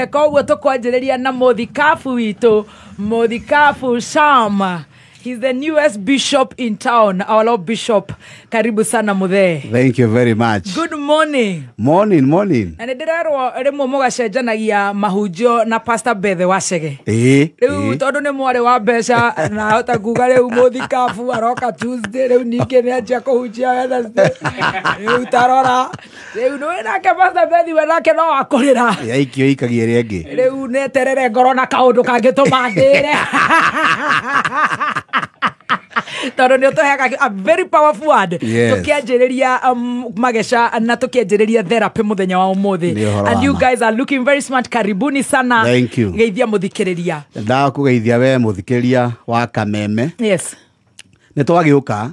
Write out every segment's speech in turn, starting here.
Koguo tũkwanjĩrĩria na mũthikabu witũ, mũthikabu Sham. He's the newest bishop in town, our Lord Bishop. Karibu sana muthee. Thank you very much. Good morning. Morning, morning. Na nĩndĩrerwo rĩmwe mũgacenjanagia mahunjio na Pastor Bethe wa Chege. Rĩu tondũ nĩ mwarĩ wa mbeca na hota kuga rĩu mũthikabu aroka Tuesday, rĩu ningĩ nĩanjia kũhunjia Wednesday. Rĩu tarora. Rĩu nĩwe nake Pastor Bethe we nake no akũrĩra. Yaikio ikagia ĩrĩa ĩngĩ. Rĩu neterere ngoro na kaũndũ kangĩtũma ndĩre. Tondũ nĩ ũtũheaga a very powerful word. Yes. Tũkĩanjĩrĩria mageca na tũkĩanjĩrĩria therapy mũthenya wa ũmũthĩ. Nĩ ũhoro And wa you ma. guys are looking very smart. Karibuni sana. Thank you. Geithia mũthikĩrĩria. Ndakũgeithia we mũthikĩrĩria wa Kameme. Yes. Nĩ twagĩũka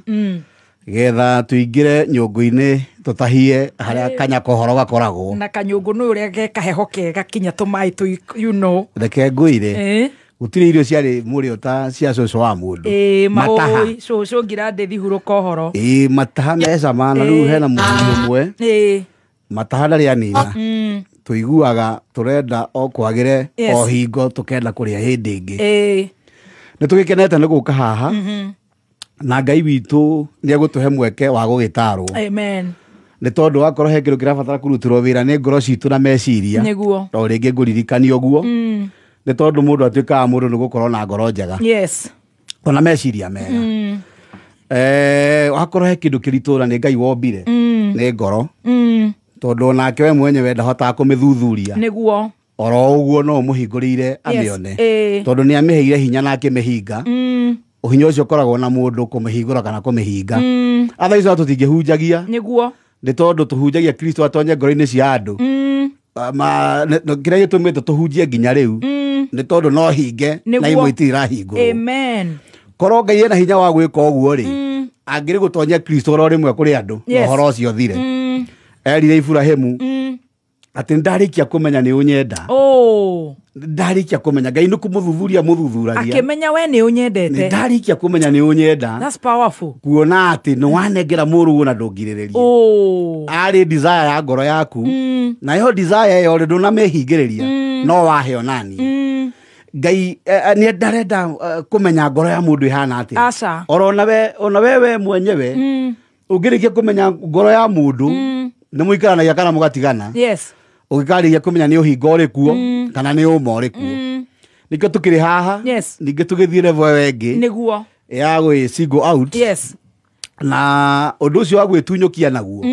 getha tũingĩre nyũngũ-inĩ tũtahie harĩa kanyakohoro gakoragwo. Na kanyũngũ nĩ ũrĩa ge kaheho kega kinya tũmaĩ tũ you know. Reke ngwĩre. Gũtirĩ irio ciarĩ mũrĩo ta cia cũcũ wa mũndũ. Mataha. Cũcũ ngira ndĩthi hurũka ũhoro. Mataha mecama na rĩu hena mũthuri ũmwe. Mataha ndarĩ anina. Tũiguaga tũrenda o kwagĩre o hingo tũkenda kũrĩa hĩndĩ ĩngĩ. Nĩ tũgĩkenete nĩ gũka haha. Na Ngai witũ nĩ egũtũhe mweke wa gũgĩtarwo. Amen. Nĩ tondũ wakorwo he kĩndũ kĩrabatara kũrutĩrwo wĩra nĩ ngoro citũ na meciria. Nĩguo. O rĩngĩ ngũririkania ũguo. Nĩ tondũ mũndũ atuĩkaga mũndũ nĩ gũkorwo na ngoro njega. Yes. Ona meciria mega. Wakorwo he kĩndũ kĩritũ na nĩ Ngai wombire. Nĩ ngoro. Tondũ onake we mwenyewe ndahotaga kũmĩthuthuria. Nĩguo. Oro ũguo no ũmũhingũrĩire amĩone. Tondũ nĩ amĩheire hinya na akĩmĩhinga. Ũhinya ũcio ũkoragwo na mũndũ kũmĩhingũra kana kũmĩhinga. Otherwise tũtingĩhunjagia. Nĩguo. Nĩ tondũ tũhunjagia Kristo atonye ngoro-inĩ cia andũ. Kĩrĩa gĩtũmĩte tũhunjie nginya rĩu nĩ tondũ no hinge na imwe itirĩ irahingũrwo. Amen. Korwo Ngai ena hinya wa gwĩka ũguo rĩ, angĩrĩ gũtonya Kristo oro rĩmwe kũrĩ andũ na ũhoro ũcio ũthire. Erire Iburahĩmu atĩ ndarĩkia kũmenya nĩ ũnyenda. Ndarĩkia kũmenya Ngai nĩ kũmũthuthuria mũthuthuragia. Akĩmenya we nĩ ũnyendete. Ndarĩkia kũmenya nĩ ũnyenda. That's powerful. Kuona atĩ nĩ wanengera mũrũguo na ndũngirĩrĩrie. Arĩ desire ya ngoro yaku. Nayo desire ĩyo rĩ ndũnamĩhingĩrĩria no waheo nani. Ngai nĩ ndarenda kũmenya ngoro ya mũndũ ĩhana atĩa. Aca. Oro ona we mwenyewe ũngĩrĩkia kũmenya ngoro ya mũndũ nĩ mũikaranagia kana mũgatigana. Yes. Ũgĩkarĩria kũmenya nĩ ũhinga ũrĩ kuo kana nĩ ũma ũrĩ kuo. Nĩkĩo tũkĩrĩ haha. Yes. Ningĩ tũgĩthiĩ level ĩyo ĩngĩ. Nĩguo. Ya gwĩ single out. Yes. Na ũndũ ũcio wa gwĩtunyũkia naguo.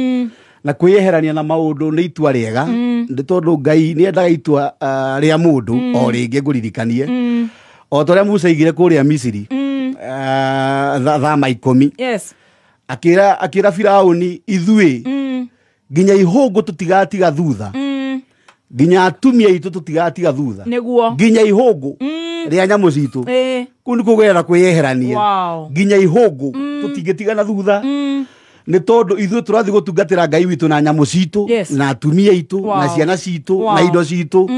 Na kwĩyeherania na maũndũ nĩ itua rĩega. Nĩ tondũ Ngai nĩ endaga itua rĩa mũndũ o rĩngĩ ngũririkanie. O ta ũrĩa Musa aigire kũrĩa Misiri. Thama 10. Yes. Akĩra Firaũni ithuĩ nginya ihũngũ tũtigatiga thutha. Nginya atumia aitũ tũtigatiga thutha. Nĩguo. Nginya ihũngũ rĩa nyamũ citũ. Kũu nĩ kũgerera kwĩyeherania. Nginya ihũngũ tũtingĩtigana thutha. Nĩ tondũ ithuĩ tũrathiĩ gũtungatĩra Ngai witũ na nyamũ citũ na atumia aitũ na ciana citũ na indo citũ.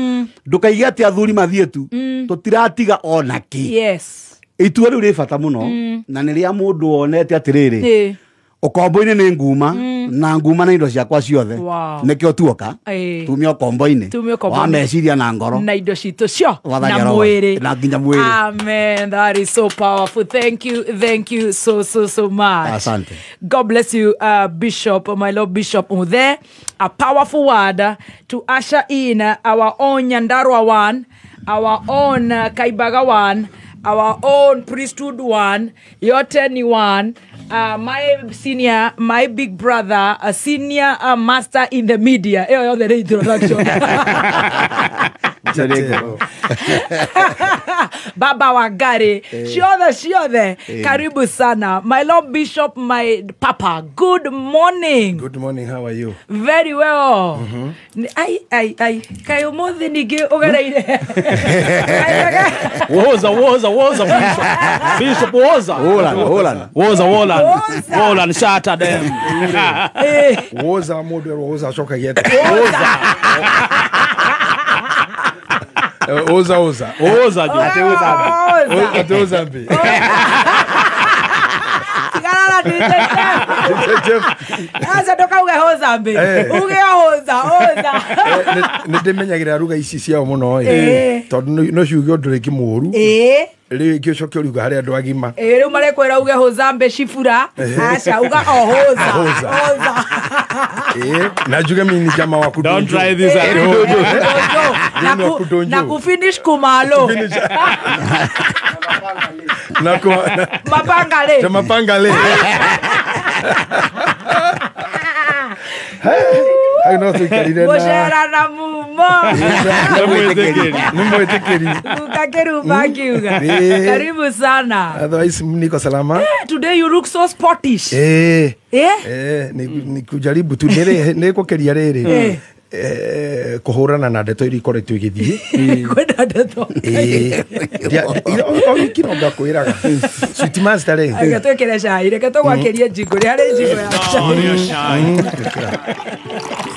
Ndũkaige atĩ athuri mathiĩ tu. Tũtiratiga ona kĩ. Yes. Itua rĩu rĩ bata mũno na nĩ rĩa mũndũ wonete atĩrĩrĩ. Ũkombo-inĩ nĩ nguma na nguma na indo ciakwa ciothe. Nĩkĩo tuoka tumia ũkombo-inĩ wa meciria na ngoro na indo citũ cio na mwĩrĩ na nginya mwĩrĩ. Amen. That is so powerful. Thank you. Thank you so so so much. Asante. God bless you, Bishop, my Lord Bishop Muthe. A powerful word to usher in our own Nyandarua one, our own Kaibaga one, our own priesthood one, yote ni one. My senior, my big brother, a senior master in the media. Eyo the introduction. Baba Wangari. Shiothe. Karibu sana. My Lord Bishop, my papa. Good morning. Good morning. How are you? Very well. Ai ai ai. Kayo mothe nige ogereire. Woza Bishop. Bishop Woza. Wolan. Woza Wolan. Wolan shatter them. Woza mundu woza shoka yet. Woza. Oza oza. Oza. Ate oza mbi. Tigana Hoza DJ Jeff. Aca ndũkauge hoza mbe. Uge hoza, hoza. Nĩ ndĩmenyagĩrĩra ruga ici ciao mũno ĩ. Tondũ no ciuge ũndũ rĩngĩ mũũru. Rĩu ngĩcokia ũriuga harĩ andũ agima. Rĩu marekwĩra uge hoza mbe cibura. Aca uga o hoza. Hoza. Na njuge mimi ni jamaa wa kudonjo. Don't try this at home. Na kufinish kumalo. Na ku mapangale. Na mapangale. Hey, no tuikarire na Mucera na mumo. Ni mwitikiri. Ukakeru bakiuga. Karibu sana. Otherwise niko salama. Today you look so sportish. Ni kujaribu tu nĩ gũkeria rĩrĩ. Kũhũrana na ndeto iria ikoretwo igĩthiĩ. Kwenda ndeto. O wiki no ngakwĩraga. Sweet master rĩ. Reke twĩkĩre cai, reke tũgwakĩrie njiko, rĩ harĩ njiko ya cai.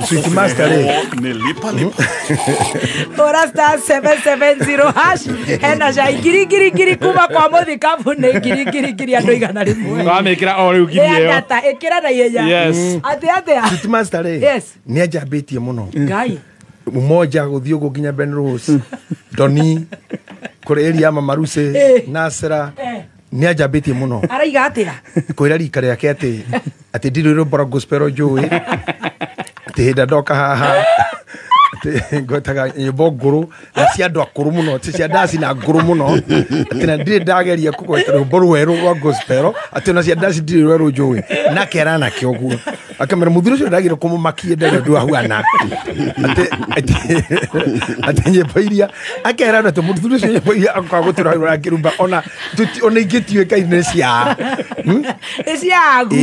Sweet master rĩ. Ora star 770 hash hena cai ngiri ngiri ngiri kuma kwa mũthikabu nĩ ngiri ngiri ngiri andũ 100. Twamĩkĩra o rĩu ngiri ĩyo. Data ĩkĩra na ihenya. Yes. Atĩ atĩa? Sweet master rĩ. Yes. Nĩ anjambĩtie mũno. Ngai. Umoja gũthiĩ ũguo nginya Ben Rose, Doni, kũrĩ area Mama Maruse, Nasra. Nĩ anjambĩtie mũno. Araiga atĩa? Kwĩra rika rĩake atĩ ndirĩ rwĩmbo rwa gospel njũĩ. Atĩ hĩndĩ ndoka haha atĩ ngwetaga nyĩmbo ngũrũ na cia andũ akũrũ mũno, ti cia ndaci na ngũrũ mũno. Atĩ na ndirĩ ndageria kũgweta rwĩmbo rwerũ rwa gospel, atĩ ona cia ndaci ndirĩ rwerũ njũĩ. Na akera nake ũguo. Akamera mũthuri ũcio ndagire kũmũmakia ndarĩ ũndũ ahuana. Atĩ nyĩmbo iria akera atĩ mũthuri ũcio nyĩmbo iria akoka gũtũra akĩrumba ona ingĩtuĩka nĩ cia. Nĩ ciaku.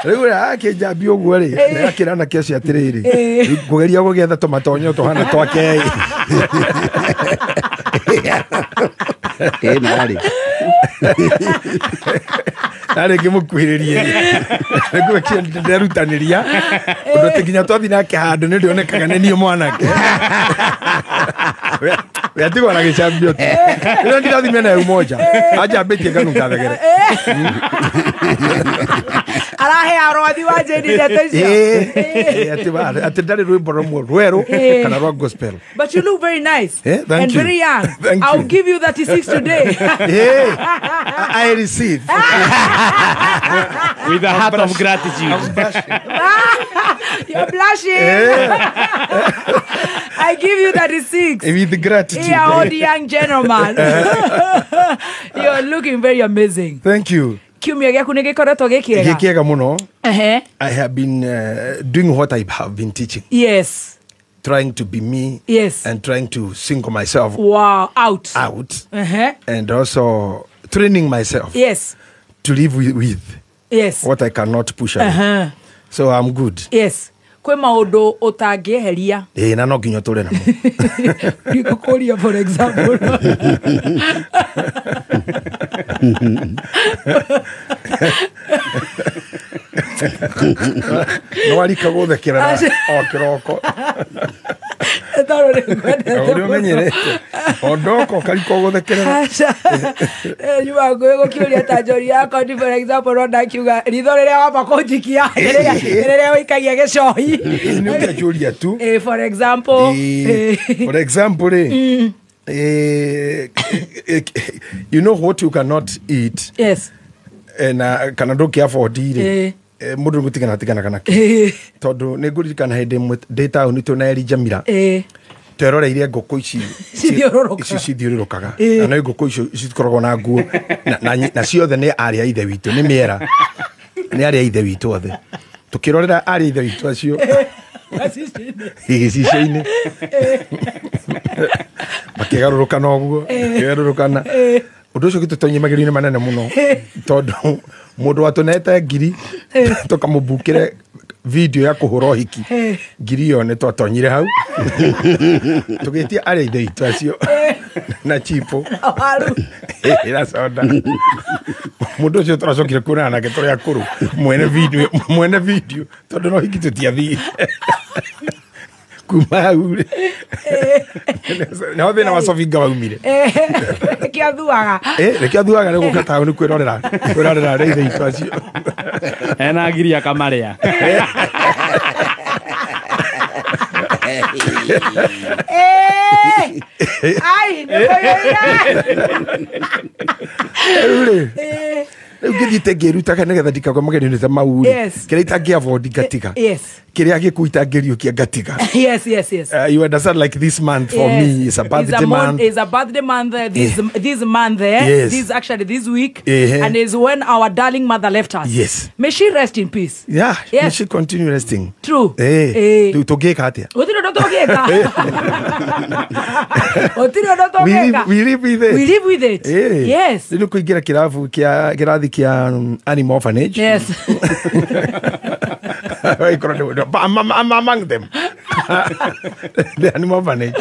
Rĩu akĩnjambia ũguo rĩ, akĩra anake acio atĩrĩrĩ, ngũgeria gũgĩetha tũmatonyo tũhana twake. Narĩ. Narĩ ngĩmũkuhĩrĩrie. Nĩngũgĩkĩra nderutanĩria. Ũndũ atĩ nginya twathiĩ nake handũ nĩ ndĩonekaga nĩ niĩ mwanake. We atigwo na gĩcambio tu. Rĩrĩa ndirathiĩ mĩena ya Umoja, anjambĩtie nganunga thegere. Arahe arwathi wa Jane ndeto icio. Atĩ ndarĩ rwĩmbo rũmwe rwerũ kana rwa gospel. But you look very nice. Thank and you. Very young. Thank I'll you. give you 36 today. I receive. With a heart of gratitude. I'm blushing. You're blushing. I give you 36. With gratitude. Yeah, old young gentleman. You're looking very amazing. Thank you. Kiumia gĩaku nĩ gĩkoretwo gĩkĩega? Gĩkĩega mũno. I have been doing what I have been teaching. Yes. Trying to be me. Yes. And trying to single myself. Wow, out. Out. And also training myself. Yes. To live with. Yes. What I cannot push away. So I'm good. Yes. Kwĩ maũndũ ũtangĩeheria. Na no nginya ũtũre namo. Ndikũkũria for example. No warika gũthekerera o kĩroko. Tondũ nĩ ngwendete Ũrĩa ũmenyerete. O ndoka ũkarika gũthekerera. Aca. Nyuma ngũkĩũria ta njori yakwa ni for example rona akiuga ritho rĩrĩa wamba kũnjikia rĩrĩa ũikagia gĩcohi. Nĩ ũngĩanjũria tu. For example. For example rĩ. You know what you cannot eat. Yes. Na kana ndũngĩ afford rĩ. Mũndũ nĩgũtigana tiganaga nakĩo. Tondũ nĩ ngũririkana hĩndĩ ĩmwe ndĩ taũni twĩ na Eri Jamila. Tweroreire ngũkũ ici cithiũrũrũkaga. Na no ngũkũ icio cikoragwo na nguo na ciothe nĩ arĩ a ithe witũ, nĩ mĩera. Nĩ arĩ a ithe witũ othe. Tũkĩrorera arĩ a ithe witũ acio gĩcicio-inĩ. Makĩgarũrũkana ũguo, makĩgarũrũkana. Ũndũ ũcio gĩtũtonyie magerio-inĩ manene mũno tondũ mũndũ watũnete ngiri tũkamũbukĩre video ya kũhũra ũhiki ngiri ĩyo nĩ twatonyire hau tũgĩtia arĩa ithe witũ acio na chipo na soda. Mũndũ ũcio tũracokire kuonana nake tũrĩ akũrũ mwene video tondũ no hiki tũtiathire. Kuma hau rĩ, nĩho thĩna wa Sofinga waumire. Nĩkĩo athuaga. Nĩkĩo athuaga nĩ gũka taũni kwĩrorera arĩa ithe itũ acio. Ena ngiri akamarĩa. Ai, rĩu rĩ, rĩu ngĩthiĩte ngĩrutaga nĩgetha ndikagwe magerio-inĩ ta mau rĩ, kĩrĩa itangĩ afford ngatiga, kĩrĩa gĩkuũ itangĩriũkia ngatiga. Yes. You understand, like this month for me is a birthday month. It's a birthday month this month, Yes. This actually this week, and is when our darling mother left us. Yes. May she rest in peace. Yeah, yes. May she continue resting. True. Rĩu tũngĩka atĩa? Gũtirĩ ũndũ tũngĩka. Gũtirĩ ũndũ tũngĩka. We live with it. We live with it. Yes. Rĩu kũingĩra kĩrabu kĩa kĩrathi kĩa animal orphanage. Yes. But I'm among them. The animal orphanage.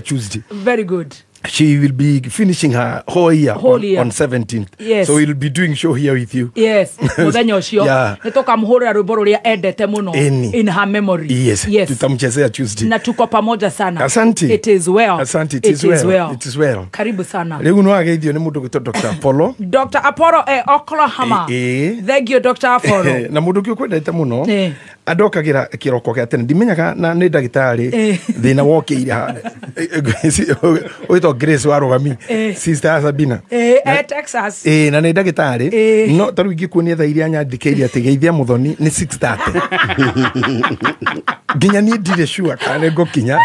Tuesday. Very good. She will be finishing her whole year, on 17th. Yes. So we'll be doing show here with you. Yes. Mũthenya ũcio. Yeah. Nĩtũkamũhũrĩra rwĩmbo rũrĩa endete mũno in her memory. Yes. Yes. Tutamchezea Tuesday. Na tuko pamoja sana. Asante. It is well. Asante. It is well. It is well. Karibu sana. Rĩu no ageithio nĩ mũndũ gwĩtwo Dr. Apollo. Dr. Apollo Oklahoma. Thank you, Dr. Apollo. Na mũndũ ũngĩ ũkwendete mũno andokagĩra kĩroko gĩa tene, ndimenyaga na nĩ ndagĩtarĩ thĩna wokĩire ũgĩtwo Grace wa Rũgami, sister Sabina Texas. Na nĩ ndagĩtarĩ, no ta rĩu ingĩkuonia thaa iria nyandĩkĩire atĩ geithia Mũthoni nĩ 6:30. Nginya niĩ ndirĩ sure kana nĩ ngũkinya.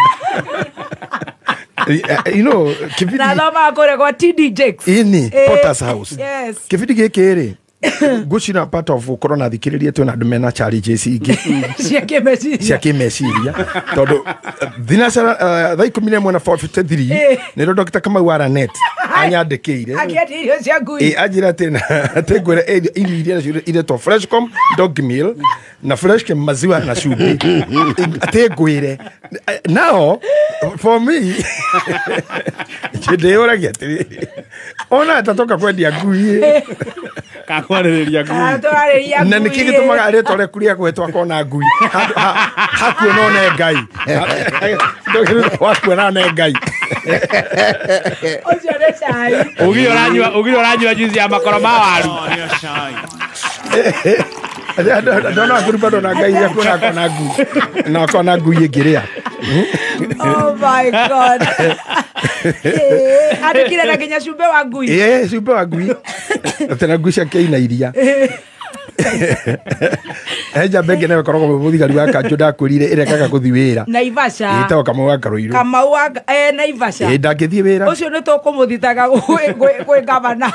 You know, kĩbindi na thoma kũrĩa gwa TD Jakes. Ini Potter's House. Yes. Kĩbindi gĩkĩ rĩ, ngwĩciria part of gũkorwo na thikĩrĩria twĩna andũ mena challenges ingĩ cia kĩmeciria, tondũ thinacara thaa 11:53 nĩrĩo Dr. Kamau wa Ranet anyandĩkĩire akĩendia irio cia ngui. Anjĩra atĩ ngwĩre irio iria nacio iretwo Freshcom dog meal na Freshcom maziwa na cumbĩ, atĩ ngwĩre now for me ndĩyũragia atĩrĩrĩ, ona atatoka kwendia ngui kakwarĩrĩria ngui na nĩkĩ gĩtũmaga rĩtwa rĩaku rĩa gwetwo akona ngui hakuona one Ngai, wakuona one Ngai. Ũcio nĩ cai. Ũgire ũranyua juice ya makoro ma waru. Ndona akũruba ndona Ngai akuona akona ngui na akona ngui ĩngĩrĩa. Oh my God. Andĩkire na nginya cumbĩ wa ngui. Cumbĩ wa ngui. Tena ngui ciake ina iria. Njamba ĩngĩ nayo ĩkoragwo mũthigari wa kanjũ ndakwĩrire ĩrekaga gũthiĩ wĩra. Naivasha. Ĩtagwo Kamau wa Karũirũ. Kamau wa Naivasha. Ndangĩthiĩ wĩra. Ũcio nĩ tũkũmũthitaga gwĩ gavana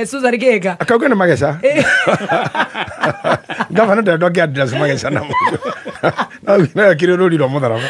Susan Kĩhĩka. Akauga nĩ mageca. Gavana ndenda ũngĩ address mageca namo. No akĩrĩ rũri rwa mũtharaba.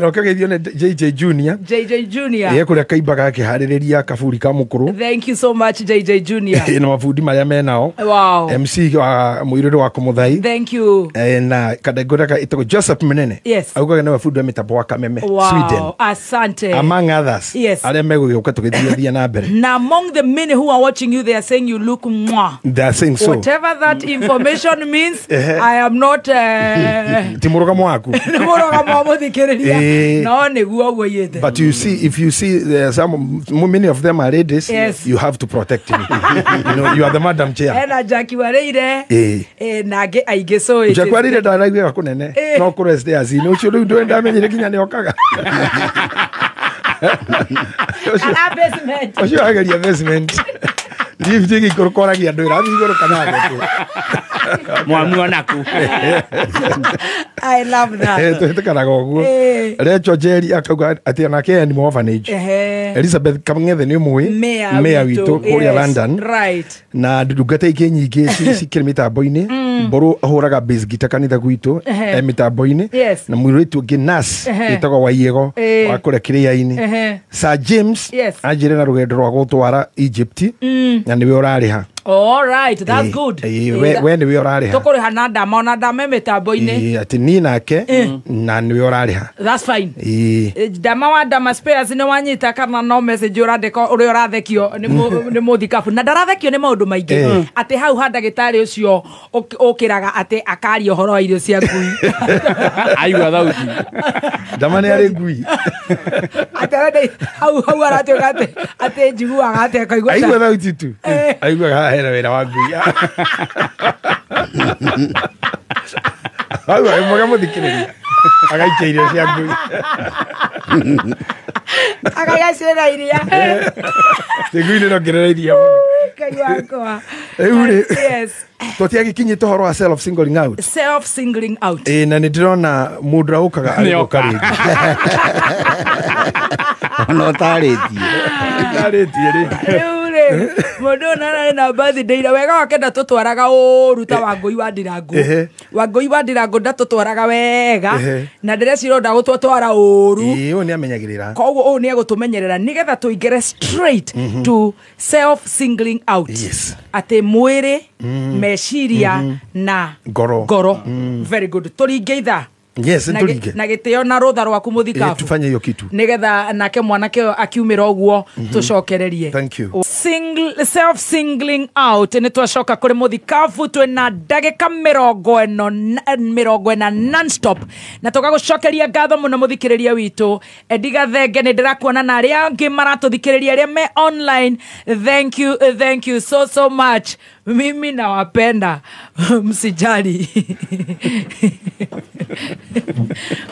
No kĩgeithio nĩ JJ Junior. JJ Junior. Kũrĩa kaimbaga akĩharĩrĩria kaburi ka mũkũrũ. Thank you so much JJ Junior. Na mabundi marĩa menao. Wow. MC wa mũirũrũ wa Kũmũthai. Thank you. Na kadengora ĩtagwo Joseph Munene. Yes. Augaga nĩwe bundi wa mĩtambo wa Kameme. Wow. Sweden. Asante. Among others. Yes. Arĩa megũgĩũka tũgĩthiathia na mbere. Na among the many who are watching you, they are saying you look mwah. They are saying so. Whatever that information means, I am not ti mũrũgamo waku. Nĩ mũrũgamo wa mũthikĩrĩria. No nĩguo ũguo yĩte. But you see, if you see some many of them are ladies, yes, you have to protect me. You know, you are the madam chair. Ena Jackie Wareire. Na angĩ aingĩ, so it Jackie Wareire ndaraiguaga kũnene. No kũrĩa stairs inĩ ũcio rĩu ndũĩ ndamenyire nginya nĩ okaga. Kana basement. Ũcio ageria basement. Lift ĩgĩikũrũka oragia andũ ĩrathiĩ igũrũ kana thĩ. Mwamuonaku. I love that. Twĩtĩkanaga ũguo. Recho Jerry akauga atĩ onake animal orphanage. Elizabeth Kamng'ethe nĩ ũmũĩ, mayor witũ kũrĩa London. Right. Na ndungata ingĩ nyingĩ cikĩrĩ mĩtambo-inĩ. Mbũrũ ahũraga bass guitar kanitha gwitũ mĩtambo-inĩ. Na mũirĩtu ũngĩ nurse ĩtagwo Waiego wa kũrĩa Kĩrĩa-inĩ. Sir James anjĩre na rũgendo rwa gũtwara Egypt na nĩwe ũrarĩha. All right, that's good. We nĩwe ũrarĩha. Tũkũrĩha na ndama ona ndama mĩtambo-inĩ. Atĩ niĩ nake na nĩwe ũrarĩha. That's fine. Ndama wa Ndama Spares nĩ wanyita kana no message ũrandĩka ũrĩa ũrathekio nĩ mũthikabu na ndarathekio nĩ maũndũ maingĩ atĩ hau ha ndagĩtarĩ ũcio ũkĩraga atĩ akaria ũhoro wa irio cia ngui. Aigua thauti. Ndama nĩ arĩ ngui. Atĩ hau aratuĩka atĩ njiguaga atĩ akaigua. Aigua thauti tu. Aiguaga haha hena wĩra wa ngui. Hau mwega mũthikĩrĩria. Agaikia irio cia ngui. Akagacĩra iria. Ngui nĩ ĩrongerera iria mũno. Ngai wakwa. Rĩu rĩ, yes. Tũtiagĩkinyĩte ũhoro wa self singling out. Self singling out. Na nĩ ndĩrona mũndũ ũrĩa ũkaga arĩ gũka rĩngĩ. Ona ũtarĩtie. Ũtarĩtie rĩ. Rĩu rĩ, mũndũ ũyũ ararĩ na birthday ira wega wake ndatũtwaraga ũru ta Wangũi wa Ndirangu. Wangũi wa Ndirangu ndatũtwaraga wega na ndĩreciria ndagũtwatwara ũru. Ĩĩ, ũyũ nĩamenyagĩrĩra. Koguo ũyũ nĩegũtũmenyerera nĩgetha tũingĩre straight to self singling out. Yes. Atĩ mwĩrĩ, meciria na ngoro. Ngoro. Very good. Tũringe ithaa. Yes, nturinge. Na gĩtĩo na rũtha rwaku mũthikabu. Tufanye hiyo kitu. Nĩgetha nake mwanake ũyũ akiumĩra ũguo tũcokererie. Thank you. Self singling out nĩ twacoka kũrĩ mũthikabu twĩna ndagĩka 40 non-stop na tũgagũcokeria ngatho mũno mũthikĩrĩria witũ Ediga Thenge nĩ ndĩrakuona na arĩa angĩ maratũthikĩrĩria arĩa me online. Thank you, thank you so so much. Mimi nawapenda. Msijali.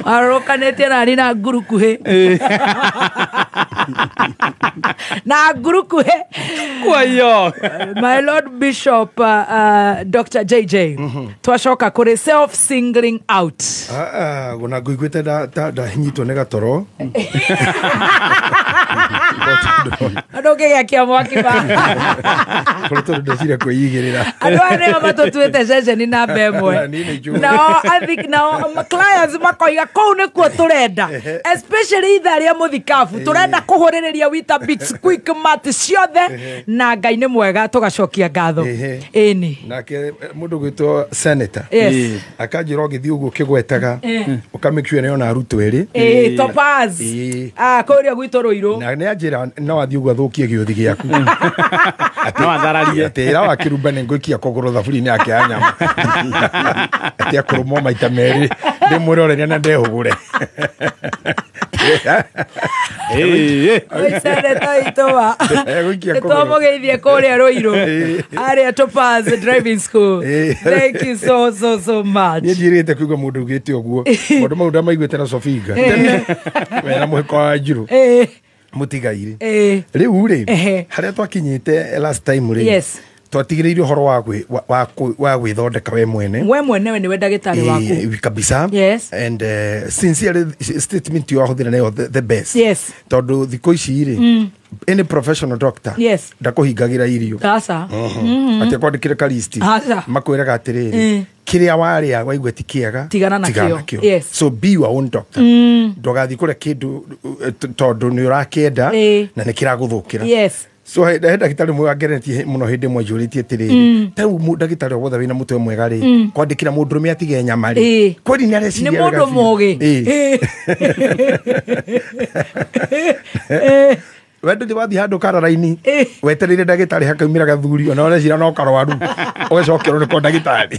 Arokanĩtie nani na ngurukuhĩ. Na ngurukuhĩ. Kwayo. My Lord Bishop Dr. JJ. Twacoka kũrĩ self singling out. Gona ngũiguĩte ndahinyitwo nĩ gatoro. Andũ ngĩgĩakia mwaki ba. Kũrĩ tondũ ndecire kwĩigĩrĩra. Andũ aya nĩo matũtuĩte ceceni namba ĩmwe. Nao nao clients makoiga kũu nĩkuo tũrenda. Especially ithaa rĩa mũthikabu tũrenda kũhũrĩrĩria Weetabix Quick Mart ciothe na Ngai nĩ mwega tũgacokia ngatho. Ĩni. Nake mũndũ gwĩtwo senator. Yes. Akanjĩra ũgĩthiĩ ũguo ũkĩgwetaga ũka make sure nĩona arutwo erĩ. Ĩĩ, Topaz. Kũrĩa gwitũ Rũirũ. Na nĩ anjĩra no athiĩ ũguo athũkie gĩũthi gĩaku. No athararie. Atĩ ĩra wa kĩrumba nĩ ngũikia kũgũrũ thaburia-inĩ yake ya nyama. Atĩ akũrũmwo maita merĩ ndĩmwĩroreria na ndehũgũre. Twamũgeithie kũrĩa Rũirũ arĩa Topaz Driving School. Thank you so so so much. Niĩ ndirĩte kũigua mũndũ ugĩte ũguo maũndũ mau ndamaiguĩte na Sofinga tene wena mũhĩko wa Njirũ mũtigairĩ. Rĩu rĩ harĩa twakinyĩte last time rĩ twatigĩrĩire ũhoro wa gwĩthondeka we mwene. We mwenewe nĩwe ndagĩtarĩ waku. Kabisa. Yes. And sincerely statement yo ahũthĩra nayo the best. Yes. Tondũ thikũ ici rĩ any professional doctor yes ndakũhingagĩra irio. Aca. Atĩ akwandĩkĩre ka list. Aca. Makwĩraga atĩrĩrĩ kĩrĩa warĩa waigua ti kĩega tigana nakĩo. Yes. So be your own doctor. Ndũgathiĩ kũrĩa kĩndũ tondũ nĩ ũrakĩenda na nĩ kĩragũthũkĩra. Yes. So he ndagĩtarĩ mwe wangeretie mũno hĩndĩ ĩmwe njũrĩtie atĩrĩrĩ ta rĩu ndagĩtarĩ wothe wĩna mũtwe mwega rĩ kwandĩkĩra mũndũrũme atige nyama rĩ kweli nĩ areciria nĩ mũndũ mũgĩ. We ndũthi wathiĩ handũ karara-inĩ wetereire ndagĩtarĩ hakaumĩra gathuri ona ũreciria no karwaru ũgacokerwo nĩko ndagĩtarĩ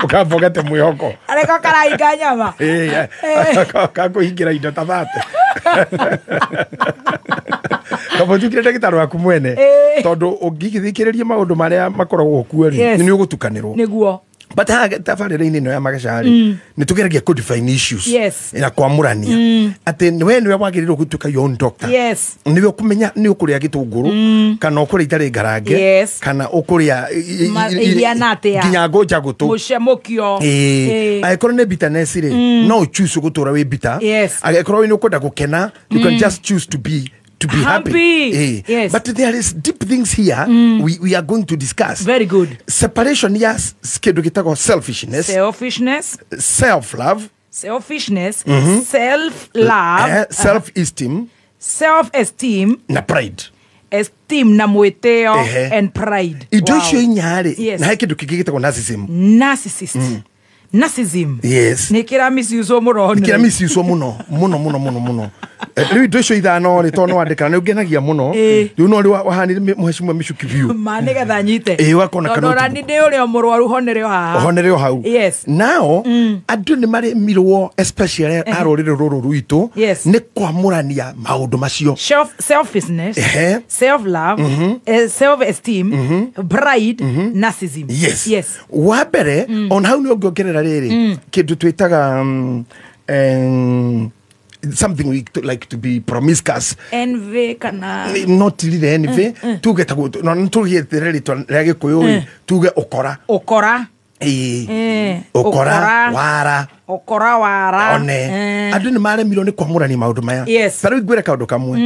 ũkamba ũgate mwĩhoko arĩko karahinga nyama kakũhingĩra indo ta thate kaba ũtuĩkire ndagĩtarĩ waku mwene tondũ ũngĩthikĩrĩria maũndũ marĩa makoragwo kuo rĩ nĩ ũgũtukanĩrwo nĩguo. But tabarĩra-inĩ ĩno ya Mageca rĩ nĩ tũgeragia kũ define issues na kwamũrania atĩ we nĩwe wagĩrĩirwo gũtuĩka your own doctor. Yes. Nĩwe ũkũmenya nĩ ũkũrĩa gĩtũngũrũ kana ũkũrĩa itarĩ ngarange kana ũkũrĩa nginya ngũnja gũtũ mũcemũkio. Angĩkorwo nĩ bitterness rĩ no choose gũtũra wĩ bitter. Angĩkorwo nĩ ũkwenda gũkena you can just choose to be happy. Yes. But there is deep things here we are going to discuss. Very good. Separation ya kĩndũ gĩtagwo selfishness. Selfishness. Self-love. Selfishness. Self-love. Self-esteem. Self-esteem. Na pride. esteem na mwĩtĩo Ehe. and pride. Indo Wow. icio inya rĩ, Yes. na he kĩndũ kĩngĩ gĩtagwo narcissism. Narcissist. Narcissism. Yes. Nä kä ra miciucwo må no. Kĩra miciucwo mũno mũno mũno mũno mũno. Rĩu indo icio ithano rĩ, tondũ nĩ wandĩka nĩ ũngenagia mũno. Ĩĩ. Rĩu no rĩu wahanire mũhecimwa mĩcuki biũ. Ma nä getha nyite. Ĩĩ, ũgakona Tondũ kanoti. ona ni ndä å rä o må rwaru honere o haha. Honere o hau. Yes. Nao andũ nĩ maremirwo, especially a rũrĩrĩ rũrũ rwitũ, Yes. nĩ kwamũrania maũndũ macio. Selfishness, Ehe. self love, self esteem, pride, narcissism. Yes. Yes. Wa mbere, ona hau nĩ ũngĩongerera rĩrĩ kĩndũ twĩtaga something we like to be promiscuous. Envy kana Not really envy, tuge taguo no nĩtũgĩethere rĩtwa rĩa gĩkũyũ rĩ, tuge ũkora. Ukora. Ĩĩ. Eh, Ũkora, ũkora. wara. Ukora wara. One andũ nĩ maremirwo nĩ kwamũrania maũndũ maya. Yes. Ta rĩu ngwĩre kaũndũ kamwe,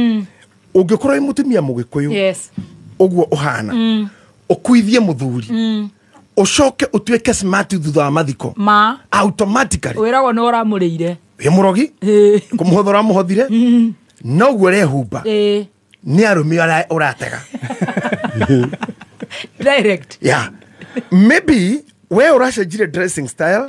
ũngĩkorwo wĩ mũtumia mũgĩkũyũ, Yes. ũguo ũhana, ũkuithie mũthuri, ũcoke ũtuĩke smart thutha wa mathiko, Ma automatically wĩragwo nĩ ũramũrĩire. wĩ mũrogi, Ĩĩ. kũmũhotha ũramũhothire, noguo ũrehumba, Ĩĩ. nĩ arũme ũratega. Direct. Yeah, maybe we ũracenjire dressing style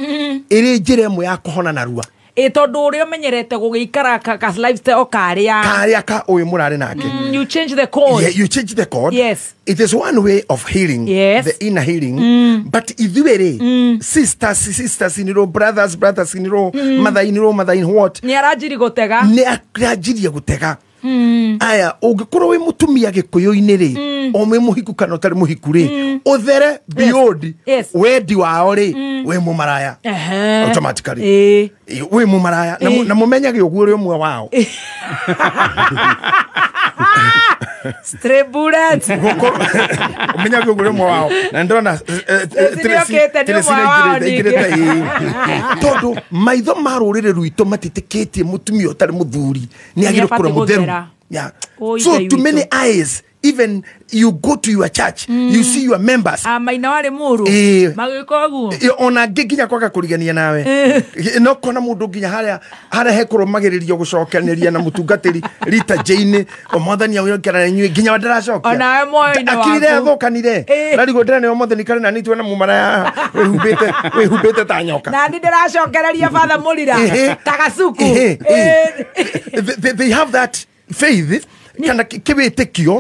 ĩrĩ njĩra ĩmwe ya kũhona narua. Ĩ tondũ ũrĩa ũmenyerete gũgĩikara ka lifestyle o karĩa. Karĩa ka ũyũ mũrarĩ nake. You change the code. Yeah, you change the code. Yes. It is one way of healing. Yes. The inner healing. But ithuĩ rĩ, sisters, sisters in law, brothers, brothers in law, mother in law, mother in what? Nĩ aranjiri gũtega. Nĩ aranjirie gũtega. Aya, ũngĩkorwo wĩ mũtumia gĩkũyũ-inĩ rĩ, o wĩ mũhiku kana ũtarĩ mũhiku rĩ, ũthere beyond Yes. wendi wao rĩ, wĩ mũmaraya. Ehe. Automatically. Ĩĩ. Ĩ, wĩ mũmaraya. Na Ĩĩ. na mũmenyage ũguo ũrĩ ũmwe wao. Stray bullets. Ũmenyage ũguo ũrĩ ũmwe wao. Na ndĩrona Tracy nĩokĩte, nĩ ũmwe wao ningĩ. Tondũ maitho ma rũrĩrĩ rwitũ matĩtĩkĩtie mũtumia ũtarĩ mũthuri nĩ agĩrĩirwo Nĩ kũrĩa abatiĩ mũtheru. gũthera. Yeah. Oi, So Ngai to witũ. many eyes, even you go to your church, you see your members. Ah, maina warĩ mũru. Ĩĩ. Magĩka ũguo. Ona ngĩ nginya kwaga kũrigania nawe, no kona mũndũ nginya harĩa harĩa hekũrũmagĩrĩrio gũcokanĩria na mũtungatĩri rita Jane, o mwathani agĩũkĩra inyuĩ nginya ndĩracokia. Onawe muoyo-inĩ Akirire waku. athũkanire. Ĩĩ. Rarigwo ndĩra mwathani karĩ nani tuona mũmaraya wĩhumbĩte wĩhumbĩte ta nyoka. Nani ndĩracokereria Father Mũrira Ĩhĩ. ta gacuku. Ĩhĩ, Ĩĩ. They have that faith kana kĩwĩtĩkio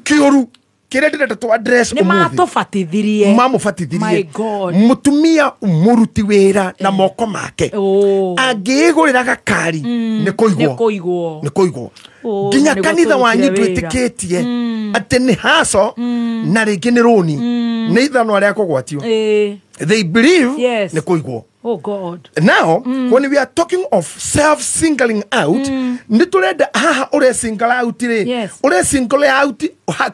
kĩũru kĩrĩa ndĩrenda tũ address Nĩ ũmũthĩ. matũbatithirie. Mamũbatithirie. My God. Mũtumia mũruti wĩra na moko make Oh. angĩĩgũrĩra gakari nĩ Nĩ kũigwo, kũigwo. nĩ kũigwo. Oh, Nginya nĩguo kanitha wanyu tũrutire wĩra. twĩtĩkĩtie atĩ nĩ haco na rĩngĩ nĩ rũni nĩ ithanwa rĩa kũgwatio. Ĩĩ. They believe Yes. nĩ kũigwo. Oh God. Now, when we are talking of self singling out, nĩ tũrenda haha ũre single out rĩ, Yes. ũre single out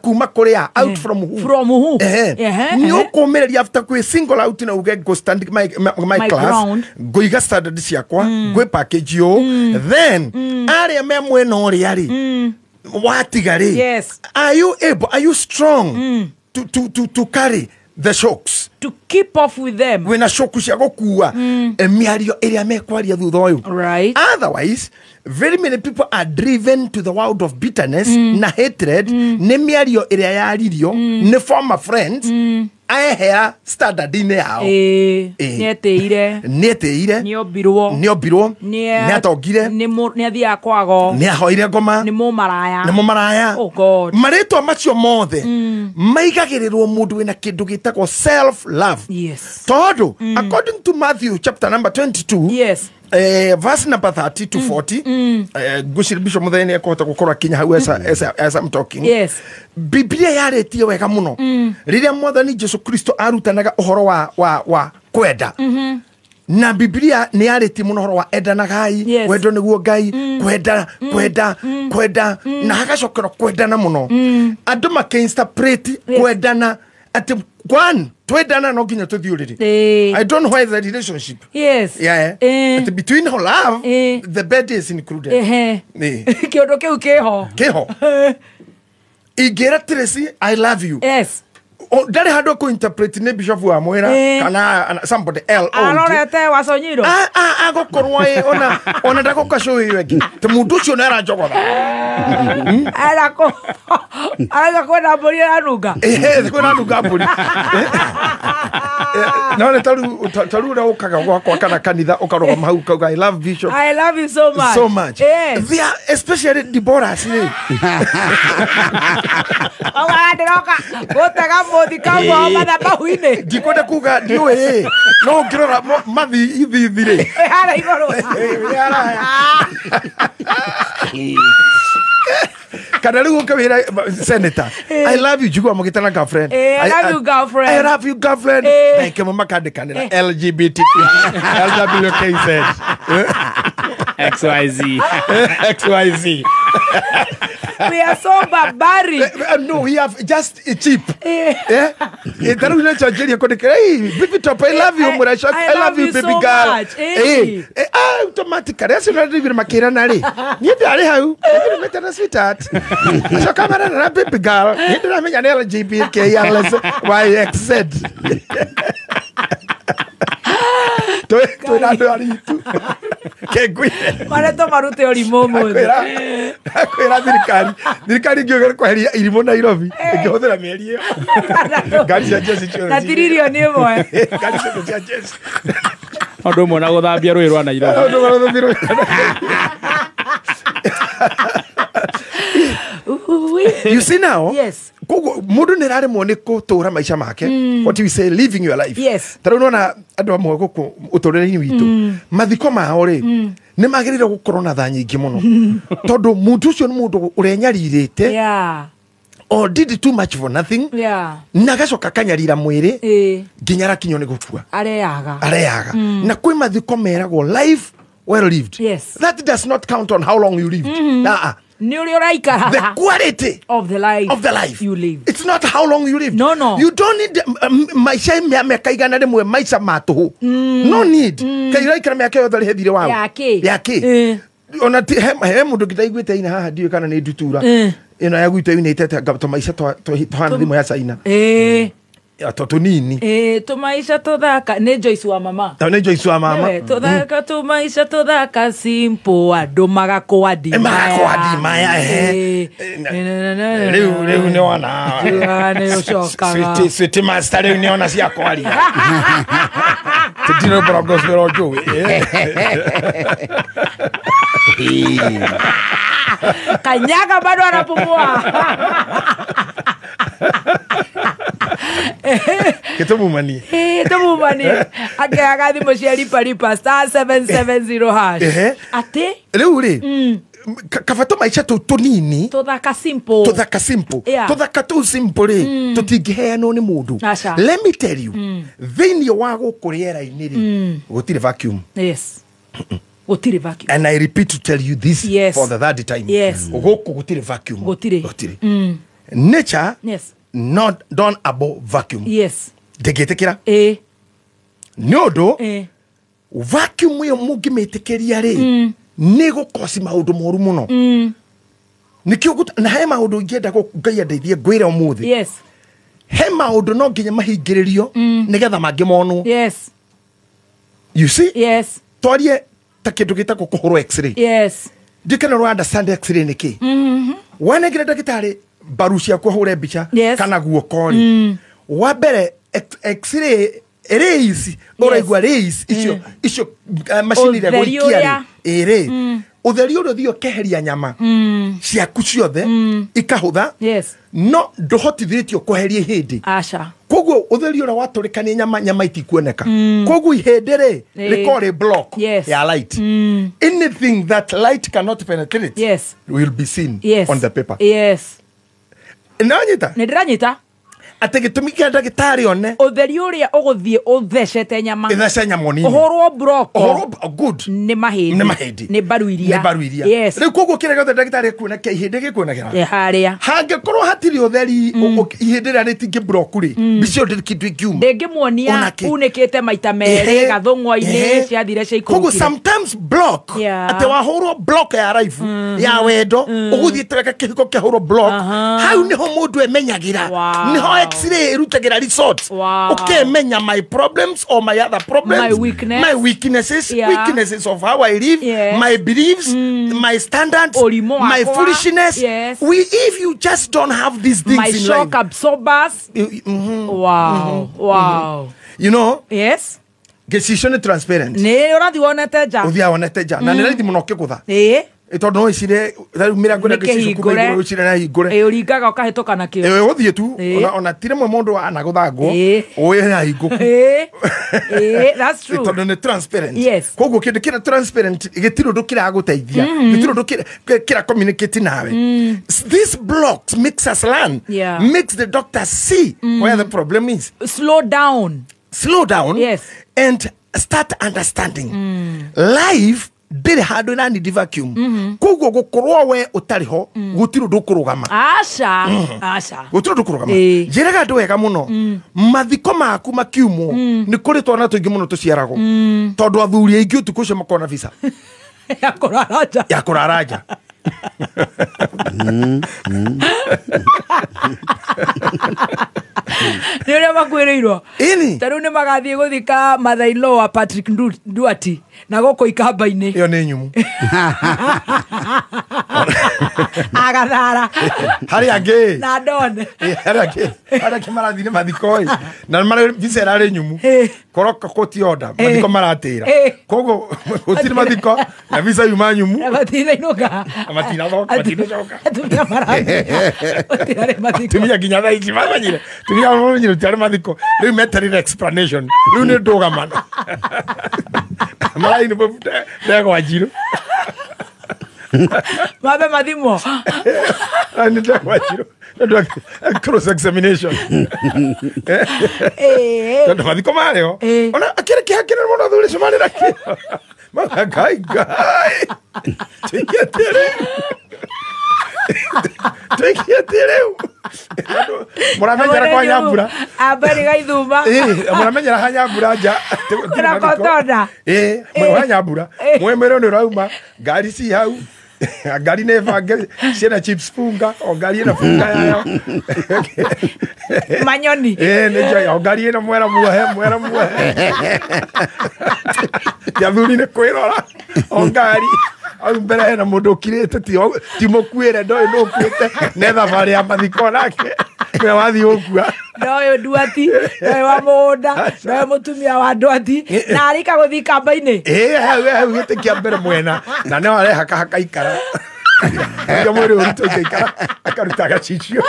kuma kũrĩa, out Eh. from who? From who? Ehe. Ehe, Nĩ ehe. ũkũmĩrĩria after kwĩ single out na uge ngũ stand my My class, ground. ngũiga standard ciakwa, ngwĩ package ũũ, then arĩa me mwena ũrĩa rĩ watiga rĩ, Yes. are you able, are you strong to carry the shocks? To keep off with them. Wĩna shoku cia gũkua mĩario ĩrĩa mekwaria thutha ũyũ? Right. Otherwise, very many people are driven to the world of bitterness na hatred nĩ mĩario ĩrĩa yaririo nĩ former friends ehera standard-inĩ yao. Ĩĩ. Ĩĩ. Nĩ etĩire. Nĩ etĩire. Nĩ ombirwo. Nĩ ombirwo. Nĩ atongire. Nĩ athiaga kwago. Nĩ ahoire ngoma. Nĩ mũmaraya. Nĩ mũmaraya. Oh God. Marĩtwa macio mothe maigagĩrĩrwo mũndũ wĩna kĩndũ gĩtagwo self love. Yes. Tondũ according to Matthew chapter number 22, Yes. verse number 30 to 40, ngwĩciria Bishop Muthee nĩ ekũhota gũkorwo akinya hau as I'm talking. Yes. Biblia yarĩtie wega mũno rĩrĩa mwathani Jesu Kristo arutanaga ũhoro wa kwenda, na Biblia nĩ yarĩtie mũno ũhoro wa endanagai. Yes. Wendo nĩguo Ngai kwenda, kwenda, kwenda, na hagacokerwo kwendana mũno, andũ makĩinterpret Yes. kwendana atĩ one twendana no nginya tũthiĩ ũrĩrĩ. Ĩĩ. I don't know why the relationship. Yes. Yeah. Ĩĩ. But between her love, Eh. the bed is included. Ehe. Ĩĩ. Kĩũndũ kĩu kĩho. Kĩho. Ingĩra Tracy, "I love you." Yes. Ndarĩ handũ kũ interpret nĩ bishop wa mwĩra kana somebody else arorete waconyiro agũkorwo ĩ ona ndagũka show ĩyo ĩngĩ ta mũndũ ũcio nĩ aranjogotha arako arauga kwĩna mbũri ĩranunga kwĩna nunga mbũri no nĩ taru ũrĩa ũkaga gwakwa kana kanitha ũkarũgama hau ũkauga I love bishop, I love you so much, so much. Yes. They are especially Deborah rĩ oga ndĩroka gũtega mũthi kauma mathabahu-inĩ ndikwenda kuga ndiũĩ no ũngĩrora mathi ithithi rĩ harĩa igũrũ kana rĩu ũkawĩra senator I love you njigua mũgĩtana girlfriend I love you girlfriend, I love you girlfriend na ĩkĩmwe makandĩkanĩra LGBTQ LWKZ XYZ XYZ. We are so barbaric. No, we have just cheap. Taru ile chanjeria kondekera hey baby top I love you Murasha, I love you baby girl. Automatically acio ndarĩ makĩrana rĩ niĩ ndarĩ hau metana sweetheart acoka marana na baby girl niĩ ndĩramenya nĩ LGBTQYXZ twĩna andũ aritũ kengwire maretwo marute ũrimũ ũmũthĩ akwĩra thirikari ĩngĩũka kweheria irimũ Nairobi ĩngĩhũthĩra mĩeri ĩyo ngari cia jeshi ciothe na tiririoni ĩmwe ngari ciothe cia jeshi ũndũ ũmwe na gũthambia rũĩ rwa Nairobi ũndũ ũmwe na gũthambia rũĩ rwa Nairobi. You see now? Yes. Koguo mundu nĩ araremwo nĩ gũtũra maica make. What you say, living your life. Yes. Ta rĩu nona andũ amwe gũkũ ũtũrĩre-inĩ witũ mathiko mao rĩ nĩ magĩrĩire gũkorwo na tha nyingĩ mũno tondũ mũndũ ũcio nĩ mũndũ ũrenyarirĩte or did too much for nothing. Na agacoka akanyarira mwĩrĩ nginya arakinywo nĩ gũkua areaga na kwĩ mathiko meragwo life well lived. Yes. That does not count on how long you lived. Nĩ ũrĩa ũraikara the quality of the life, of the life you live. It's not how long you live. No, no. You don't need maica mĩaka igana rĩmwe maica ma tũhũ. No need. Kaĩ ũraikara mĩaka yothe rĩhe thirĩ wao. Ya kĩ? Ona he mũndũ ngĩtaiguĩte ina haha ndiũĩ kana nĩ ndutura. Ĩno ya gwitũ ĩinĩte tũmaica tũhana thimũ ya China. Tũnini. Tũmaica tũthaka nĩ Joyce wa mama. Nĩ Joyce wa mama. Tũthaka tũmaica tũthaka simple andũ magakũadimaya. Magakũadimaya rĩu nĩ wona. Nĩ ũcokaga. Sweet master rĩu nĩ ona cia kwaria. Tũtirĩ gospel njũĩ. Kanyaga bado anapumua. Kitumumanie. Tumumanie. Akeaga thimũ cia lipa lipa *770# Ati rĩu rĩ kaba tũmaica tũu tũnini tũthaka simple tũthaka simple tũthaka tũu simple rĩ tũtingĩheanwo nĩ mũndũ. Let me tell you thĩinĩ wa gũkũ rĩera-inĩ rĩ gũtirĩ vacuum. Yes. Gũtirĩ vacuum. And I repeat to tell you this yes. for the third time. Yes. Gũkũ gũtirĩ vacuum. Gũtirĩ. Gũtirĩ. Nature yes. not done above vacuum. Yes. Ndĩngĩtĩkĩra. Nĩ ũndũ vacuum ĩyo mũngĩmĩtĩkĩria rĩ nĩ gũkoci maũndũ moru mũno. Nĩkĩo na he maũndũ ingĩenda Ngai andeithie ngwĩre ũmũthĩ. Yes. He maũndũ no nginya mahingĩrĩrio nĩgetha mangĩ monwo. Yes. You see? Yes. Twarie ta kĩndũ gĩtagwo kũhũrwo x-ray. Yes. Ndikana ũra understand x-ray nĩ kĩ. Wanengera ndagĩtarĩ mbaru ciaku ahũre mbica kana guoko rĩ wa mbere x-ray rays ũraigua rays icio icio macini iria gũikia rĩ ĩrĩ ũtheri ũrĩa ũthiĩ ũkeheria nyama ciaku ciothe ikahũtha. Yes. No ndũhotithĩtio kweheria ihĩndĩ. Aca. Koguo ũtheri ũrĩa watũrĩka nĩ nyama nyama itikuoneka. Koguo ihĩndĩ rĩ rĩkorwo rĩ block ya light. Anything that light cannot penetrate yes. will be seen yes. on the paper. Yes. Nĩwanyita? Nĩ ndĩranyita. Atĩ gĩtũmi kĩa ndagĩtarĩ one ũtheri ũrĩa ũgũthiĩ ũthecete nyama ĩthece nyama nini ũhũrwo broko ũhũrwo good nĩ mahĩndĩ nĩ mahĩndĩ nĩ mbaru iria nĩ mbaru iria. Yes. Rĩu koguo kĩrĩa gĩothe ndagĩtarĩ ekuona kĩa ihĩndĩ gĩkuonekera harĩa hangĩkorwo hatirĩ ũtheri ihĩndĩ rĩrĩa rĩtingĩ broku rĩ mbica ĩyo ndĩrĩ kĩndũ ĩngiuma ndĩngĩmuonia unĩkĩte maita merĩ gathũng'wa-inĩ ciathire ciaikũrũkire. Koguo sometimes block atĩ wahũrwo block ya life ya wendo ũgũthiĩte wega kĩhiko kĩahũrwo block hau nĩho mũndũ emenyagĩra nĩho X-ray ĩrutagĩra result. Wow. Ũkemenya my problems or my other problems, My weakness. my weaknesses, Yeah. weaknesses of how I live, Yes. my beliefs, my standards, Ũrimũ my wakwa. foolishness. Yes. We, if you just don't have these things My in shock life, absorbers. Wow. Wow. you know, Yes. gĩcicio nĩ transparent. Nĩ ũrathiĩ wonete nja. Ũthiaga wonete nja na nĩ raithi mũno ũkĩgũtha. Ĩĩ. Ĩ, tondũ no ĩcire rĩu mĩrango ĩrĩa Nĩ gĩcicio kuma kĩhingũre. igũrũ ĩcire na hingũre. Ĩĩ, ũringaga ũkahĩtũka nakĩo. Ĩ, ũthiĩ tu Ĩ. ona ti rĩmwe mũndũ anagũthangwo Ĩ. ũĩ na hingũku. Ĩĩ. Ĩĩ, that's true. Tondũ nĩ transparent. Yes. Koguo kĩndũ kĩrĩa transparent gĩtirĩ ũndũ kĩragũteithia, gĩtirĩ ũndũ kĩra communicate nawe. These blocks makes us learn, Yeah. makes the doctor see where the problem is. Slow down. Slow down. Yes. And start understanding. Life ndĩrĩ handũ ĩranidi vacuum. Koguo gũkorwo we ũtarĩ ho gũtirĩ ũndũ ũkũrũgama. Aca. Aca. Gũtirĩ ũndũ ũkũrũgama. Ĩĩ. Njĩraga andũ wega mũno, mathiko maku makiumwo nĩ kũrĩ twana tũingĩ mũno tũciaragwo, tondũ athuri aingĩ ũtukũ ũcio makona visa Ya kũrara nja. ya kũrara nja. Nĩ ũrĩa makuĩrĩirwo. Ĩni. Ta rĩu nĩ magathiĩ gũthika mother-in-law wa Patrick Nduati na gũkũ ikamba-inĩ. Ĩyo nĩ nyumu. Agathara. Harĩ angĩ. Na Don. Ĩ, harĩ angĩ marathiĩ nĩ mathiko ĩ na marĩ visa ĩrarĩ nyumu. Ĩ. Koroka koti order mathiko maratĩra. Ĩ. Koguo gũtirĩ mathiko na visa yuma nyumu. Na matinainũka. Na matinathoka, matinacoka. Atumia marathiĩ. Gũtirarĩ mathiko. Tumia nginya thaa ici mamenyire, tumia mamenyire tiarĩ mathiko, rĩu meterire explanation, rĩu nĩ ndũgamano maraini ndegwa njirũ. Mambe mathimwo. Nĩ ndegwa njirũ nĩ cross examination. Ĩĩ. Tondũ mathiko marĩ ho Ĩ. ona akĩrĩ kĩeha kĩnene mũno, athuri acio marĩ nakĩo. Mauga, ngai ngai, tuikie atĩa rĩu, tuikie atĩa rĩu? Tondũ mũramenyera kwa Nyambura. Amba nĩ gaithuma. Ĩ, mũramenyera ha Nyambura nja. Na Kotona. Ĩ, mwe wa Nyambura mwemero nĩ ũrauma ngari ci hau, ngari nĩ bange ciĩna chips funga, o ngari ĩna funga yayo. Manyoni. Ĩ, nĩ njoya o ngari ĩna mwera muohe, mwera muohe. Ti athuri nĩ kwĩrora o ngari hau mbere hena mũndũ ũkirĩte, ti mũkuĩre, ndoĩ nũ ũkuĩte, nĩ thabarĩ ya mathiko nake nĩwe wathiĩ gũkua. Ndoĩ Nduati, ndoĩ wa mũgũnda, ndoĩ mũtumia wa Nduati, na arĩka gũthiĩ kamba-inĩ. Ĩ, hau hau gĩtĩ kĩa mbere mwena na no arehaka hakaikara ndio mwĩrĩ ũrutwo ikaikara akaruta gacicio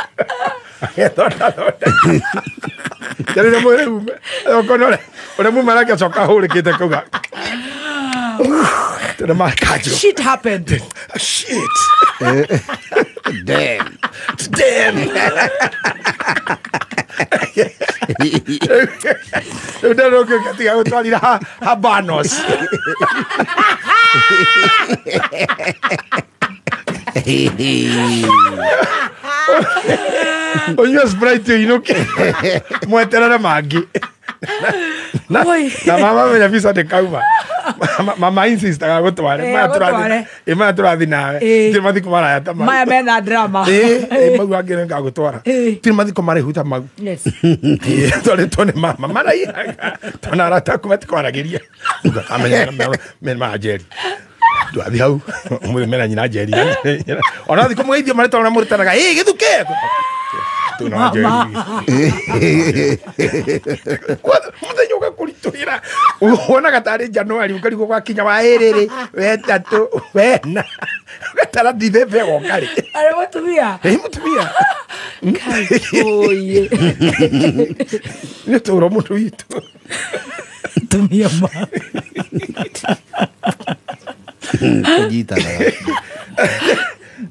agethondathonda rĩrĩa mwĩrĩ ume okorwo ũrĩa muma nake acoka ahũrĩkĩte kauga tondũ makanjwo. Shit happened. Shit. Damn. Damn. Rĩu ndarũkĩte tiga gũtwarira habanos. Ũnyue Sprite ũinũke mweterere mangĩ. Oi. Na mama menya visa ndĩkauma. Mama insist agagũtware. Ĩ, Maya tũrathiĩ. agũtware. Ĩ, maya tũrathiĩ nawe. Ĩ. Tirĩ mathiko maraya ta mau. Maya mena drama. Ĩ, ĩ, mau angĩ nĩngagũtwara. Ĩ. Tirĩ mathiko maraihu ta mau. Yes. Ĩ, twarĩtwo nĩ mama maraihaga tondũ arata aku matikwaragĩria. Amenya me ma Njeri. Ndwathi hau ũmũthĩ mena nyina Njeri. Ona thikũ mũgeithio marĩtwa ũrĩa mũrutanaga, ĩ gĩthuke. Tuna Njeri. Mũthenya ũgakũritũhĩra wonaga tarĩ Januari ũkarigwo gwakinya wa ĩrĩrĩ wetatũ wena ũgatara ndithemba ĩgoka rĩ. Arĩ mũtumia. Ĩ mũtumia. Kai, oye. Nĩ tũro mũndũ witũ. Tumia ma. Kũnyitanaga.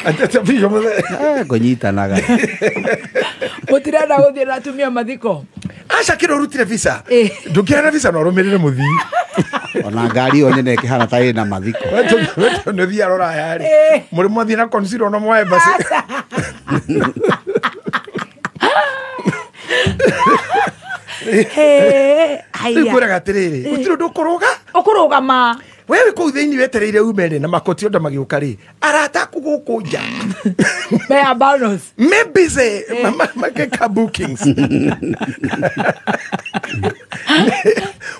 Atete bicho mũthenya. Kũnyitanaga. Mũtirenda gũthiĩ na atumia mathiko. Aca kĩrĩa ũrutire visa. Ĩ. Ndũngĩheana visa na ũrũmĩrĩre mũthii. Ona ngari ĩyo nyene ĩkĩhana ta ĩna mathiko. Nĩ ũthiaga rũraya rĩ. Ĩ. Mũrĩ mwathiĩ na concealer ona mwa embassy. Hey, Rĩu haya. ngwĩraga atĩrĩrĩ, gũtirĩ ũndũ ũkũrũga. Ũkũrũgama. Wewe kũu thĩinĩ wetereire ume rĩ na makoti onda magĩũka rĩ arata aku gũkũ nja Bear bonus. Me busy makeka bookings.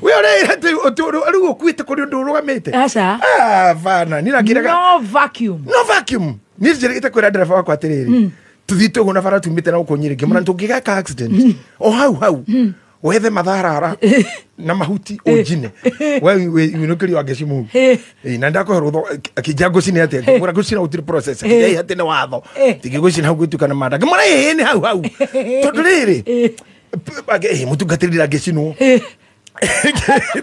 We ore rĩu ũkuĩte kũrĩ ũndũ ũrũgamĩte. Aca. Ah, bana nĩ No vacuum. No vacuum. Niĩ njĩrĩgĩte kwĩra ndereba wakwa atĩrĩrĩ tũthiĩte ũguo na bara tumĩte na gũkũ Nyĩrĩ ngĩmwĩra tũngĩgeka accident o hau hau wethe matharara na mahuti ũnjine we winũkĩrio angĩcimu na ndakũhe rũtho akĩnjia ngũcine atĩa ngĩmwĩra ngũcina gũtirĩ process akĩnjia atĩ nĩ watho tingĩgũcina hau gwĩtuĩka nĩ manda ngĩmwĩra ĩĩ nĩ hau hau tondũ rĩrĩ mũtungatĩri angĩcinwo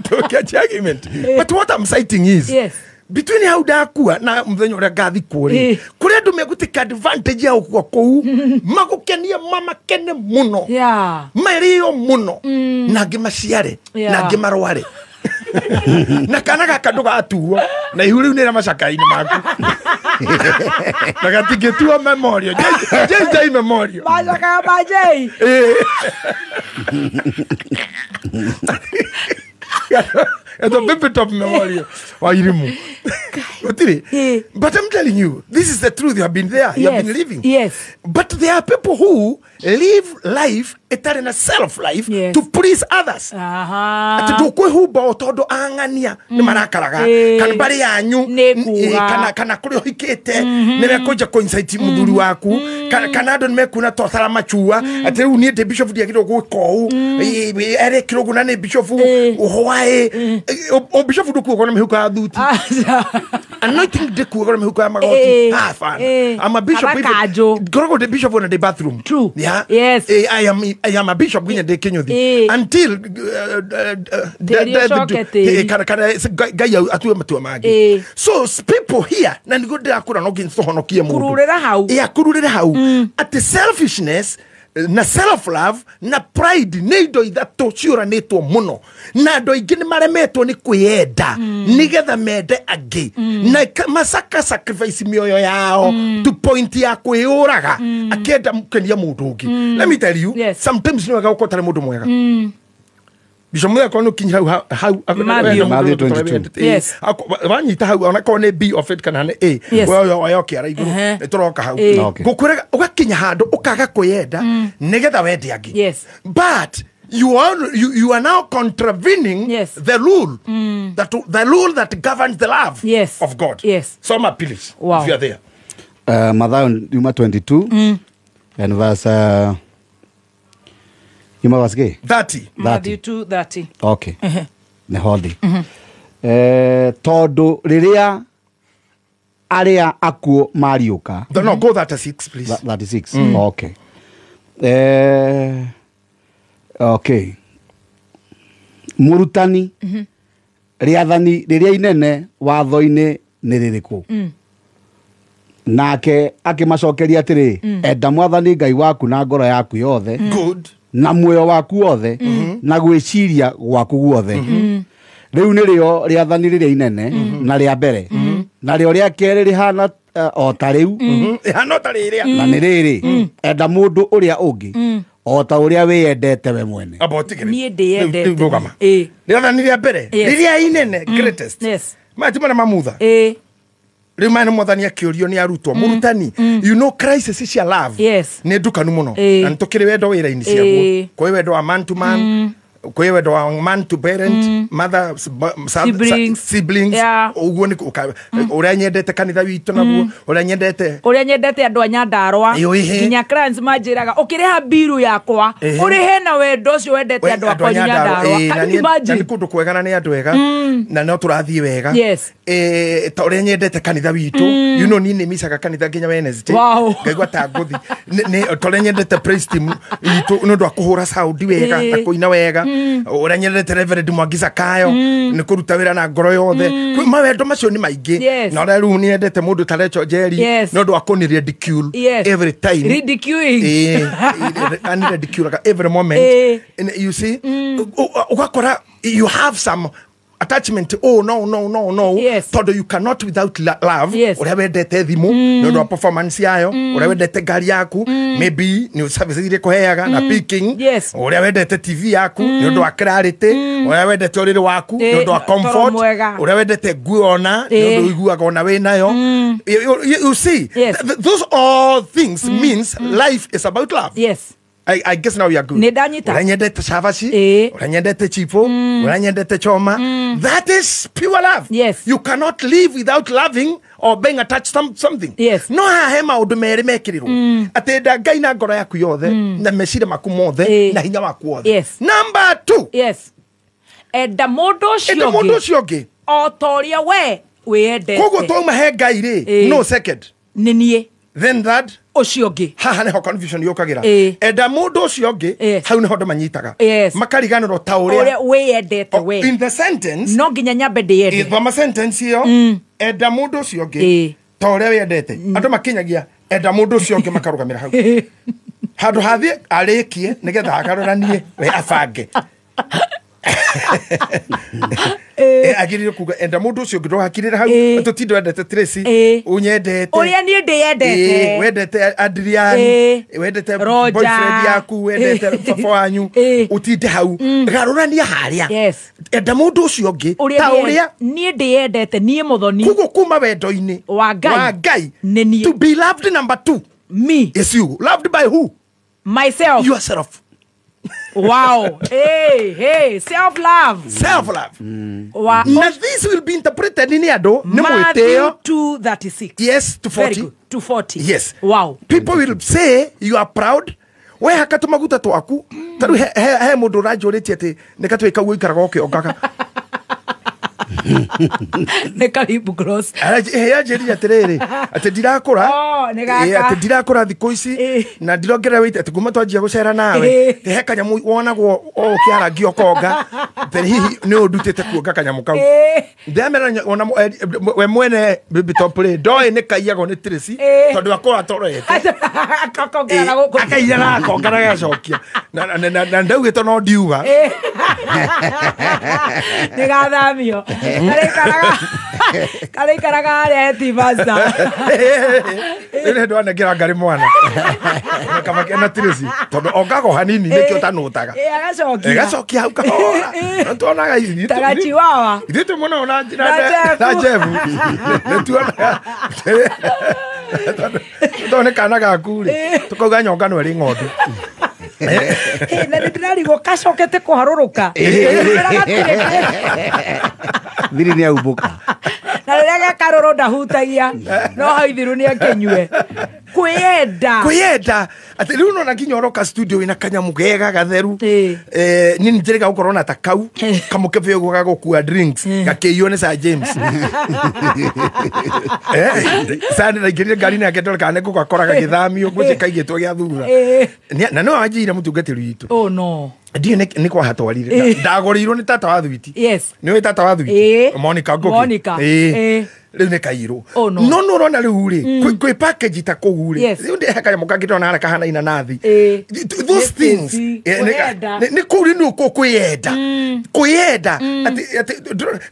tũkĩanjia argument. But what I'm citing is yes. Between hau ndakua na muthenya uria ngathikwo ri kuri andu megutake advantage ya gukua kuu magukenia mamakene muno mario muno na angi maciare na angi marware na kana gaka ndugatuo na ihu riu nira macakaini maku na gatingĩtuo memorial JJ memorial macakaya ma J. It's a baby top memorial. Wairimu. But I'm telling you, this is the truth. You have been there. You have been living. Yes. But there are people who live life, eternal self life, to please others. Ati tukwihumba tondu ang'ania ni marakaraga kana bari yanyu kana kuri uhikite ni mekuja kuincite muthuri waku kana andu ni mekuona to tara machua ati riu nie ndi bishop ndiagirwo gwika uu erekirwo guo na ni bishop why o bishop ndukuogo na mihuko ya thuti anointing ndikuogo na mihuko ya magoti. Ah, fine. I'm a bishop. Ngoragwo ndi bishop na ndi bathroom. True. Yeah. Yes. I am a bishop nginya ndi kinyuthi until kana Ngai atue matua mangi. So people here na niguo ndirakura no nginya tuhonokie mundu kururira hau. Yeah, kururira hau at selfishness na self love na pride nä indo ithatå ciåranätwo må no na andå aingä nä maremetwo nä kwĩyenda nĩgetha mende angä na macaka sacrifice mĩoyo yao to point ya kwĩyũraga akĩenda kenia mũndũ ũngĩ. Let me tell you, sometimes nĩ wega gũkorwo ũtarĩ mũndũ mwega. Bishop Muthee akorwo nĩ ũkinyire hau Matthew 22. Wanyita hau onakorwo nĩ B of it kana nĩ A weoyo kĩara igũrũ nĩ tũroka hau ngũkwĩraga ũgakinya handũ ũkaga kwĩyenda nĩgetha wende angĩ. But you are now contravening the rule that the rule that governs the love of God. So my please, if you are there. Mathayo yuma 22 and verse yuma verse 30. Matthew 2:30. Okay. Nĩ hondi. Tondu riria aria akuo mariuka. No, go 36 please. 36. Okay. Okay. Murutani riathani riria inene watho-inĩ nĩ rĩrĩkũ? Nake akimacokeria atĩrĩ, enda mwathani Ngai waku na ngoro yaku yothe. Good. Na muoyo waku wothe na gwĩciria gwaku guothe. Rĩu nĩrĩo rĩathani rĩrĩa inene na rĩa mbere na rĩo rĩa kerĩ rĩhana o ta rĩu rĩhana o ta rĩrĩa na nĩ rĩrĩ, enda mũndũ ũrĩa ũngĩ o ta ũrĩa wĩyendete we mwene. Niĩ ndĩyendete. Rĩathani rĩa mbere rĩrĩa inene greatest. Maya ti marĩa mamutha rĩu maya nĩ mwathani akĩũrio nĩ arutwo mũrutani, you know crisis cia love nĩ ndukanu mũno na nĩ tũkĩrĩ wendo wĩra-inĩ ciaguo. Kwĩ wendo wa man to man, kwĩ wendo wa man to parent, mother, siblings, ũguo nĩ ũrĩa nyendete kanitha witũ naguo ũrĩa nyendete andũ a Nyandarũa nginya clients manjĩraga ũkĩrĩha biru yakwa ũrĩhe na wendo ũcio wendete andũ akwa Nyandarũa. Na nĩ kũndũ kwega na nĩ andũ ega na no tũrathiĩ wega ta ũrĩa nyendete kanitha witũ, you know niĩ nĩmicaga kanitha nginya Wednesday ngaigua ta ngũthi ta ũrĩa nyendete praise team itũ nĩ ũndũ wa kũhũra sound wega na kũina wega ũrĩa nyendete Reverend Mwangi Zakayo nĩ kũruta wĩra na ngoro yothe. Mawendo macio nĩ maingĩ na ũrĩa rĩu nĩendete mũndũ ta Rachel Njeri nĩ ũndũ wa kũni ridicule every time ridiculing ani ridicule every moment. You see ũgakora you have some Attachment oh no no no no. Yes. Todo you cannot without love. Yes. Uria wendete thimu ni undu wa performance yayo, uria wendete ngari yaku, maybe ni service iria kuheaga na picking. Yes. Uria wendete TV yaku ni undu wa clarity, uria wendete uriri waku ni undu wa comfort, uria wendete nguo ona ni undu uiguaga ona wi nayo. You see, yes. Those all things means life is about love. Yes. I guess now we are good. Uranyendete chavashi, uranyendete chipo, uranyendete choma. That is pure love. Yes. You cannot live without loving or being attached to something. Yes. No hahe maundu mere mekirirwo. Atenda Ngai na ngoro yaku yothe na meciria maku mothe na hinya waku wothe. Yes. Number 2. Yes. Enda mundu ucio ungi. O toria we wiyendete. Koguo twauma he Ngai ri, no second. Ni nie. Then that ucio ungi haha niho confusion yukagira enda mundu ucio ungi hau niho andu manyitaga makariganirwo ta uria wiyendete we in the sentence no nginya nyambe ndiyende thoma sentence iyo enda mundu ucio ungi ta uria wiyendete andu makinyagia enda mundu ucio ungi makarugamira hau handu hathie arikie nigetha akaroranie we abange agirire kuga enda mundu ucio ngindo hakirira hau tutindo endete Tracy unyendete uria nie ndiyendete wendete Adrian wendete boyfriend yaku wendete baba wanyu utinde hau garurania haria enda mundu ucio ungi ta uria nie ndiyendete nie muthoni kugo kuma wendo-ini wa Ngai to be loved number 2 me is you loved by who? Myself. Yourself. Wow. Hey, hey, self-love. Self-love. Wow. Now this will be interpreted in here, Matthew 2:36. Yes, to 40. To 40. Yes. Wow. People will say you are proud. We hakatu maguta twaku. Taru he mundu uranjuritie ati nikatwika guikaraga ukiongaga. Ne karibu cross. Yanjĩrire atĩrĩrĩ atĩ ndirakũra atĩ ndirakũra thikũ ici na ndirongerera weight atĩ kuma twanjia gũcera nawe he kanyamũ wonagwo o ũkĩarangia ũkonga atĩ hihi nĩ ũndutĩte kuonga kanyamũ kau ndamera ona we mwene baby top rĩ ndoĩ nĩ kaiyagwo nĩ Tracy tondũ akorwo atorete akaiyaga akonga na agacokia na ndaugĩte no ndiuga nĩ gathamio karĩikaraga harĩa hetimasta rĩrĩ ndwanengera ngarĩ mwana na Tracy tondũ ongago hanini nĩkĩo tanũtaga agacokia hau kahora tuonaga ici tagachiwawa ithuĩ twĩ mũno na Jeff nĩtuonaga tondũ nĩ kana gaku rĩ tũkauga nyonga no ĩrĩ ng'ondu na nĩndĩrarigwo kacokete kũharũrũka thiri nĩ aumbũka na rĩrĩa gekarũrũ ndahutagia no hau ithiru nĩ akĩnyue kwĩyenda kwĩyenda atĩ rĩu nona nginya ũroka studio wĩna kanyamũ gega gatheru niĩ nĩnjĩrĩga gũkorwo na ta kau kamũkebe ũguo ga gũkua drinks gakĩiywo nĩ Sir James Sir ndaingĩrire ngari-inĩ yake ndore kana nĩngũgakora gagĩthamio ngwĩciria kaigĩtwo gĩa thura na no anjĩire mũtungatĩri witũ oh no ndiĩ nĩ kwahatwarire ndagũrĩirwo nĩ tata wa thwiti yes nĩ ũĩ tata wa thwiti Monica Ngugi Monica rĩu nĩ kairwo no no ũrona rĩu rĩ kwĩ package ta kũu rĩ rĩu ndĩhe kanyamũ kangĩ ndĩrona harĩa kahana inanathi those things nĩ kũu rĩ nĩ kwĩyenda kwĩyenda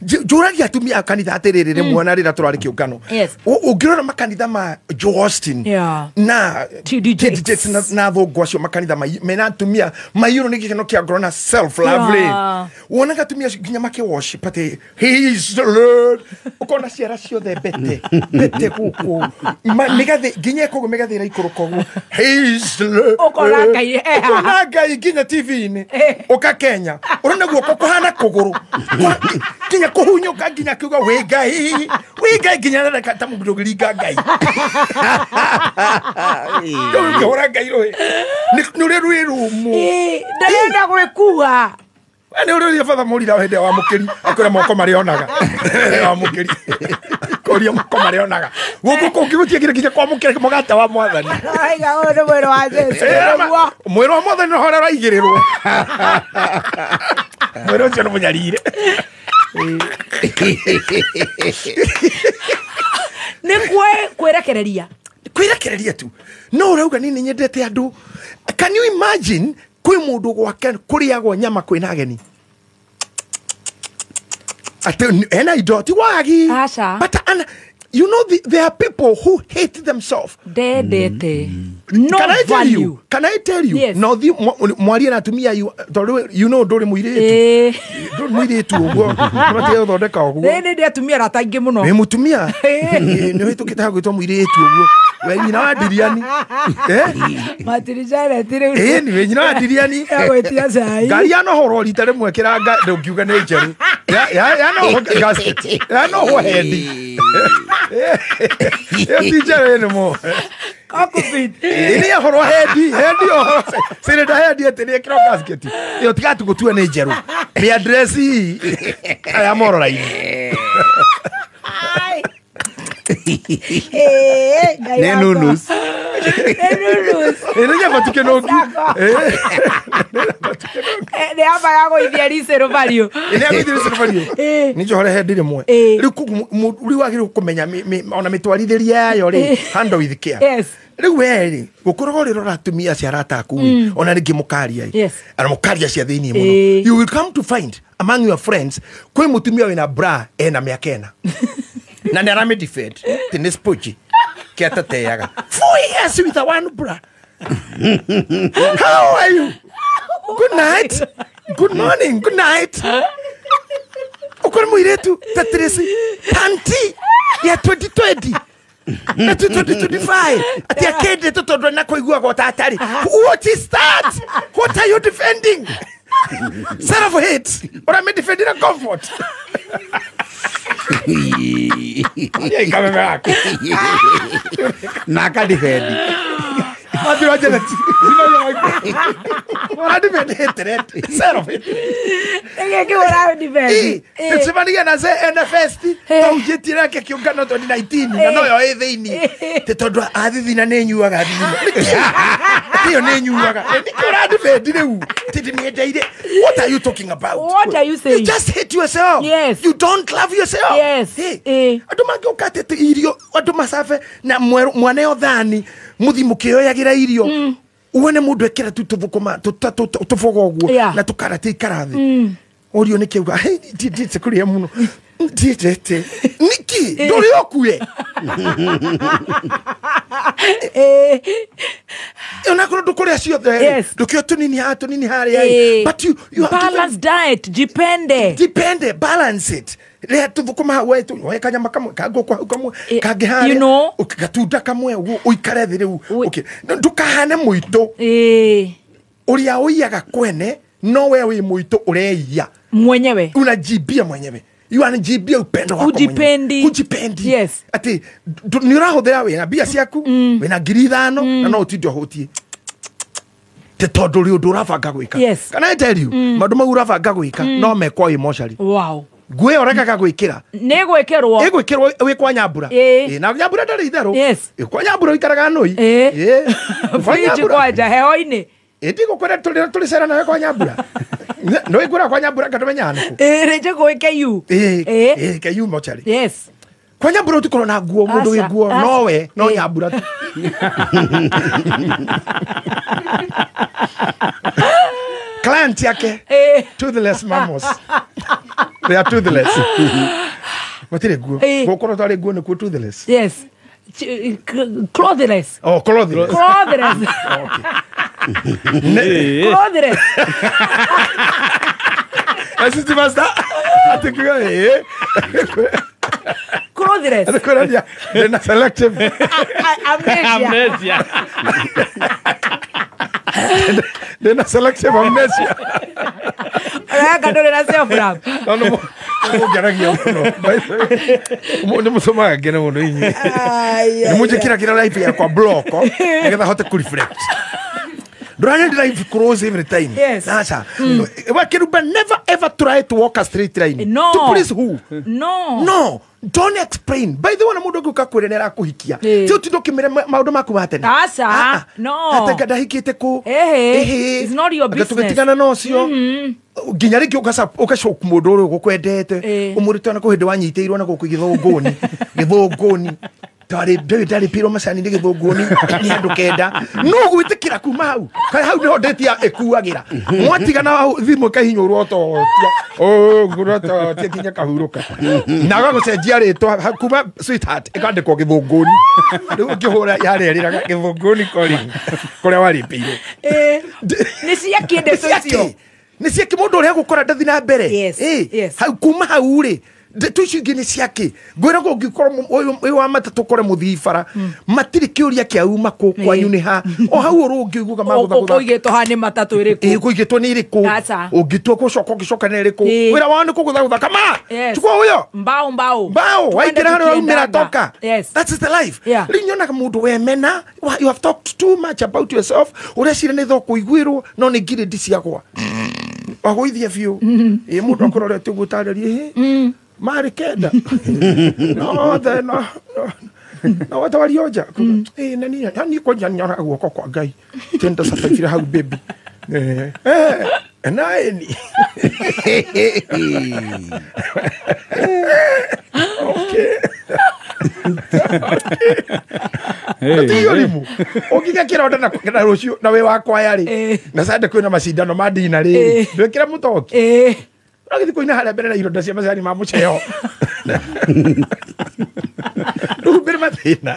njũragia atumia a kanitha atĩrĩrĩ rĩmwe na rĩrĩa tũrarĩ kĩũngano ũngĩrora makanitha ma Joe Austin na TD Jakes na thũngũ acio makanitha mena atumia maiyũrwo nĩ gĩkeno kĩa ngoro na self love rĩ wonaga atumia acio nginya makĩ worship atĩ he is the Lord ũkona ciara ciothe bete bete gũkũ mĩgathĩ nginya ĩkoguo mĩgathĩ ĩraikũrũka ũguo he is the Lord ũkona Ngai ũkona Ngai nginya TV-inĩ ũka Kenya ũrona guoko kũhana kũgũrũ nginya kũhunyũka nginya kiuga wĩ Ngai nginya rareka ta mũndũ ũngĩringa Ngai ũngĩhũra Ngai rũĩ nĩ ũrĩa rwĩ rũmũ ndarenda gwĩkua nĩ ũrĩa batha mũrira hĩndĩ ya wamũkĩri akwĩra moko marĩonaga wamũkĩri kũria moko marĩonaga gũkũ kũngĩ gũtiagire nginya kwamũkĩra mũgate wa mwathani aiga ũyũ nĩ mwĩrĩ wa Jesũ mwĩrĩ wa mwathani noho ũrĩa ũraigĩrĩrwo mwĩrĩ ũcio nĩ mũnyarire nĩ kwĩrekereria kwĩrekereria tu no ũrauga niĩ nĩ nyendete andũ can you imagine kwĩ mũndũ gwake kũrĩagwo nyama kwĩna ageni Ati ena indo ti wagi. Aca. But and you know there are people who hate themselves. Ndendete. No Can I tell value. you? Can I tell you? Yes. No, the mwarie na atumia you tondu you know nduri muiritu. Nduri muiritu uguo. Matige guthondeka uguo. Nĩ ndĩ atumia arata aingĩ mũno. Wĩ mutumia? Nĩ wĩtũkĩte ha gwĩtwo muiritu uguo. We nyina wa Ndiriani. Matirijareti rĩu. Ni we nyina wa Ndiriani. Agwĩtia cai. Ngari yanohorwo rita rĩmwe kĩranga ndũngiuga nĩ njerũ. Ya no ya no hendi. Ĩyo ti njerũ ĩno mo. Cockpit. Ini ya horo hendi ohoro. Sire hendi atĩ nĩ ĩkĩrwo gasket. Ĩyo tiga tũgũtue nĩ njerũ. Nĩ address aya mororaini. Nĩ nunus. Nĩ nunus. Nĩ nyama tukenogi. Nĩ amba ya gũithia resale value. Nĩ ya gũithia resale value. Nĩ njohore hendi rĩmwe. Rĩu rĩu wagĩrĩirwo kũmenya ona mĩtwarithĩrie yayo rĩ handle with care. Yes. Rĩu we rĩ gũkoragwo rĩrora atumia acio arata aku ona rĩngĩ mũkaria Yes. ana mũkaria cia thĩinĩ mũno. You will come to find among your friends kwĩ mũtumia wĩna bra ena mĩaka ĩna. Na nĩ aramĩdefend atĩ nĩ sponge kĩatateaga. 4 years with a one bra. How are you? Good night. Good morning. Good night. Ukore muiretu ta Tracy panty ya 2020 na 2025 ati akende tondu na kuiguaga ta atari. What is that? What are you defending? Self hate. Ora me defending a comfort. Yeah, kameme yako. Na ka defend. Ati waje na defend hatred. Self hate. Nĩ ora defend. Tucemania na ze NFS taujĩtire ake kĩũngano 2019 na noyo ĩ thĩinĩ. Tĩ tondũ athithina nĩ nyuaga thithina. Ĩyo nĩ nyuaga. Nĩkĩ ũra defend rĩu? Tĩ ndĩmĩendeire. What are you talking about? What are you saying? You just hate yourself. Yes. You don't love yourself. Yes. Andũ mangĩũka atĩ irio andũ macabe na mwaneo thani muthi mũkĩoyagĩra irio wone mũndũ ekĩra tu tũthũkũma tũboga ũguo na tũkarati ikara thĩ. Ũrio nĩ kĩuga hey ndiendete kũrĩa mũno ndiendete nĩkĩ ndũrĩ ũkue onakorwo ndũkũrĩa ciothe ndũkĩo tũnini haha tũnini harĩa but you have balance diet jipende balance it rĩa tũthũkũma hau we kanyama kamwe kangũkũ hau kamwe kangĩ harĩa gatunda kamwe ũguo ũikare thĩ rĩu ndũkahane mũitũ ũrĩa ũiyaga kwene no we wĩ mũitũ ũreiya mwenyewe unajibia mwenyewe. You anajibia upendo wako mwenyewe. Hujipendi. Yes. Ati nĩ ũrahũthĩra wĩna mbia ciaku wĩna 5,000 na no ũtinde ũhũtie te tondũ rĩ ũndũ ũrabanga gwĩka. Yes. Can I tell you maũndũ mau ũrabanga gwĩka no mekwo wĩ mocarĩ. Wow. Nguo ĩyo ũregaga gwĩkĩra nĩ gwĩkĩrwo ĩgwĩkĩrwo wĩ kwa Nyambura. Na Nyambura ndarĩ itherũ. Yes. Kwa Nyambura ũikaraga nũi. Fridge kwanja heho-inĩ. Ndigũkwĩra tũrĩ cera nawe kwa Nyambura. No ĩngwĩra kwa Nyambura ngatũmenya nĩkũ. Rĩnjĩ gwĩ KU. KU mocarĩ. Yes. Kwa Nyambura ũtikorwo na nguo mũndũ wĩ nguo nowe no Nyambura tu. Client yake toothless mammals. They are toothless. Matirĩ nguo. Gũkorwo tarĩ nguo nĩkuo toothless. Yes. Clothless. Oh, clothless. Clothless. Okay. Clothless. Assistant master. Ati kuga Clothless. They're selective amnesia. They're selective amnesia. Ora ndũrĩ na self love. No no. Ngeragia mũno. Nĩ mũcomaga ngene mũno inyuĩ. Nĩ mũnjĩkĩragĩra life yakwa block nĩgetha hote kũ reflect. Running life cross every time. Yes. Sasa. Wakiruba never ever try to walk a straight line. No. To please who? No. No. Don't explain. By the way, na mundu angiuka kwire nĩ arakuhikia. Ti ũtinde ũkĩmĩra maũndũ maku ma tene. Aca. No. Atanga ndahikĩte kũ. It's not your business. Tũgĩtigana na ũcio. Nginya rĩngĩ ũgacoka mũndũ ũrĩa ũgũkwendete. Ũmũrĩte ona kũ hĩndĩ wanyitĩirwo na gũkũ gĩthũngũni. Gĩthũngũni. Ndarĩ piro macani nĩ gĩthũngũni nĩ andũ kenda no gwĩtĩkĩra kuma hau kai hau nĩho ndĩti ĩkuagĩra mwatigana thimũ ĩkahinyũrwo totia ũguo nginya kahurũka na agagũcenjia rĩtwa kuma sweetheart ĩkandĩkwo gĩthũngũni rĩu ũngĩhũra yarerĩraga gĩthũngũni calling kũrĩa warĩpĩirwo nĩ ciakĩ ndeto icio nĩ ciakĩ mũndũ ũrĩa gũkora ndathi na mbere hau kuma hau rĩ ndeto icio ingĩ nĩ ciakĩ ngwĩra ũngĩkorwo ũyũ wa matatũ kore mũthii bara matirĩ kĩũria kĩa uma kũ kwanyu nĩ ha o hau ũrũngĩ ũiguaga magũthagũtha ũigĩtwo ha nĩ matatũ ĩrĩkũ kũigĩtwo nĩ ĩrĩkũ ũngĩtua gũcoka ũngĩcoka nĩ ĩrĩkũ wĩra wao nĩ kũgũthagũtha kama chukua huyo mbao mbao mbao waingĩra harĩa waumĩra toka. That is the life. Rĩu nyonaga mũndũ wemena you have talked too much about yourself ũreciria nĩ thoko iguĩrwo no nĩ ngirĩndi ciagwa wagũithia biũ ĩ mũndũ akũrorete ũguo ũtarĩrie marĩ kenda no the no no watawarioja na ni kwanja nyonaga guoko kwa Ngai tenda survive hau baby naeni okay Atiyo ũngĩgĩa kĩronda na rũciũ na wĩ wakwa yarĩ na sande kwĩna macindano ma ndina rĩ ndwĩkĩra mũtoki ũragĩthiĩ kũina harĩa mbere na ironda cia macani ma mũceo ndũhumbĩre mathĩna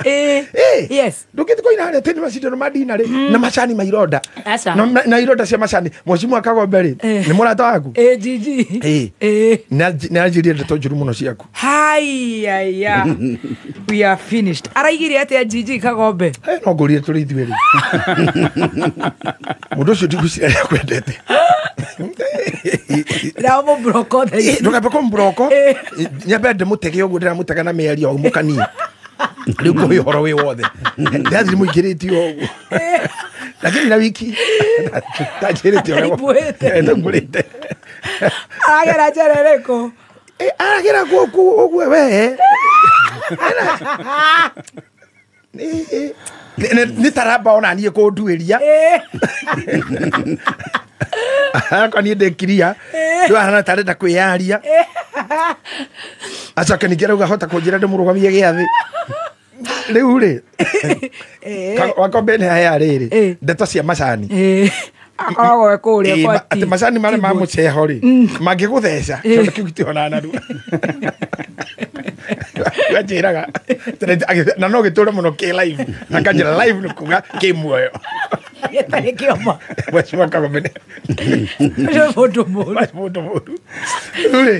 ndũngĩthiĩ kũina harĩa tĩ nĩ macindano ma ndina rĩ na macani ma ironda na ironda cia macani Mheshimiwa Kagombe rĩ nĩ mũrata waku nĩ anjirie ndeto njũru mũno ciaku. Haiya we are finished. Araigire atĩa Gigi Kagombe? No ngũrire tũrĩ ithuĩ rĩ mũndũ ũcio ndigwĩciria nĩ akwendete ndũkambe kũmũbroko nyambe ndĩmũtege ũguo ndĩramũtega na mĩario aumũkanie rĩu kũhe ũhoro wĩ wothe ndathiri mũingĩrĩtio ũguo lakini na wiki ndanjĩrĩte ũrĩa aragera njĩra ĩrĩkũ aragera gũkũ ũguo we nĩ taramba ona niĩ kũnduĩria akwa niĩ ndĩkiria rĩu ahana tarenda kwĩyaria acoke ningĩ arauga hota kũnjĩra ndĩmũrũgamie gĩathĩ rĩu rĩ Wakombe nĩ haya rĩrĩ ndeto cia macani akoragwo e kũrĩa kwa atĩ macani marĩa ma mũceho rĩ mangĩgũtheca kĩondo kĩu gĩtihonaga narua anjĩraga na no gĩtũre mũno kĩ live akanjĩra live nĩ kuga kĩ muoyo gĩtarĩ kĩoma Mheshimiwa Kagombe ũcio mũndũ mũru mũndũ mũru rĩu rĩ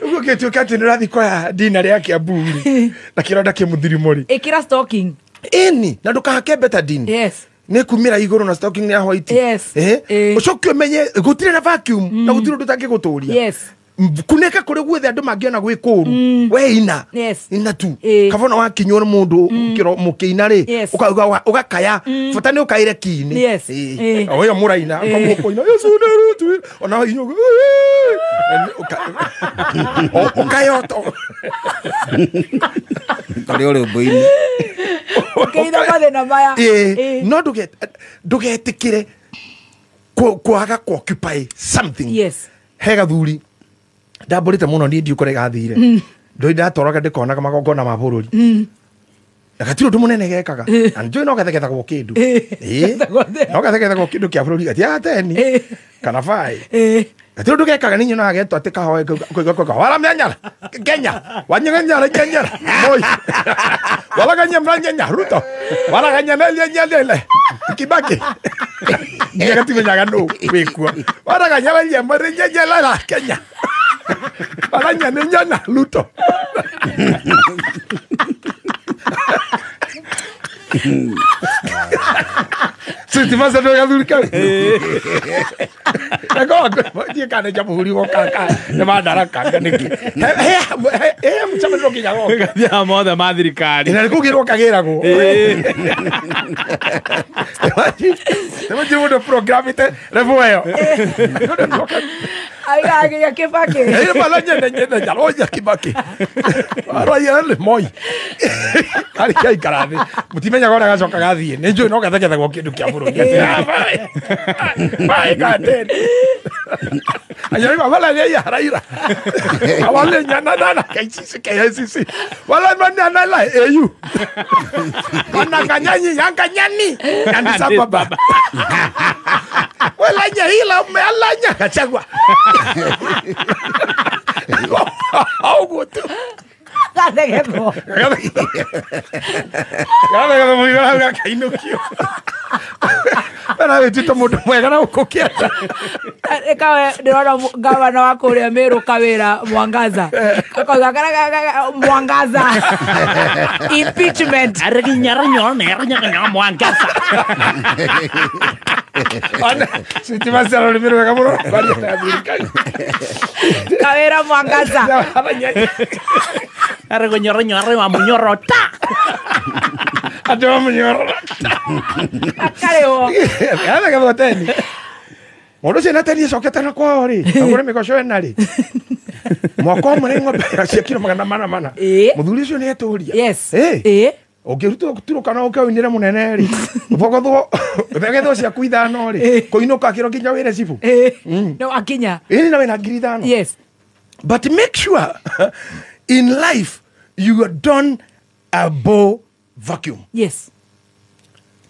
ũguo gĩtuĩka atĩ nĩ ũrathiĩ koya ndina rĩa Kiambu rĩ na kĩronda kĩ mũthirimo rĩ ĩkĩra stocking ĩni na ndũkahake betadine yes nĩ kumĩra igũrũ na stocking nĩ ya white yes ũcoke ũmenye gũtirĩ na vacuum na gũtirĩ ũndũ ũtangĩgũtũria yes kuneka kũrĩ guothe andũ mangĩona gwĩ kũũru we ina ina tu kabona wakinywo nĩ mũndũ mũkĩina rĩ ũgakaya bata nĩ ũkaĩre kii-inĩ o ĩyo mũraina ũkamũkũina Yesu nĩ ona inyuĩ ũkaya tarĩ ũrĩmbo-inĩ ũkĩina mathĩna maya no ndũgetĩkĩre kwaga ku-occupy something he gathuri ndambũrĩte mũno niĩ ndiũ kũrĩa gathire ndũĩ ndatwaraga ndĩkonaga magongona ma bũrũri na gatirĩ ũndũ mũnene gekaga na njũĩ no gathegethagwo kĩndũ no gathegethagwo kĩndũ kĩa bũrũri gatiaga teni kana baĩ gatirĩ ũndũ gekaga nĩ nyonaga getwo atĩ kahoe kauga wala mnyanyara Kenya wanyanyara nyanyara Moi wala ganya mnyanya Ruto wala ganya nyanya Kibaki nginya gatimenyaga nũ wĩkuo wala ganya nyanya Kenya wala nyanya nyanya Ruto Siti masa ndo gathuri kau Nako tie kana jamhuri goka ka nĩ madaraka nĩkĩ he mũcemanio nginya goka Gathiaga mothe ma thirikari na nĩkũgĩrwo kagĩragwo Nĩmanjire mũndũ programmĩte level ĩyo. Aiga Kibaki. Ile balanya nyenda jaloja Kibaki. Araya le Moi. Ari kai karathi. Mutimenyaga ũrĩa gacoka gathie. Nĩ njũĩ no gathegethagwo kĩndũ kĩa bũrũri. Bye gaten. Ayari wala ya Raila. Awale nyana na KCC KCC. Wala mwana la AU. Wana kanyanyi yankanyani. Addis Ababa. Wala nyahila umealanya Gachagua. Au tu. Gathegethwo. Gathegethwo mũigana gakainũkio. Bana wĩtĩte mũndũ mwega na ũkũkĩenda. Ekawe ndĩrona gavana wa kũrĩa Meru Kawĩra Mwangaza. Akauga Mwangaza. Impeachment. Mwangaza. Ana sitima cia rũrĩmĩ rwega mũno kwaria na thirikari. Kawĩra Mwangaza. Muñorota. Andũ a Muñorota. Akarĩhwo. Gathegethwo teni. Mũndũ ũcio na teni acokete na kwao rĩ, agũre mĩgoco ĩna rĩ. Mwaka ũmwe nĩ ng'ombe cia kiro 400. Mũthuri ũcio nĩ etũria. Yes. Ũngĩrutwo Turukana ũke ũinĩre mũnene rĩ, ũbogothwo ũthegethwo ciaku 5 rĩ, kũinũka kĩro nginya wĩre cibũ. No akinya. Ĩĩ na wĩna 5,000. Yes. But make sure in life you don't abhor vacuum. Yes.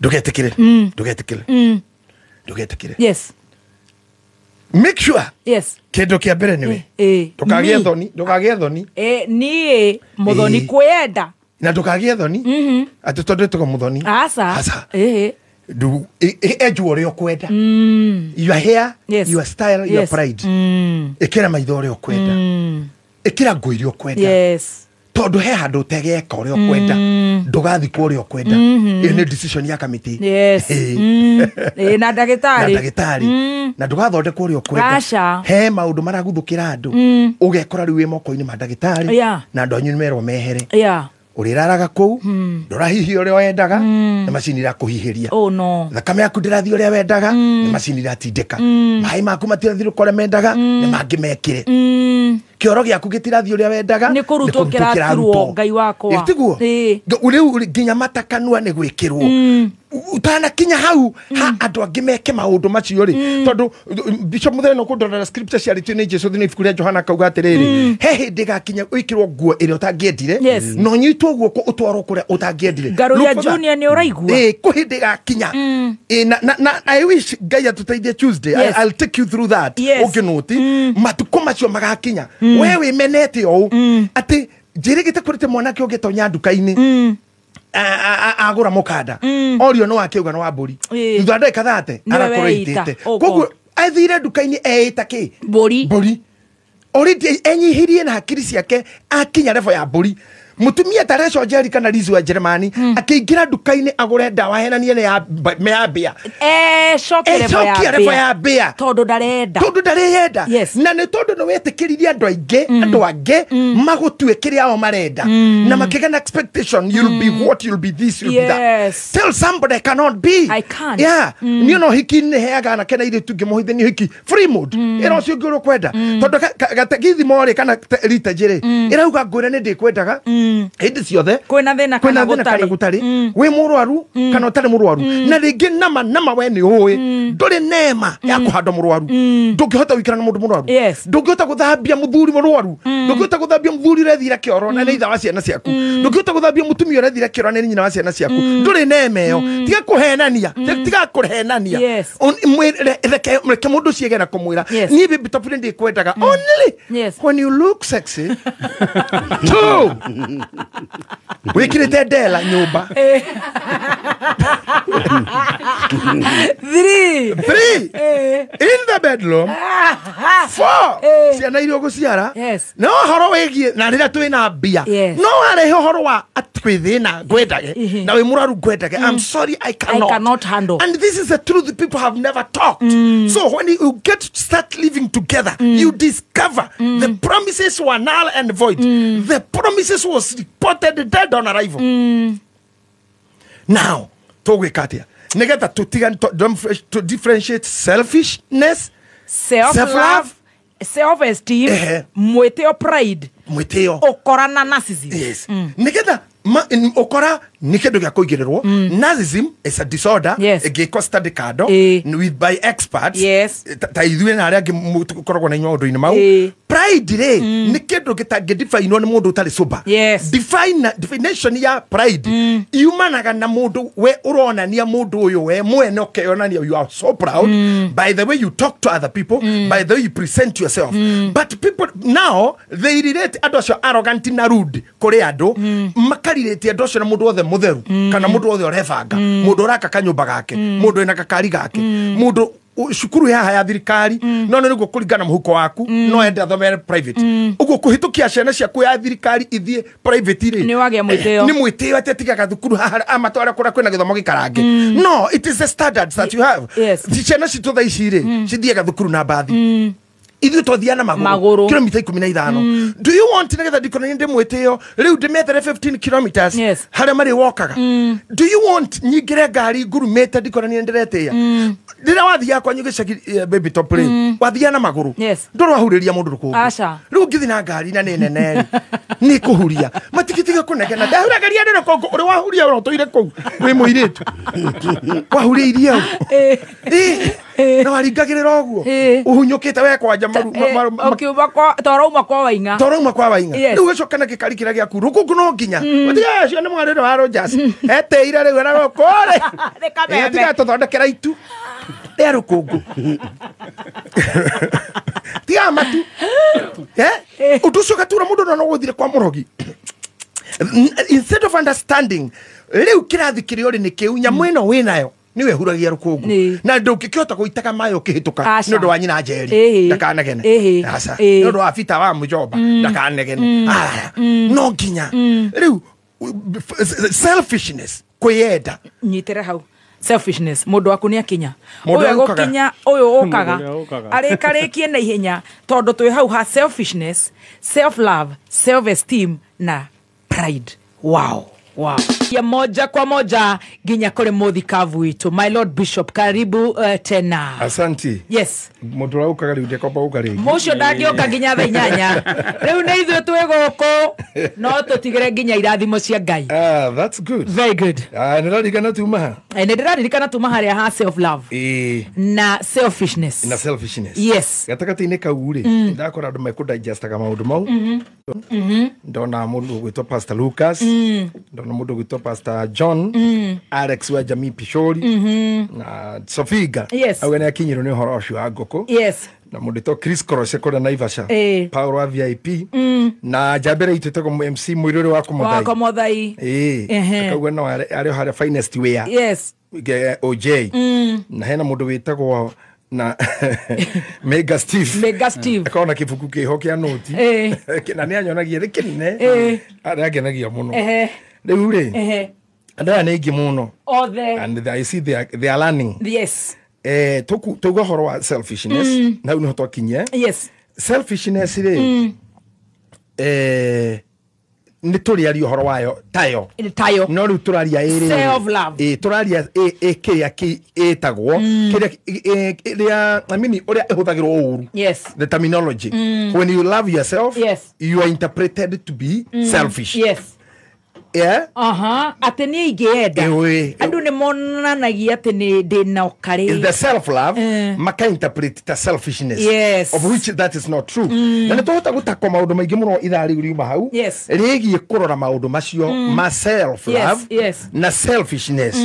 Ndũgetĩkĩre. Ndũgetĩkĩre. Ndũgetĩkĩre. Yes. Make sure. Yes. Kĩndũ kĩa mbere nĩwe. Ndũkagĩe thoni, ndũkagĩe thoni. Niĩ mũthoni kwĩyenda. Na ndũkagĩe thoni. Atĩ tondũ ĩtagwo mũthoni. Aca. Aca. Enjwo ũrĩa ũkwenda. Your hair, yes. Your style, yes. Your pride. Ĩkĩra maitho ũrĩa ũkwenda. Ĩkĩra nguo iria ũkwenda. Yes. Tondũ he handũ ũtegeka ũrĩa ũkwenda. Ndũgathikwo ũrĩa ũkwenda. Ĩyo nĩ decision ya kamĩtĩ. Yes. Na ndagĩtarĩ. Na ndagĩtarĩ. Na ndũgathondekwo ũrĩa ũkwenda. Aca. He maũndũ maraguthũkĩra andũ. Ũgekora rĩu wĩ moko-inĩ ma ndagĩtarĩ. Yeah. Na andũ anyu nĩmerwo mehere. Yeah. Ũrĩraraga kũu, ndũrahihia ũrĩa wendaga, nĩ macini irakũhihĩria. Oh no. Thakame yaku ndĩrathiĩ ũrĩa wendaga, nĩ macini iratindĩka. Maĩ maku matirathirũka ũrĩa mendaga, nĩ mangĩ mekĩre. Kĩoro gĩaku gĩtirathiĩ ũrĩa wendaga, nĩ kũrutwo kĩraturwo Ngai wakwa. Tiguo? Rĩu nginya matakanua nĩ gwĩkĩrwo. Ũtanakinya hau ha andũ angĩ meke maũndũ macio rĩ, tondũ Bishop Muthene no kũndorera scripture ciarĩtio nĩ Jesũ thĩinĩ ibuku rĩa Johana akauga atĩrĩrĩ, he hĩndĩ gakinya ũikĩrwo nguo ĩrĩa ũtangĩendire, na ũnyitwo guoko ũtwarwo kũrĩa ũtangĩendire. Ngaruya Junior nĩ ũraigua? Kũ hĩndĩ gakinya. Na I wish Ngai atũteithie Tuesday. Yes. I'll take you through that. Yes. Ũngĩnũti matukũ macio magakinya. We wĩmenete ũũ atĩ njĩrĩgĩte kũrĩte mwanake ũngĩtonya nduka-inĩ agũra mũkanda orio nĩ wakĩuga nĩ wa mbũri thutha wa ndagĩka 30 arakorwo aitĩte. Koguo athire nduka-inĩ eĩta kĩ mbũri already enyihirie na hakiri ciake akinya level ya mbũri. Mũtumia ta Rachel Njeri kana Liz wa Jeremani akĩingĩra nduka-inĩ agũre ndawa henanie nĩ ya mbĩa, ecokie level ya mbĩa tondũ ndarenda, tondũ ndareyenda. Na nĩ tondũ nĩ wetĩkĩririe andũ aingĩ, andũ angĩ magũtue kĩrĩa ao marenda na makĩgĩa na expectation, you'll be what, you'll be this, you'll be that. Tell somebody I cannot be. I can't. Yeah. Niĩ no hiki nĩ heaga anake na airĩtu ngĩmohithania hiki free mode ĩra ũcio ũngĩ ũrĩa ũkwenda, tondũ gategithimo rĩ kana rita njĩrĩ ĩrauga ngwĩre nĩ ndĩkwendaga hĩndĩ ciothe, kwĩna thĩna kana gũtarĩ, wĩ mũrwaru kana ũtarĩ mũrwaru, na rĩngĩ nama we nĩ ũĩ ndũrĩ nema ya kũhanda mũrwaru, ndũngĩhota gũikara na mũndũ mũrwaru, ndũngĩhota gũthambia mũthuri mũrwaru, ndũngĩhota gũthambia mũthuri ũrethira kĩoro na nĩ ithe wa ciana ciaku, ndũngĩhota gũthambia mũtumia ũrethira kĩoro na nĩ nyina wa ciana ciaku, ndũrĩ nema ĩyo. Tiga kũhenania, tiga kũhenania. Reke mũndũ ũcio egera kũmwĩra niĩ baby top nĩ ndĩkwendaga only when you look sexy. Two, wĩkĩrĩte ndela nyũmba. 3 in the bedroom. 4 ciana iria ũgũciara. No ũhoro wĩgiĩ na rĩrĩa twĩna mbia, no warehe ũhoro wa atĩ thĩna ngwendage na wĩ mũrwaru ngwendage. I'm sorry, I cannot handle. And this is the truth people have never talked. So when you get to start living together, you discover the promises were null and void. The promises was reported dead on arrival. Now, tũgwĩka atĩa nĩgetha tũtigane, to differentiate selfishness, self-love Self esteem, mwĩtĩo, pride, Mwĩtĩo, ũkora na narcissism. Yes. Nigetha ukora nĩ kĩndũ gĩa kũigĩrĩrwo. Narcissism is a disorder ĩngĩkwo study kando with by experts ta ithuĩ na arĩa angĩ tũkoragwo na inyuĩ maũndũ-inĩ mau. Pride rĩ, nĩ kĩndũ gĩtangĩdefinwo nĩ mũndũ ũtarĩ sober. Define, definition ya pride yumanaga na mũndũ we ũronania, mũndũ ũyũ we mwene ũkeyonania you are so proud by the way you talk to other people, by the way you present yourself. But people now, they relate andũ acio arrogant na rude kũrĩ andũ, makarelate andũ acio na mũndũ wothe mũtheru kana mũndũ wothe ũrebanga, mũndũ ũraka kanyũmba gake, mũndũ wĩna gakari gake, mũndũ cukuru haha ya thirikari, no nĩ nĩguo kũringana mũhuko waku no ende athomere private. Ũguo kũhĩtũkia ciana ciaku ya thirikari ithiĩ private rĩ, Nĩ wagĩa mwĩtĩo. Nĩ mwĩtĩo atĩ atigaga thukuru haha amatwara kũrĩa kwĩna gĩthomo gĩkarange. No, it is the standards that you have. Ciana citũ thaa ici rĩ, cithiaga thukuru na mbathi, ithuĩ twathiaga na magũrũ kilomita 15. Do you want nĩgetha ndikonanie ndĩ mwĩtĩo rĩu ndĩmethere 15 kilometers harĩa marĩ wokaga? Do you want nyingĩre ngari ngurumĩte ndikonanie ndĩretĩĩa? Rĩrĩa wathiaga kwanyu gĩcagi, Baby Top rĩ, wathiaga na magũrũ, ndũrĩ wahurĩria mũndũ rũkũngũ. Aca. Rĩu ũngĩthiĩ na ngari na nĩ nene rĩ, nĩ kũhuria matigitiga kũnegena, ndahuragĩria ndĩ rũkũngũ. Ũrĩ wahuria ũrĩa ũtũire kũu wĩ mũirĩtu, wahurĩirie ũ? Na waringagĩrĩra ũguo ũhunyũkĩte we kwanja maru Ũkiuma kwa torouma kwa Waing'a. Torouma kwa Waing'a. Rĩu ũgacoka na gĩkari kĩrĩa gĩaku rũkũngũ no nginya ũtiga acio nĩ mwarĩ wa Rogers eteire rĩu na gũkũ rĩ. Nĩ kameme. Tiga tũthondekera itu rĩa rũkũngũ, tiga matu. Ũndũ ũcio ũgatura mũndũ no gũthire kwa mũrogi instead of understanding rĩu kĩrathi kĩrĩa ũrĩ nĩ kĩu, nyamũ ĩno wĩnayo nĩwe huragia rũkũngũ na ndũngĩkĩhota gũitaga maĩ ũkĩhĩtũka nĩ ũndũ wa nyina Njeri ndakanegene, aca, nĩ ũndũ wa Bita wa mũjomba ndakanegene. Aya, no nginya rĩu selfishness, kwĩyenda. Nyitĩre hau selfishness, mũndũ waku nĩ akinya. Mũndũ Ũyũ ũrĩa ũkaga. Egũkinya ũyũ ũkaga. Mũndũ ũrĩa ũkaga. Arĩkarĩkie na ihenya tondũ twĩ hau ha selfishness, self love, self esteem na pride. Wow. Ya moja kwa moja nginya kũrĩ mũthikabu witũ, my Lord Bishop, karibu tena. Asanti. Yes. Mũndũ ũrĩa ũkaga rĩu ndekomba gũka rĩngĩ. Mũcio ndangĩũka nginya thaa 8. Rĩu nĩ ithuĩ twĩ gũkũ no tũtigĩre nginya irathimo cia Ngai. Ah, that's good. Very good. Ah, nĩraririkana tuma ha? Nĩ ndĩraririkana tuma harĩa ha self love na selfishness. Na selfishness. Yes. Gatagatĩ-inĩ kau rĩ, ndakora andũ mekũdigestaga maũndũ mau. Ndona mũndũ ũgwĩtwo Pastor Lucas, ndona mũndũ ũgwĩtwo Pastor John, Alex wa Jamii Pishori na Sofiga. Auga nĩ akinyĩrwo nĩ ũhoro ũcio wa ngũkũ. Na mũndũ wĩtwo Chris Koroshe kũrĩa Naivasha. Paul wa VIP na njambere itũ ĩtagwo MC Mũirũrĩ wa Kũmũthai. Wa Kũmũthai. Akauga no arĩ o harĩa finest wear. OJ. Na hena mũndũ wĩtagwo na Mega Steve. Mega Steve. Akorwo na kĩbuku kĩho kĩa noti. Na nĩ anyonagia nĩ kĩnene. Arĩa angenagia mũno. Rĩu rĩ, andũ aya nĩ aingĩ mũno. Othe. And I see they are learning. Tuga ũhoro wa selfishness. Na hau nĩho twakinyia. Selfishness rĩ, nĩ tũrĩaria ũhoro wayo tayo. Tayo. No rĩu tũraria ĩrĩ. Self love. Tũraria kĩrĩa ĩtagwo, kĩrĩa ĩrĩa, I mean, ũrĩa ĩhũthagĩrwo ũru. The terminology. When you love yourself, you are interpreted to be selfish. Yeah? Atĩ niĩ ingĩenda. Andũ nĩ monanagia atĩ nĩ ndĩna ũkarĩ. The self love maka interpret ta selfishness. Of which that is not true. Na nĩ tũhota gũtakwo maũndũ maingĩ mũno ithaa rĩu riuma hau. Rĩgiĩ kũrora maũndũ macio ma self love na selfishness.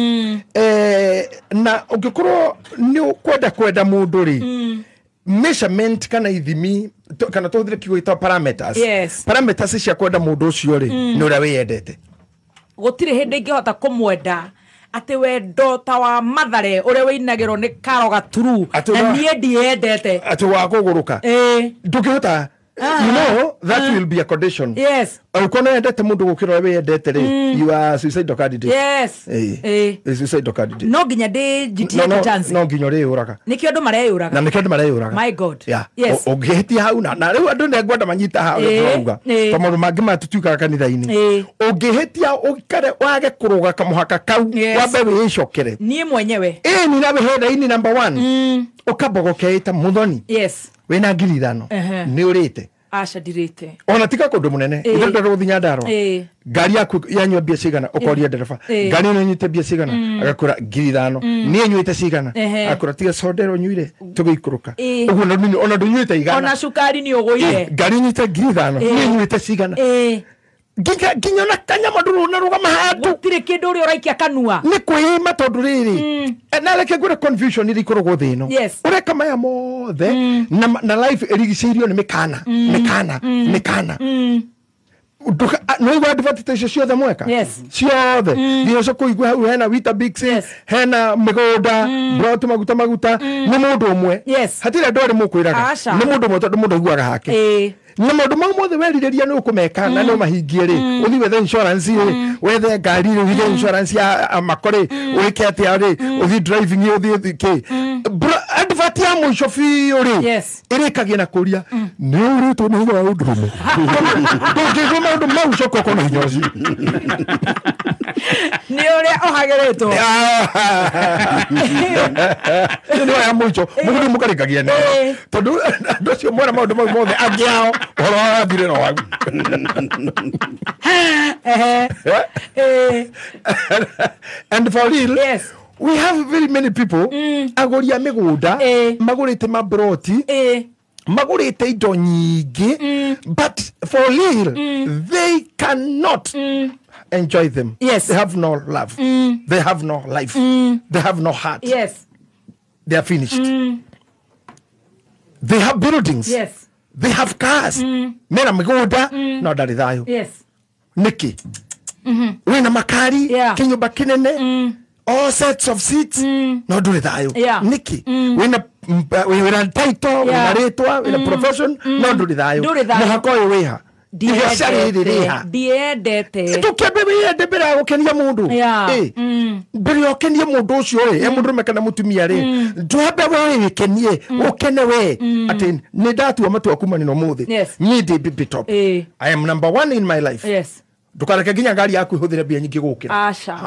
Na ũngĩkorwo nĩ ũkwenda kwenda mũndũ rĩ, measurement kana ithimi kana tũhũthĩre kiugo gĩtagwo parameters. Parameters cia kwenda mũndũ ũcio rĩ, nĩ ũrĩa wĩyendete. Gũtirĩ hĩndĩ ingĩhota kũmwenda atĩ wendo ta wa Mathare ũrĩa wĩinagĩrwo nĩ Karo Gaturu na niĩ ndiendete. Atĩ wa kũgũrũka. Ndũngĩhota. You know, that will be a condition. Ũkorwo wendete mũndũ gũkĩra ũrĩa wĩyendete rĩ, you are suicidal candidate. A suicidal candidate. No nginya ndĩnjitie chance. No nginya ũrĩyũraga. Nĩkĩo andũ mareyũraga. Na nĩkĩo andũ mareyũraga. My God. Yeah. Ũngĩhĩtia hau na rĩu andũ nĩ ngwenda manyita hau ũrĩa tũrauga. Tondũ maũndũ mangĩ maya tũtiugaga kanitha-inĩ. Ũngĩhĩtia ũikare wage kũrũga kamũhaka kau, wambe wĩĩcokere. Niĩ mwenyewe. Ni nawe hena ini number 1. Ũkamba gũkeĩta mũthoni. Wĩna 5,000 nĩ ũrĩte. Aca ndirĩte. Ona tiga kũndũ mũnene ithe ndĩrũthi Nyandarua. Ngari yaku yanyua mbia cigana ũkoria ndereba ngari ĩno ĩnyuĩte mbia cigana agakũra 5,000 niĩ nyuĩte cigana akũra tiga soda ĩro nyuire tũgĩikũrũka ũguo ona ndũnyuĩte 100 ona cukari nĩ ũgũire ngari ĩnyuĩte 5,000 niĩ nyuĩte cigana nginya na kanyama ndũrona rũgama handũ gũtirĩ kĩndũ ũrĩa ũraikia kanua nĩ kwĩima tondũ rĩrĩ na reke ngwĩre confusion iria ikoragwo thĩ ĩno ũreka maya mothe na life ĩrigicĩirio nĩ mĩkana mĩkana mĩkana no igua advert icio ciothe mweka ciothe nginya ũcoke ũigue hau hena Weetabix hena mĩgũnda brot maguta maguta nĩ mũndũ ũmwe hatirĩ andũ arĩ mũkwĩraga nĩ mũndũ ũmwe tondũ mũndũ aiguaga hake na maũndũ mau mothe werirĩria nĩ ũkũmeka na nĩ ũmahingie rĩ ũthiĩ wethe insurance rĩ wethe ngari rĩ ũhithe insurance ya mako rĩ wĩke atĩa rĩ ũthiĩ driving ũthiĩ kĩ advert ya mũico biũ rĩ ĩrĩkagia na kũria nĩ ũrĩtwo nĩ hinya wa ũndũrũme ndũngĩigua maũndũ mau ũcoke ũkorwo na hinya ũcio nĩ ũrĩa ũhagĩrĩtwo nĩ ya mũico mũgũthiĩ mũkarĩkagia nayo tondũ andũ acio mona maũndũ mau mothe angĩ ao ũhoro wathire no wagu. And for real, yes, we have very many people agũri a mĩgũnda magũrĩte mabroti magũrĩte indo nyingĩ, but for real they cannot enjoy them. Yes. They have no love. They have no life. They have no heart. Yes. They are finished. They have buildings. Yes. They have cars. Mena mĩgũnda no ndarĩ thayũ. Yes. Nĩkĩ? Wĩna makari, kĩnyũmba kĩnene, all sets of seats, no ndũrĩ thayũ. Nĩkĩ? Wĩna title, wĩna rĩtwa, wĩna profession, no ndũrĩ thayũ. Mũhaka ũyũ wĩha. Ndiendete. Ndũkĩambe wĩyende mbere ya gũkenia mũndũ. Mbere ya ũkenie mũndũ ũcio rĩ, e mũndũrũme kana mũtumia rĩ, ndwambe we wĩkenie, ũkene we atĩ nĩ ndatua matua kuma nĩ ũmũthĩ. Niĩ ndĩ baby top. I am number one in my life. Yes. Ndũkareke nginya ngari yaku ĩhũthĩre mbia nyingĩ gũkĩra. Aca.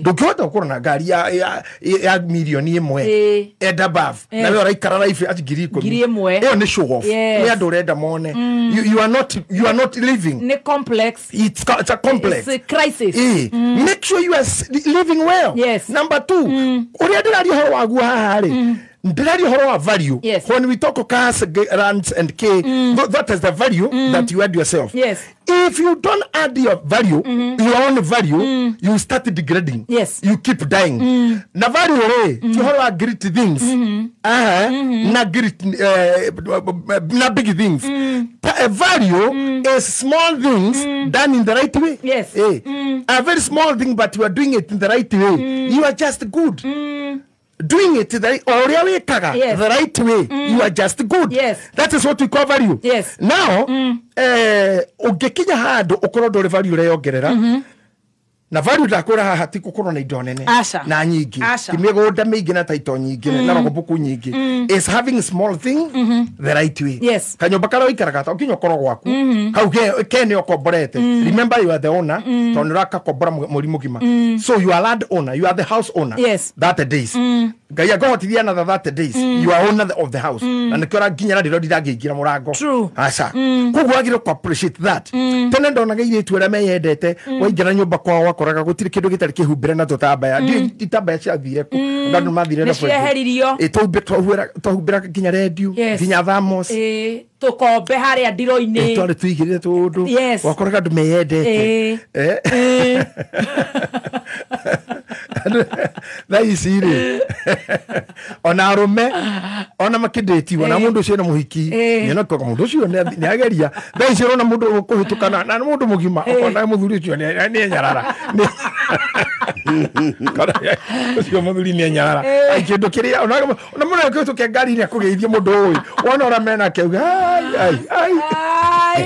Ndũngĩhota gũkorwo na ngari ya mirioni 1 and above na we ũraikara life at 10,000. 1,000. Ĩyo nĩ show off. Nĩ andũ ũrenda mone. You are not living. Nĩ complex. It's a complex. It's a crisis. Make sure you are living well. Yes. Number 2, ũrĩa ndĩraria ũhoro waguo haha rĩ, ndĩraria ũhoro wa value. Yes. When we talk of cars, rands and K, that is the value that you add yourself. Yes. If you don't add your value, your own value, you start degrading. Yes. You keep dying. Na value re, ti ũhoro wa great things. Na great, na big things. A value is small things done in the right way. Yes. A very small thing, but you are doing it in the right way. You are just good. Doing it the yes, the right way, you are just good. Yes. That is what we call value. Yes. Now, ũngĩkinya handũ ũkorwo ndũrĩ value ũreyongerera, na value ndakũra haha ti gũkorwo na indo nene na nyingĩ, ti mĩgũnda mĩingĩ na taito nyingĩ na rogobũku nyingĩ. Is having small thing the right way. Yes. Kanyũmba karĩa ũikaraga to nginya ũkorwo gwaku kau kene ũkomborete. Remember you are the owner, tondũ nĩũrakakombora mweri mũgima. So you are land owner, you are the house owner. Yes. 30 days. Ngai angĩhotithia another 30 days, you are owner of the house. Na nĩkĩo nginya rĩrĩa ndangĩingĩra mũrango. Aca. Koguo wagĩrĩirwo kũ appreciate that. Tene ndonaga airĩtu arĩa meyendete, waingĩra nyũmba kwao wakoraga gũtirĩ kĩndũ gĩtarĩ kĩhumbĩre na tũtambaya. Itambaya ciathire kũ? Andũ mathire na nĩcieheririo. Twahumbĩra nginya redio, nginya thamos. Tũkombe harĩa ndiro-inĩ. Twarĩ tũigĩrĩre tũndũ. Wakoraga andũ meyendete. Thaa ici rĩ, ona arũme ona makĩndĩti ona mũndũ ũcio na mũhiki nĩonaga mũndũ ũcio nĩageria. Thaa ici ũrona mũndũ ũkũhĩtũkana na mũndũ mũgima ũkona mũthuri ũcio nĩenyarara. Ũcio mũthuri nĩenyarara. Ai kĩndũ kĩrĩa ona mũndũ akĩhĩtũkia ngari-inĩ akũgeithie mũndũ ũĩ wona ũrĩa menake auga ai ai ai.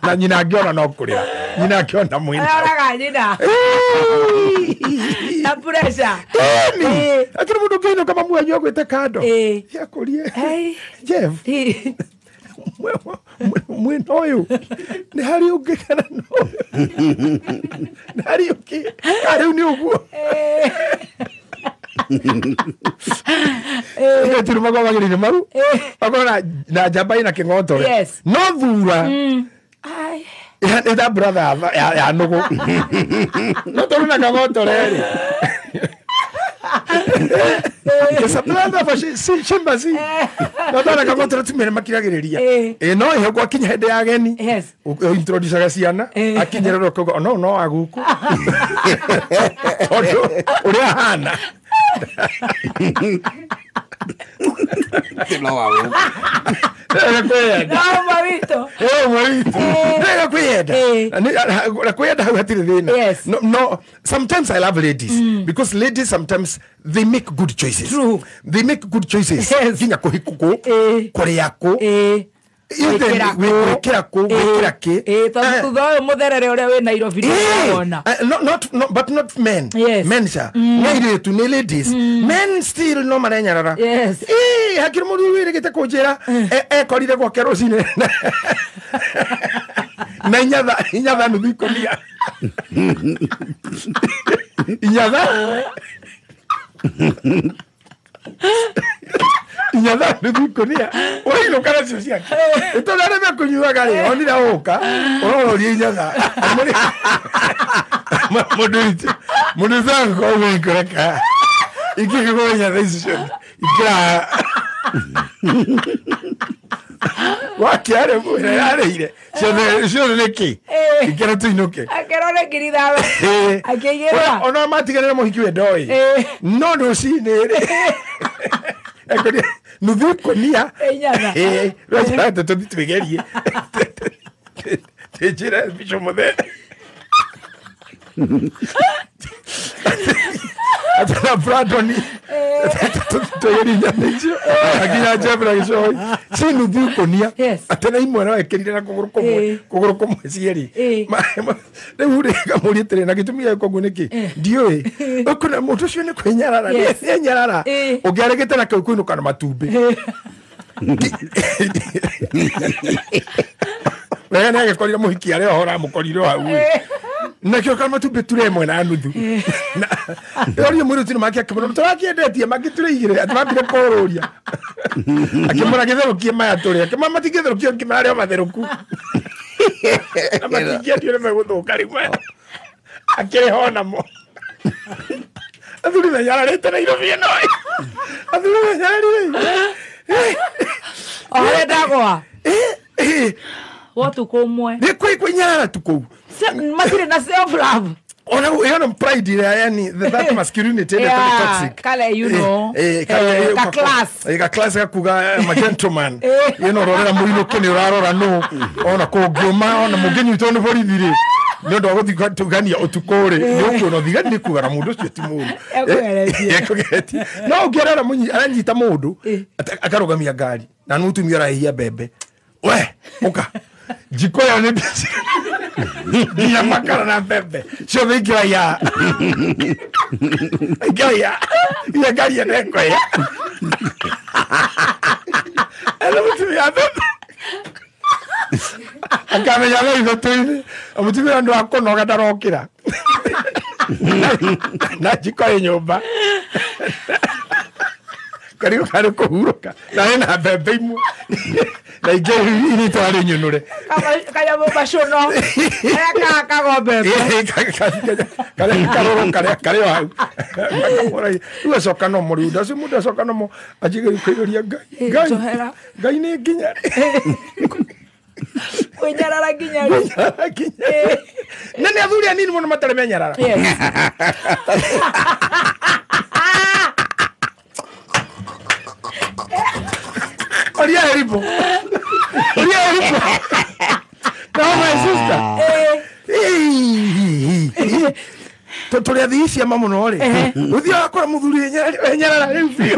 Na nyina angĩona no kũrĩra. Nyina angĩona mwĩna. Aroraga nyina. Na pressure. Akĩrĩ mũndũ ũngĩinũka mamu wanyu agwĩte kando. Akũrie. Jeff. Mwĩna ũyũ nĩ harĩ ũngĩ kana no ũyũ? Nĩ harĩ ũngĩ? Ka rĩu nĩ ũguo? Ĩtirumagwo magĩrĩire maru akorwo na njamba ĩna kĩng'otore no thura ĩta brother ya nũgũ no tondũ na kang'otore rĩ It's a brother for chimbazi no tondũ na kang'otore tumere makiragĩrĩria no ĩho gwakinya hĩndĩ ya ageni introducaga ciana akinyererwo akauga no no agũkũ tondũ ũrĩa ahana No, sometimes I love ladies because ladies sometimes they make good choices. True. They make good choices. Yes. Ginya kuhikuku, kuria-ku, not not men. Yes. Men sir. Mm. Ne ladies. Men still no marenyarara. Yes. Hakiri mundu wirigite kunjira ekorire gwake rucini. Na inyatha nuthu ikonia. Inyatha. Inyatha nuthu ikonia. Ũrainũka nacio ciake. Tondũ arĩa mekũnyuaga rĩ, onire ũka, ũrororia inyatha. Mũndũ ũcio agĩkorwo ikĩgũa inyatha icio ciothe. Ikĩra wakiarĩ mwĩra yarĩire ciothe nĩkĩ ikĩra tũinũke akĩrore ngiri ithano akĩigĩra ona matiganĩra mũhiki we ndoĩ no rũcinĩ rĩ ekũria nuthu ikũnia rwacirate tũthi twĩgerie tĩnjĩre mbico mũthee atana Brandoni twĩgerie nyama icio akinya Jebra gĩcoi ci nuthu ikũnia atena imwe no ekĩrire na kũgũrũ kũmwe kũgũrũ kũmwe cierĩ rĩu rĩ ngamũria atĩrĩ na gĩtũmi gĩa koguo nĩkĩ ndiũĩ ũkona mũndũ ũcio nĩ kwĩnyarara nĩenyarara ũngĩaregete na kau kũinũka na matumbĩ wega nĩ agĩkorire mũhiki arĩa oho ũramũkorire o hau nakĩo kana matumbĩ ture ĩmwe na nuthu orie mũirĩtu nĩ make akĩmwĩra tũrakĩendetie mangĩ ture igĩrĩ atĩ mambire kũrũria akĩmwĩra gĩtherũkie maya tũrĩ akĩmwĩra matingĩtherũkio ngĩmera arĩa o matherũku na matingĩendio nĩ megũthũka rĩu maya akĩrĩha onamo athuri menyararĩte Nairobi ĩno athuri menyararĩte o harĩa ndagwa wotukũ ũmwe nĩ kwĩnyarara tu kũu matirĩ na self love ona ona pride ile yani that masculinity yeah, that toxic kale you know ka class ka class ka kuga ma gentleman you know rorera muinuke ni urarora no ona kungiuma ona munginyitwo ni borithi ri ni undu wa guthi tugania utuku ri ni ukuona thigani ni kuga na mundu ucio ti mundu ekugeretie no ungiarora munyi aranyita mundu akarugamia ngari na nutumia arahihia mbembe we uka jiko ya ni nginya makara na mbembe ciothe ikĩoya ikĩoya inya ngari ĩno ĩkoya ena mũtumia mbembe akamenya thaa ithatũ-inĩ mũtumia ũndũ wa kũnoga ndarokĩra na jiko ĩ nyũmba karigo karĩ kũhurũka na hena mbembe imwe na ingĩ iria itarĩ nyũnũre kanyamũ macuno karĩa kakagwo mbembe karĩa karũrũ karĩa karĩ o hau rĩu acoka nomo rĩu ndacio mũndũ acoka nomo anjie kũiyũria Ngai Ngai Ngai nĩ nginya kwĩnyarara nginya rĩ na nĩ athuri anini mũno matarĩ menyarara Oria Eripo. Oria Eripo. No, my sister. Tũrĩ athii ciama mũno rĩ ũthiaga wakora mũthuri enyarara rĩu biũ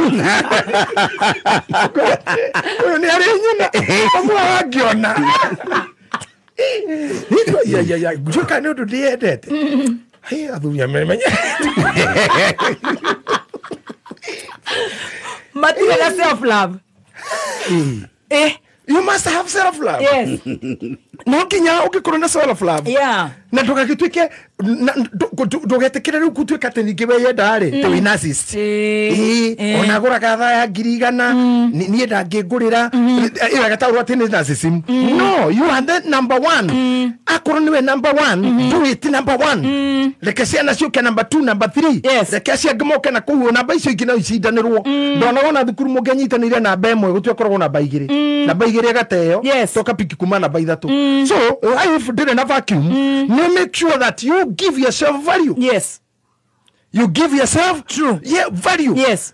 ũyũ nĩ arĩ nyina amwe wangĩona njuka nĩ ũndũ ndĩyendete athuri amemenya matirĩ na self love. You must have self love. Yes. No nginya ũngĩkorwo na self love. Yeah. Na ndũgagĩtuĩke ndũgetĩkĩre rĩu gũtuĩka atĩ ningĩ weyenda rĩ ta wĩ narcissist. Ona agũraga thaa ya 100,000 niĩ ndangĩngũrĩra ĩyo ĩgataũrwo atĩ nĩ narcissism. No, you are the number one. Akorwo nĩwe number one, do it number one. Reke ciana ciũke number 2, number 3. Reke acio angĩ moke na kũu namba icio ingĩ no icindanĩrwo. Ndona wona thukuru mũngĩnyitanĩire namba ĩmwe gũtiakoragwo namba igĩrĩ. Namba igĩrĩ ĩgateo toka piki kuma namba ithatũ. So life ndĩrĩ na vacuum. No, make sure that you give yourself value. Yes. You give yourself true. Yeah, value. Yes.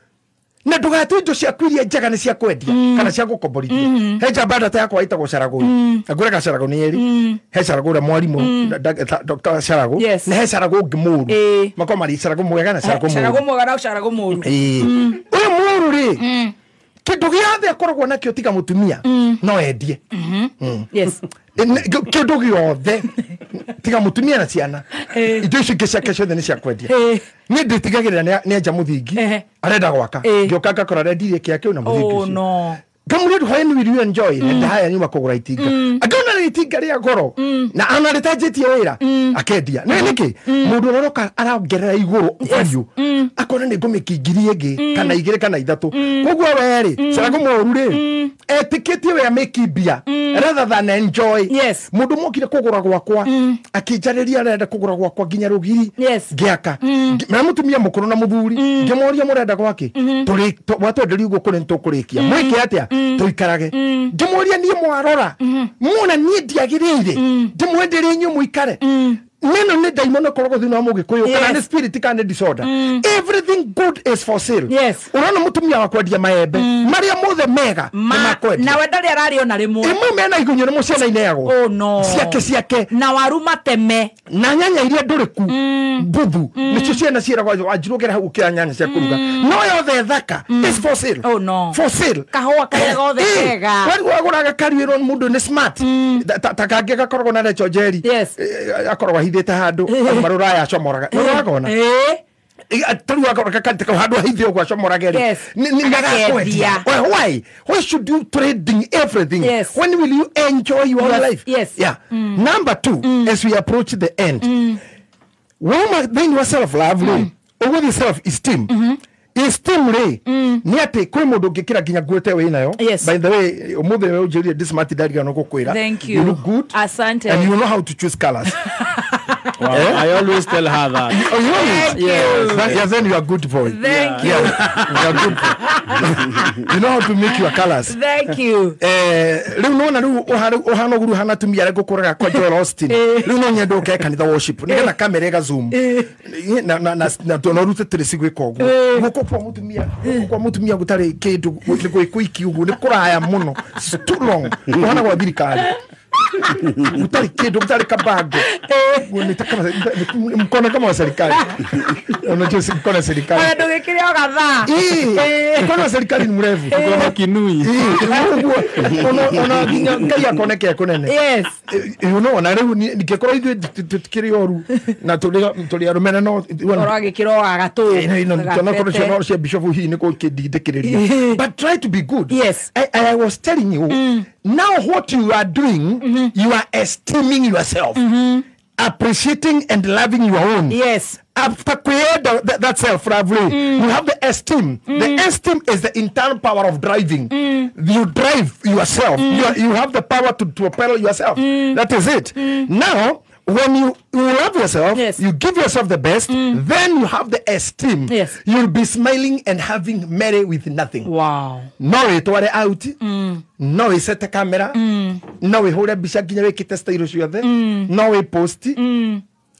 Na ndũgatue indo ciaku iria njega nĩ cia kwendia kana cia gũkomborithia. He njamba ndata yakwa ĩtagwo Caragũ. Ngũrega Caragũ nĩ ĩrĩ. He Caragũ ũrĩa mwarimũ Dr. Caragũ. Na he Caragũ ũngĩ mũũru. Makoragwo marĩ Caragũ mwega na Caragũ mũũru. Caragũ mwega na Caragũ mũũru. Ũyũ mũũru rĩ, kĩndũ gĩothe akoragwo nakĩo tiga mũtumia no endie. Yes. Kĩndũ gĩothe tiga mũtumia na ciana indo icio ingĩ ciake ciothe nĩ cia kwendia. Niĩ ndĩtigagĩrĩra nĩ enja mũthingi arenda gwaka ngĩũka ngakora arendirie kĩa kĩu na mũthingi ũcio. Ngamũria when will you enjoy ndahaya nyuma kũgũra itinga akĩona nĩ itinga rĩa goro na ana rĩtanjĩtie wĩra akendia. Nĩ nĩkĩ mũndũ ũrĩa ũroka arongerera igũrũ value akona nĩ ngũmĩki 1,000 ĩngĩ kana 2 kana 3. Koguo we rĩ Caragũ mũũru rĩ etĩkĩtie we amĩki mbia rather than enjoy. Mũndũ mokire kũgũra gwakwa akĩnjarĩria arenda kũgũra gwakwa nginya rũgiri ngĩaka na mũtumia mũkũrũ na mũthuri ngĩmoria mũrenda gwakĩ watwenderia ũguo kũrĩ nĩtũkũrĩkia mwĩke atĩa tũikarage. Ngĩmũria niĩ mwarora muona niĩ ndiagĩrĩire ndĩmwenderie inyuĩ mũikare. Neno nĩ ndaimono ĩkoragwo thĩinĩ wa mũgĩkũyũ kana nĩ spirit kana nĩ disorder. Everything good is for sale. Ũrona mũtumia wa kwendia maembe marĩa mothe mega nĩ makwendia. Nawe ndarĩ ararĩ ona rĩmwe. Imwe mena igunyũ nĩmo ciana ineagwo. Oh no. Ciake ciake. Na waru mateme. Na nyanya iria ndũrĩku mbuthu nĩcio ciana ciĩragwo wanjirũgere hau ũkĩoya nyanya cia kũruga. No yothe thaka is for sale. Oh no. For sale. Kahũa karĩa gothe kega. Wagũraga kariĩrwo mũndũ nĩ smart. Ta kangĩ gakoragwo na Rachel Njeri. Akoragwo ahithĩte handũ marũraya acomoraga. Nĩũragona? Tarĩu akorwo kakandĩka handũ ahithe ũguo acomorage rĩ. Nĩ Why? Why should you trading everything? When will you enjoy your life? Yes. Yeah. Number 2, as we approach the end. When then your self love rĩ, ũguo the self esteem. Esteem rĩ, nĩ atĩ kwĩ mũndũ ũngĩkĩra nginya nguo ĩyo wĩnayo. By the way, ũmũthĩ we ũnjĩrire this smart ndarigana gũkwĩra. Thank you. You look good. Asante. And you know how to choose colors. Wow. I always tell her that. Oh, you Thank you. Yes. Then you are good boy. Thank you. Yeah. You are good boy. You know how to make your colors. Thank you. Rĩu nona rĩu ũhana ũguo ũhana atumia arĩa ngũkũraga kwa Joel Austin. Rĩu no nyende ũke kanitha worship nĩgetha kamera ĩga zoom. Na na na na rute Tracy gwĩka ũguo. Guoko kwa mũtumia, guoko kwa mũtumia gũtarĩ kĩndũ nĩ gwĩkũiki ũguo nĩ kũraya mũno. It's too long. Ũhana gwa thirikari. Gũtarĩ kĩndũ gũtarĩ kabango. Mkono kama wa serikali. Unajua si mkono wa serikali. Ona ndũgĩkĩre o gathaa. Mkono wa serikali ni mrefu. Mkono kinui. Ona nginya Ngai akoneke kũnene. Yes. You know, na rĩu ningĩkorwo ithuĩ tũtikĩrĩ oru na tũrĩ arũme na no Ũragĩkĩra o gagatũ. Tonakorwo ciana cia bishop hihi nĩ gũkĩndindĩkĩrĩria. But try to be good. Yes. I was telling you, now what you are doing, you are esteeming yourself. Appreciating and loving your own. Yes. After create that self-love, you have the esteem. The esteem is the internal power of driving. You drive yourself. You have the power to propel yourself. That is it. Now, when you love yourself, yes, you give yourself the best, then you have the esteem. Yes. You'll be smiling and having merry with nothing. Wow. No wĩtware out, no wĩsete camera, no wĩhũre mbica nginya wĩkĩte style ciothe, no wĩpost.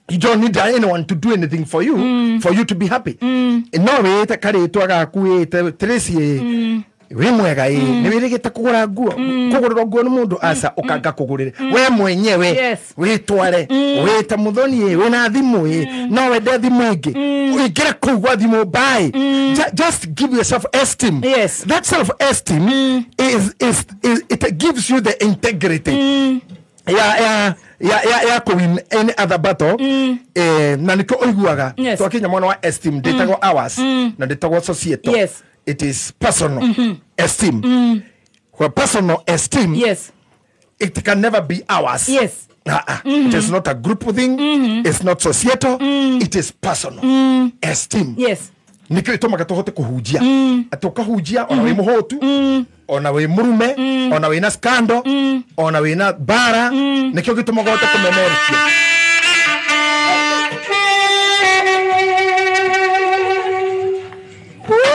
You don't need anyone to do anything for you, for you to be happy. No wĩte karĩtwa gaku wĩte Tracy wĩ mwega ĩ nĩ wĩrĩgĩte kũgũra nguo kũgũrĩrwo nguo nĩ mũndũ aca ũkanga kũgũrĩre we mwenyewe wĩtware wĩte mũthoni ĩ wĩna thimũ ĩ no wende thimũ ĩngĩ ũingĩre kũu gwa thimũ buy. Just give yourself esteem. Yes. That self esteem is it gives you the integrity ya kũwin any other battle. Na nĩkĩo ũiguaga twakinya mwana wa esteem ndĩtagwo ours na ndĩtagwo societal. Yes. It is personal esteem. For personal esteem, yes, it can never be ours. Yes. It is not a group thing. It's not societal. It is personal. Esteem. Yes. Nikio itumaga tuhote kuhunjia. Ati ukahunjia ona wi muhotu, ona wi murume, ona wina scandal, ona wina bara, nikio gitumaga uhote kumemerekia. Woo!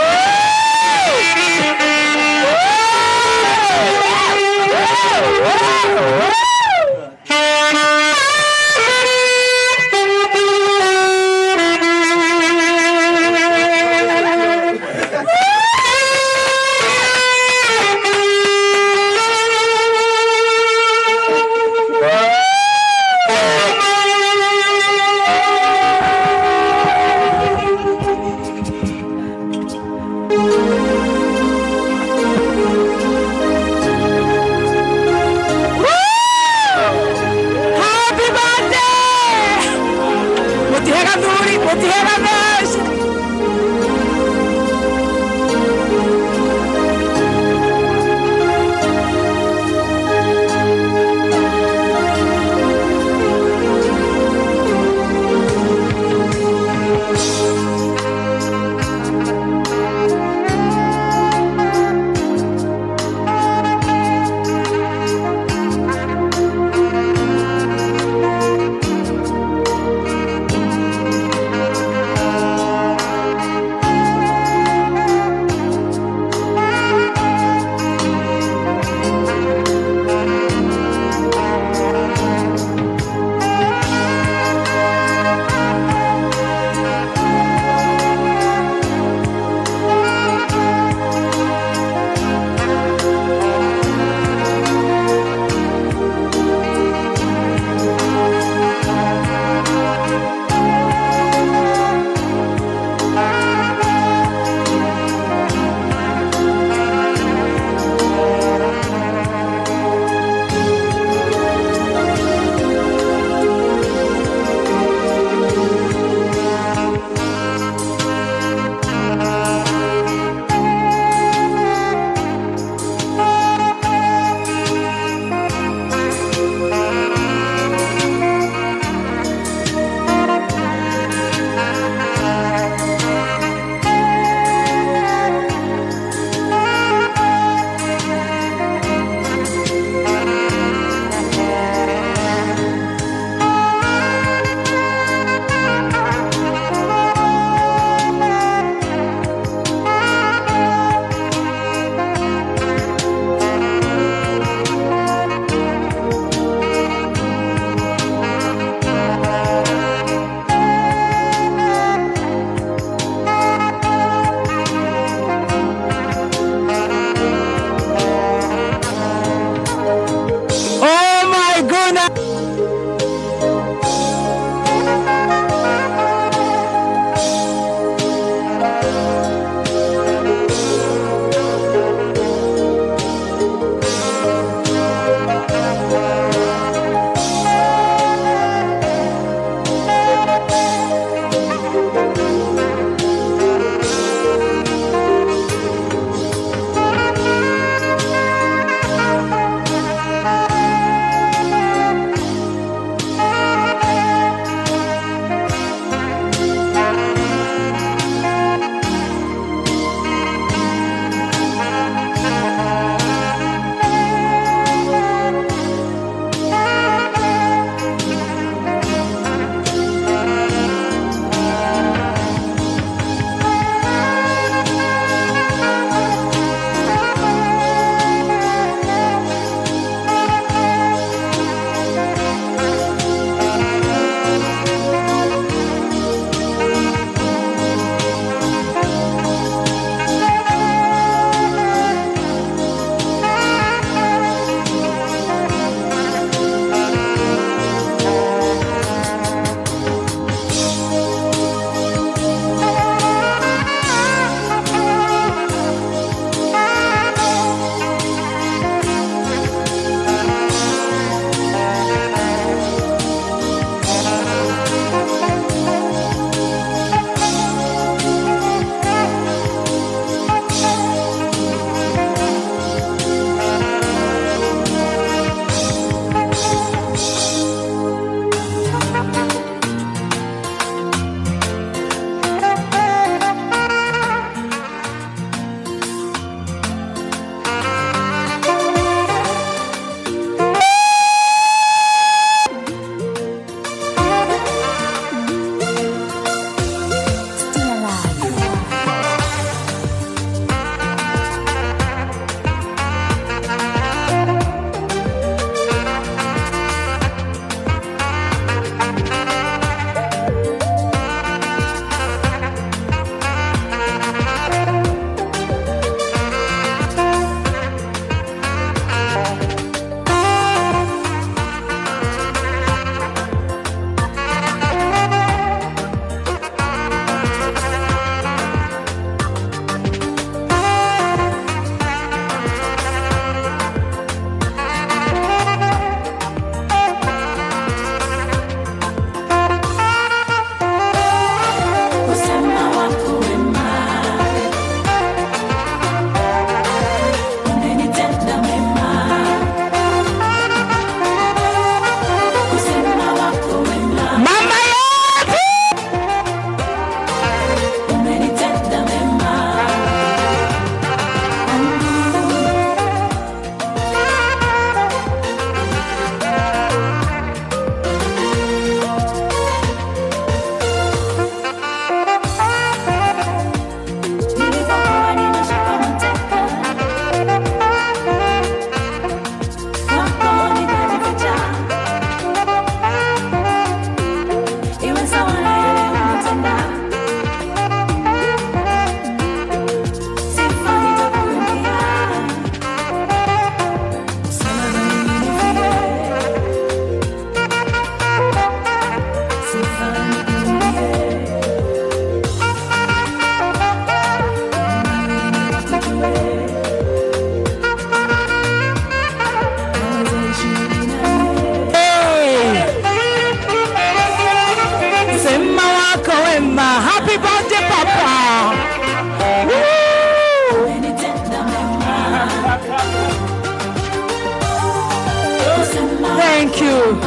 Thank you.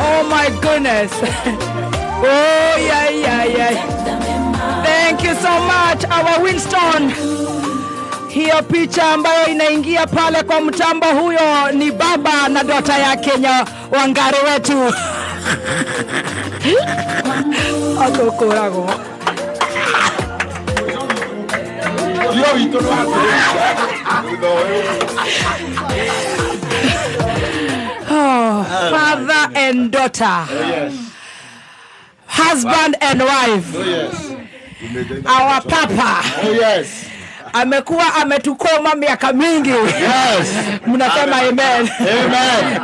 Oh my goodness. Oh yeah, yeah, yeah. Thank you so much, our Winston. Hiyo picha ambayo inaingia pale kwa mtambo, huyo ni baba na dota yake Wangari wetu. Akokorago. Oh, father and daughter. Oh, yes. Husband and wife. Oh, yes. Our papa. Oh, yes. Amekuwa ametukoma miaka mingi. Yes. Mnasema amen. Amen.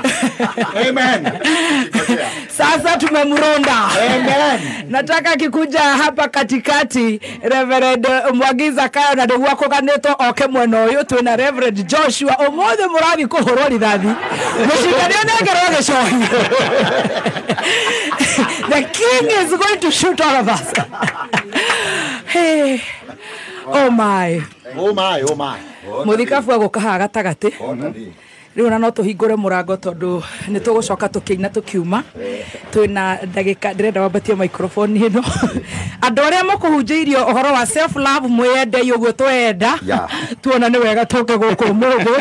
Amen. Sasa tumemronda. Amen. Nataka kikuja hapa katikati Reverend Mwagiza Kayo na ndugu wako kaneto oke mwena uyu twina Reverend Joshua umothe murathi kuhurwo rithathi. Mucindania nengerwo gicohi. The king is going to shoot all of us. Hey. Oh my. Oh my, oh my. Muthikabu aguka haha gatagati. Riu na no tuhingure murango tondu ni tugucoka tukiina tukiuma. Twina ndagika ndirenda wambatie microphone ino. Andu aria mukuhunjiirio uhoro wa self love mwiyende uguo twenda. Tuona ni wega tuke guku mundu.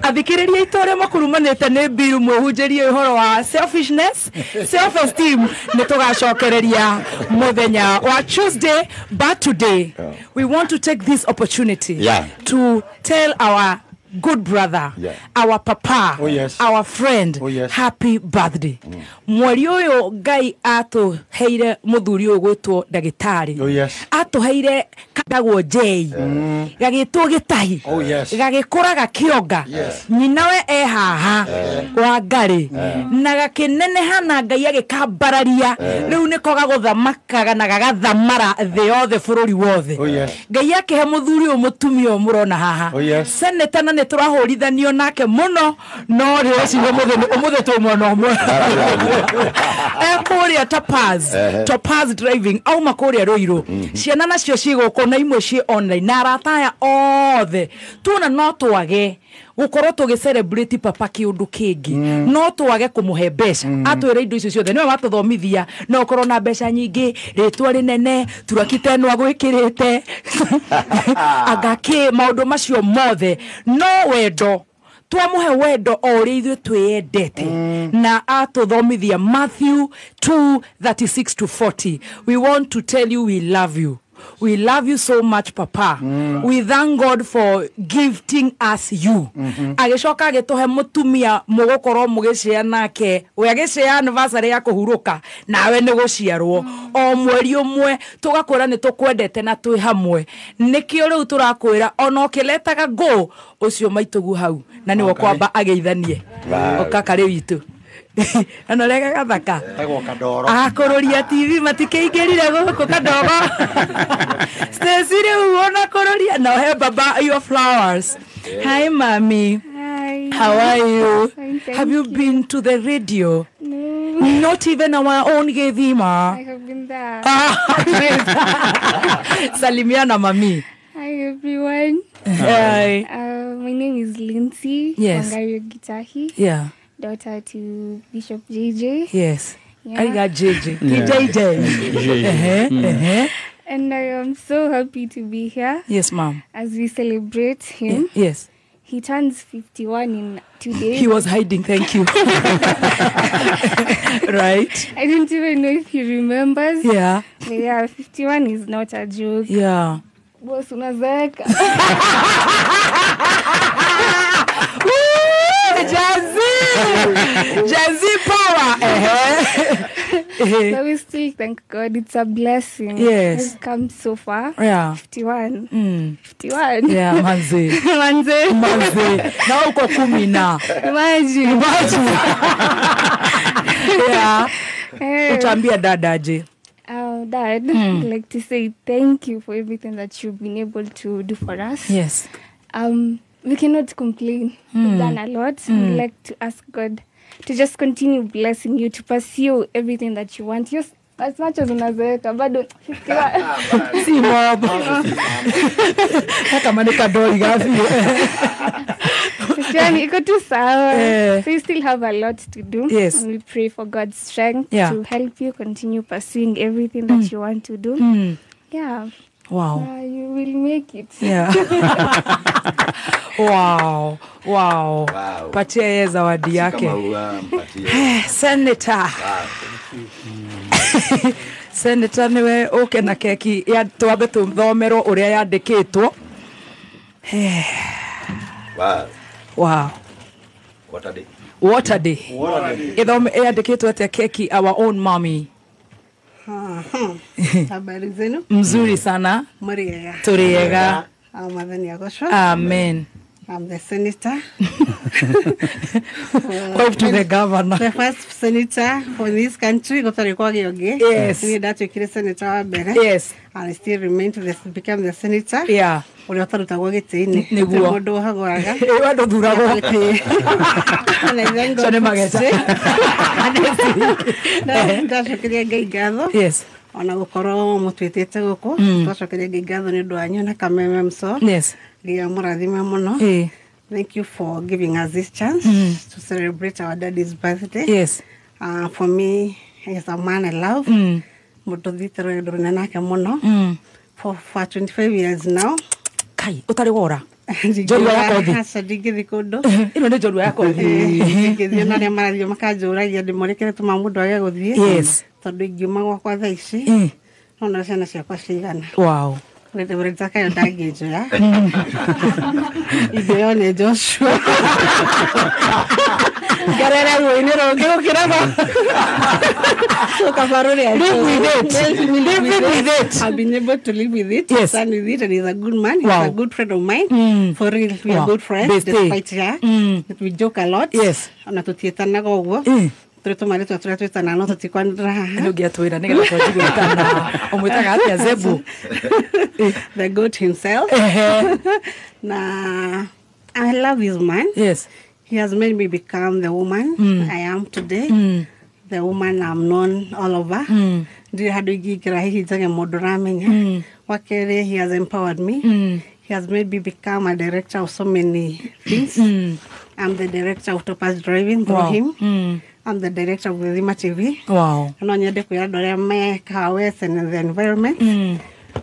Athikiriria itu aria makurumanite ni mbiru mwihunjirie uhoro wa selfishness, self esteem ni tugacokereria muthenya wa Tuesday, but today we want to take this opportunity to tell our good brother, our papa, oh, yes, our friend, oh, yes, happy birthday. Mweri uyu Ngai atuheire muthuri uyu gwitwo ndagitari. Oh, yes. Atuheire katagwo J. Gagitwo gitahi. Oh, yes. Gagikura gakionga. Yes. Nyinawe e haha wa Ngari. Na gakineneha na Ngai agikambararia. Riu niko gaguthamakaga na gagathamara thi yothe bururi wothe. Oh, yes. Ngai akihe muthuri uyu mutumia uyu murona haha. Oh, yes. Senator na turahurithanio nake muno no rĩciria umuthi twi mwena ũmwe. Kuria Topaz, Topaz driving auma kuria Ruiru. Ciana nacio ci guku na imwe ci online na arata aya othe tuona no twage gukorwo tugi celebrate papa kiundu kingi no twage kumuhe mbeca atwire indo icio ciothe niwe watuthomithia no ukorwo na mbeca nyingi ritwa rinene turakite no agwikirite agaki maundu macio mothe no wendo twamuhe wendo o ũrĩa ithuĩ twĩyendete na atuthomithia Matthew 2:36-40. We want to tell you we love you. We love you so much, Papa. We thank God for gifting us you. Agicoka agituhe mutumia mugukorwo mugicea nake. We agicea anniversary ya kuhuruka nawe ni guciarwo. O mweri umwe tugakwira ni tukwendete na twi hamwe. Nikio riu turakwira ona ukiletaga go ucio maitugu hau na niwe kwamba ageithanie. Okaka riu itu. Ano rega gathaka akũrũria TV matikĩingĩrire gũkũ kadogo. Stacy rĩu ona kũrũria no he baba your flowers. Hi mommy. Hi. How are you? Fine, thank Have you been to the radio? No. Not even our own Githima. I have been there. Salimiana mami. Hi everyone. Hi. My name is Lindsay. Yes. Wangari Gitahi. Yeah. Daughter to Bishop JJ. Yes. Yeah. I got JJ. Yeah. JJ. And I am so happy to be here. Yes, ma'am. As we celebrate him. Yes. He turns 51 in 2 days. He was hiding, thank you. Right? I don't even know if he remembers. Yeah. But yeah, 51 is not a joke. Yeah. Boss unazeeka. Jazzy power. But we still thank God. It's a blessing. Yes. We've come so far. Yeah. 51. 51. Yeah, manze. Manze. Manze. Na uko 10 na. Imagine. Imagine. Yeah. Hey. Utaambia dada aje? Dad, I'd like to say thank you for everything that you've been able to do for us. Yes. We cannot complain. We've done a lot. We'd like to ask God to just continue blessing you, to pursue everything that you want. Yes, as much as unazeeka bado si mob. Hata manika doi gafi. 51 iko tu sawa. So you still have a lot to do. Yes. And we pray for God's strength to help you continue pursuing everything that you want to do. Yeah. Wow. You will make it. Yeah. Wow. Wow. Wow. Patia yeye zawadi yake. Senator. Senator niwe uke na keki ya twambe tuthomerwo uria yandikitwo. Wow. Wow. What a day. What a day. What a day. Ithome yandikitwo atia keki our own mommy. Habari zenu? Mzuri sana. Muriega. Turiega. Amen. Amen. I'm the senator. Hope to the governor. The first senator for this country. Yes. Yes. And I still remain to become the senator. Yeah. Yes. Ona gukorwo mutwitite guku twacokeria Ngai ngatho ni undu wanyu na kameme mso. Yes. Ngai amurathime muno. Thank you for giving us this chance to celebrate our daddy's birthday. Yes. For me, he's a man I love. Mundu thiite rwendo runene nake muno. For 25 years now. Kai utari wora. Njorua ya kothi. Aca ndingĩthiĩ kũndũ. Ĩno nĩ njorua ya kothi. Ndingĩthiĩ na arĩa marathiĩ makanjũragia ndĩmũrekere tũma mũndũ age gũthiĩ. Yes. Tondũ ingiuma gwakwa thaa ici no na ciana ciakwa cigana. Wow. Rĩtakayo ndangĩnjoya. Ingĩoywo nĩ Joshua. Ngerere ruo-inĩ rũngĩ gũkĩra so kabarũrĩa. Live with it. Live with it. I've been able to live with it. Yes. Stand with it, and he's a good man. He's wow. a good friend of mine. For real, we are good friends. Despite her, we joke a lot. Yes. Ona tũtiĩtanaga ũguo. Tũrĩ tũmarĩtwa tũrĩa twĩtanaga no tũtikwanĩra haha. Ndũngĩatwĩra nĩgetha twanjie gwĩtana. Ũmwĩtaga atĩa Zebu? The goat himself. Na I love this man. Yes. He has made me become the woman I am today. The woman I'm known all over. Ndirĩ handũ ingĩingĩra hihi njage mũndũ ũramenya. Wa kerĩ, he has empowered me. He has made me become a director of so many things. I'm the director of Topaz Driving through him. I'm the director of Githima TV. Wow. No nyende kwĩra andũ arĩa mekaga West and the environment.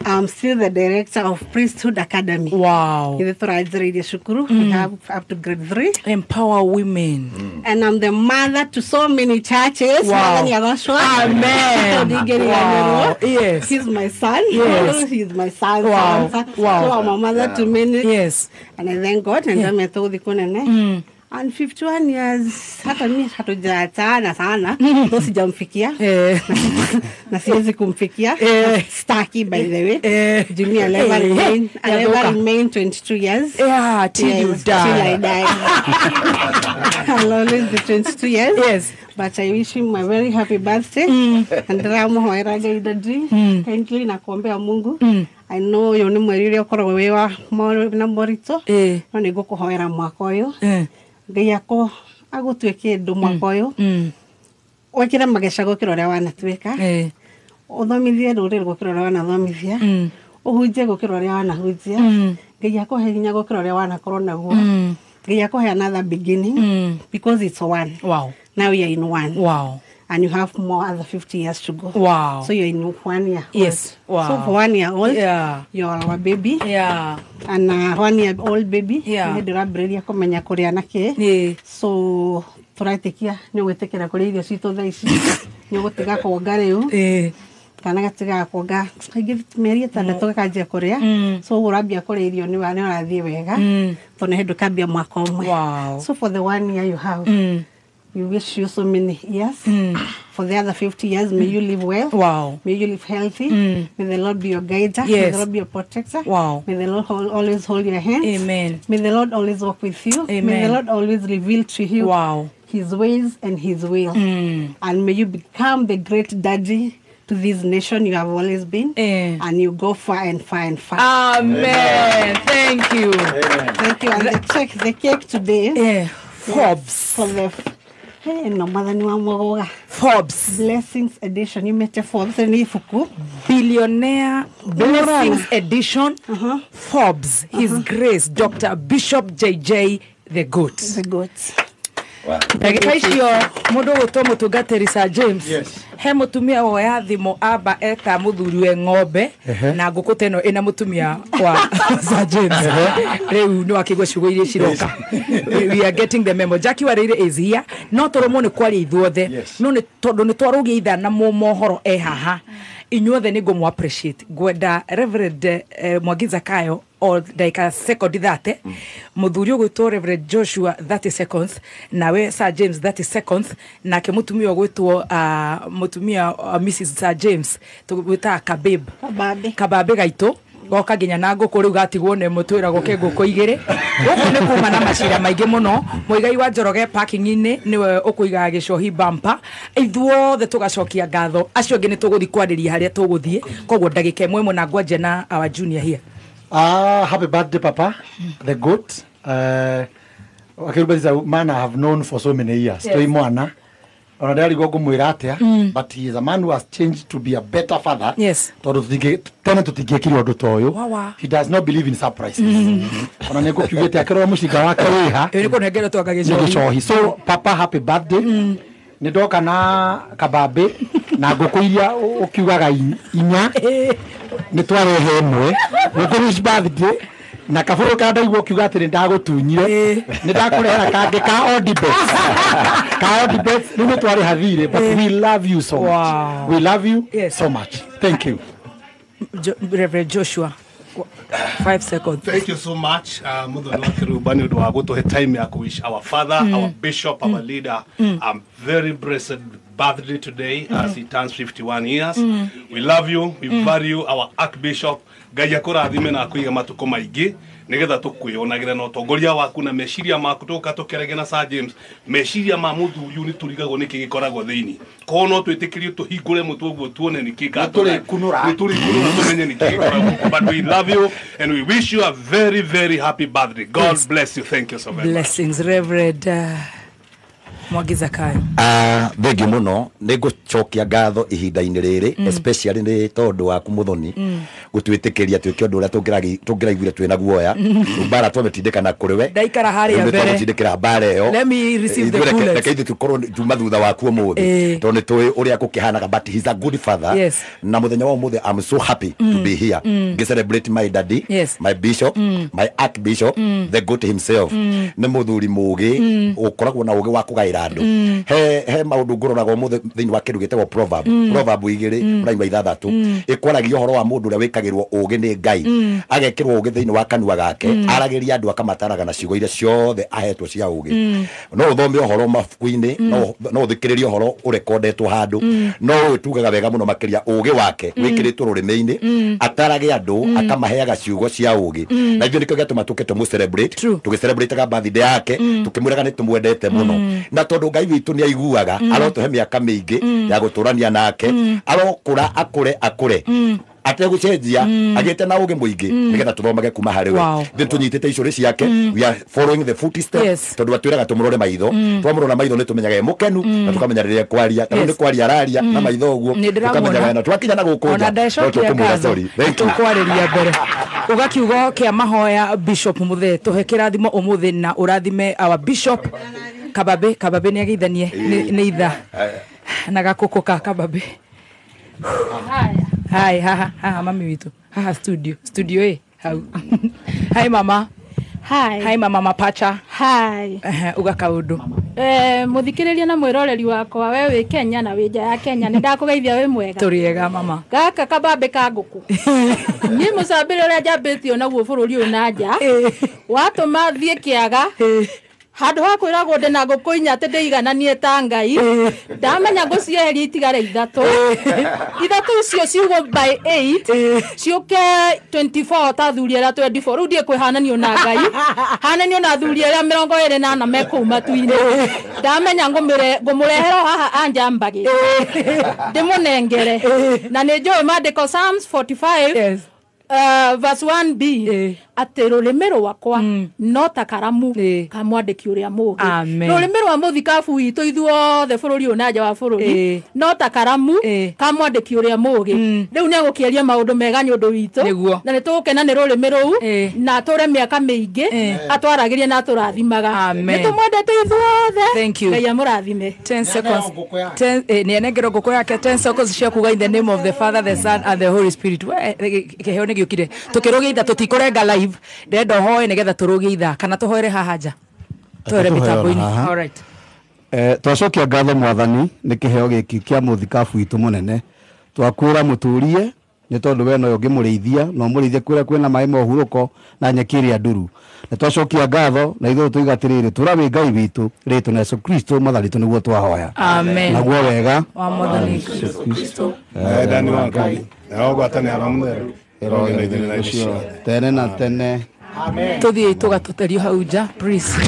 I'm still the director of Priesthood Academy. Wow. Ithe tũranjĩrĩirie cukuru. We have up to grade 3. Empower women. And I'm the mother to so many churches. Wow. Amen. Wow. Yes. He's my son. Yes. He's my son. Wow. Son. Wow. So I'm a mother to many. Yes. And I thank God. And I'm a kũnene. And 51 years, hata mimi hatujaachana sana, ndo sijamfikia. Na siwezi kumfikia. Staki, by the way. Jimmy, I'll never remain 22 years. Yeah, till you die. Till I die. I'll always be 22 years. Yes. But I wish him a very happy birthday. And ndĩramũhoera Ngai daddy. Kindly na kuombea Mungu. I know ũyũ nĩ mweri ũrĩa ũkoragwo wĩ wa na moritũ. No nĩ ngũkũhoera mwaka ũyũ. Ngai ako agũtue kĩndũ mwaka ũyũ. Wekĩre mageca gũkĩra ũrĩa wanatuĩka. Ũthomithie rũrĩrĩ gũkĩra ũrĩa wanathomithia. Ũhunjie gũkĩra ũrĩa wanahunjia. Ngai akũhe hinya gũkĩra ũrĩa wanakorwo naguo. Ngai akũhe another beginning because it's one. Wow. Now you're in one. Wow. And you have more other 50 years to go. Wow. So you're in 1 year old. Yes. Wow. So for 1 year old, yeah, you're our baby. Yeah. And 1 year old baby. Yeah. Nĩ ndĩrambĩrĩria kũmenya kũrĩa na kĩ. Yeah. So tũretĩkia nĩ ũgwĩtĩkĩra kũrĩa irio citũ thaa ici. Nĩ ũgũtiga kuonga rĩu. Kana gatigaga kuonga kaingĩ mĩeri ĩtandatũ gakanjia kũrĩa. So ũguo ũrambia kũrĩa irio nĩ ũrathiĩ wega. Tondũ nĩ hĩndĩ ũkambia mwaka ũmwe. Wow. So for the 1 year you have, we wish you so many years. For the other 50 years, may you live well. Wow. May you live healthy. May the Lord be your guide. Yes. May the Lord be your protector. Wow. May the Lord always hold your hands. Amen. May the Lord always walk with you. Amen. May the Lord always reveal to you wow, his ways and his will. And may you become the great daddy to this nation you have always been. And you go far and far and far. Amen. Amen. Thank you. Amen. Thank you. And the cake today. Forbes. For the Hey, no mother ni wa Mugoga. Forbes Blessings Edition. You met Forbes ni ibuku. Billionaire Blessings Edition. Forbes, His Grace Dr. Bishop JJ The goat. The goat. Ndagĩka icio mũndũ ũgwĩtwo mũtungatĩri Sir James. He mũtumia woya thimũ amba eta mũthuri we ng'ombe na ngũkũ ta ĩno ĩna mũtumia wa Sir James. Rĩu nĩ wakĩigua ciugo iria ciroka. We are getting the memo. Jackie Wareire is here. No tũrũmwo nĩ kwaria ithuothe. No nĩ tondũ nĩ twarũgia ithaa na mohoro e haha. Inyuothe nĩ ngũmũ appreciate. Ngwenda Reverend Mwangi Zakayo o ndagĩka sekondi 30, mũthuri ũgwĩtwo Reverend Joshua 30 seconds, nawe Sir James 30 seconds, nake mũtumia ũgwĩtwo mũtumia Mrs Sir James tũgwĩtaga Kababe Kababe gaitũ goka nginya na ngũkũ rĩu gatigwo nĩ mũtwĩragwo ke ngũkũ igĩrĩ. Gũkũ nĩ kuma na macira maingĩ mũno. Mũigai wa Njoroge parking-inĩ nĩwe ũkũigaga gĩcohi bumper. Ithuothe tũgacokia ngatho. Acio angĩ nĩ tũgũthiĩ kwarĩria harĩa tũgũthiĩ. Koguo ndagĩka ĩmwe ĩmwe na ngwanja na our junior here. Happy birthday, Papa, the goat. Akiruba is a man I have known for so many years. Yes. Mwana. But he is a man who has changed to be a better father. Yes. He does not believe in surprises. So, Papa, happy birthday. Nĩndoka na kababe na ngũkũ iria ũkiugaga inya nĩ twarehe ĩmwe ngũkũ birthday na kabũrũ ka ndaigua ũkiuga atĩ nĩ ndagũtunyire nĩ ndakũrehera kangĩ ka Odibets ka Odibets rĩu nĩ twarĩha thirĩ, but we love you so much. We love you so much. Thank you. Reverend Joshua, 5 seconds. Thank you so much, Muthoni wa Kiruba, nĩ ũndũ wa gũtũhe time ya kũwish our father, our bishop, our leader a very blessed birthday today as he turns 51 years. We love you, we value our archbishop. Ngai akũrathime na akũige matukũ maingĩ nĩgetha tũkwĩonagĩra na ũtongoria waku na meciria maku tũka tũkĩaragia na Sir James. Meciria ma mũthuri ũyũ nĩ tũrigagwo nĩkĩ gĩkoragwo thĩinĩ. Koguo no twĩtĩkĩrio tũhingũre mũtwe ũguo tuone nĩkĩ nĩtũrĩkunũra tũmenye nĩkĩ gĩkoragwo. But we love you and we wish you a very, very happy birthday. God bless you. Thank you so very much. Blessings, Reverend Mwangi Zakayo. Thengiũ mũno nĩ ngũcokia ngatho ihinda-inĩ rĩrĩ, especially nĩ tondũ waku Muthoni gũtwĩtĩkĩria twĩke ũndũ ũrĩa tũngĩraiguire twĩna guoya. Mbara twamĩtindĩka na kũrĩ we ndaikara harĩa mbere twamĩtindĩkĩra mbara ĩyo. Let me receive the bullets. Reke ithuĩ tũkorwo tuma thutha waku ũmũthĩ tondũ nĩ tũĩ ũrĩa gũkĩhanaga, but he's a good father. Yes. Na mũthenya wa ũmũthĩ I'm so happy to be here ngĩ celebrate my daddy, my bishop, my archbishop, the goat himself. Nĩ mũthuri mũũgĩ ũkoragwo na ũũgĩ wa kũgaĩra andũ. He maũndũ ngũroraga ũmũthĩ thĩinĩ wa kĩndũ gĩtagwo proverb. Proverb 2 mũraima 6 ĩkwaragia ũhoro wa mũndũ ũrĩa wĩkagĩrwo ũũgĩ nĩ Ngai, agekĩrwo ũũgĩ thĩinĩ wa kanua gake, aragĩria andũ akamataraga na ciugo iria ciothe ahetwo cia ũũgĩ. No ũthome ũhoro mabuku-inĩ, no ũthikĩrĩrie ũhoro ũrekondetwo handũ, no ũyũ tugaga wega mũno makĩria ũũgĩ wake wĩkĩrĩtwo rũrĩmĩ-inĩ, atarage andũ akamaheaga ciugo cia ũũgĩ. Na ithuĩ nĩkĩo gĩatũma tũke tũmũ celebrate, tũgĩcelebrate birthday yake, tũkĩmwĩraga nĩ tũmwendete mũno. Na tondũ Ngai witũ nĩ aiguaga, arotũhe mĩaka mĩingĩ ya gũtũrania nake, arokũra akũre akũre ategũcenjia agĩte na ũũgĩ mũingĩ nĩgetha tũthomage kuma harĩ we. Ithuĩ tũnyitĩte icũrĩ ciake, we are following the footsteps, tondũ atwĩraga tũmũrore maitho, twamũrora maitho nĩ tũmenyaga e mũkenu na tũkamenya rĩrĩa ekwaria, ta rĩu nĩ kwaria araria na maitho ũguo tũkamenya wena twakinya na gũkũ nja no tũkũmwĩra sorry. Thank you. Tũkwarĩria mbere uga kiugo kĩa mahoya Bishop Muthee, tũhe kĩrathimo ũmũthĩ na ũrathime our bishop Kababe. Kababe nĩ ageithanie nĩ itha na gakũkũ ka Kababe. Hi, haha, haha, mami witu. Haha, studio. Studio eh. Hau. Hi, mama. Hi. Hi, mama mapacha. Hi. Uga kaundu. Muthikiriria na mwiroreri wakwa we wi Kenya na wi nja ya Kenya ni ndakugeithia wi mwega. Turiega mama. Gaka kababe ka nguku. Ni mucambire uria njambitio naguo bururi uyu na nja. Watuma thie kiaga. Handũ ha kwĩragwo ndĩ na ngũkũ inya atĩ ndĩigananie ta Ngai, ndamenya ngũcieheria itigare ithatũ. Ithatũ icio ciugwo by 8 ciũke 24 ta athuri arĩa 24. Rĩu ndiĩ kwĩhananio na Ngai, hananio na athuri arĩa 24 me kũu matu-inĩ. Ndamenya ngũmũrehera haha anjambagĩre ndĩmũnengere. Na nĩ njũĩ maandĩko Psalms 45 Verse 1b atĩ rũrĩmĩ rwakwa no ta karamu ka mwandĩki ũrĩa mũũgĩ. Rũrĩmĩ rwa mũthikabu witũ ithuothe bũrũri ũyũ na nja wa bũrũri no ta karamu ka mwandĩki ũrĩa mũũgĩ. Rĩu nĩ egũkĩaria maũndũ mega nĩ ũndũ witũ na nĩ tũgũkena nĩ rũrĩmĩ rũu na atũre mĩaka mĩingĩ atwaragĩrie na atũrathimaga. Nĩ tũmwendete ithuothe. Ngai amũrathime. 10 seconds. 10 nĩ anengerwo ngũkũ yake 10 seconds cia kuga in the name of the Father, the Son and the Holy Spirit. Kĩheo nĩ gĩũkire. Tũkĩrũgia itha tũtikũrenga live. Ndĩrenda ũhoe nĩgetha tũrũgie itha kana tũhoere haha nja. Tũhoere mĩtambo-inĩ. All right. Twacokia ngatho mwathani nĩ kĩheo gĩkĩ kĩa mũthikabu witũ mũnene. Twakwĩra mũtũrie nĩ tondũ we nowe ũngĩmũrĩithia na ũmũrĩithie kũrĩa kwĩna maĩ ma ũhurũko na nyeki ĩrĩa nduru. Na twacokia ngatho na ithuĩ tũiga atĩrĩrĩ tũra wĩ Ngai witũ rĩtũ na Yesu Kristo mwathani witũ nĩguo twahoya. Amen. Naguo wega wa mwathani Yesu Kristo wendani wa Ngai na ũgwatanĩro wa Mũtheru ĩrogĩa ithuĩ na ithuĩ ciothe tene na tene. Amen. Tũthiĩ tũgatũterio hau nja please.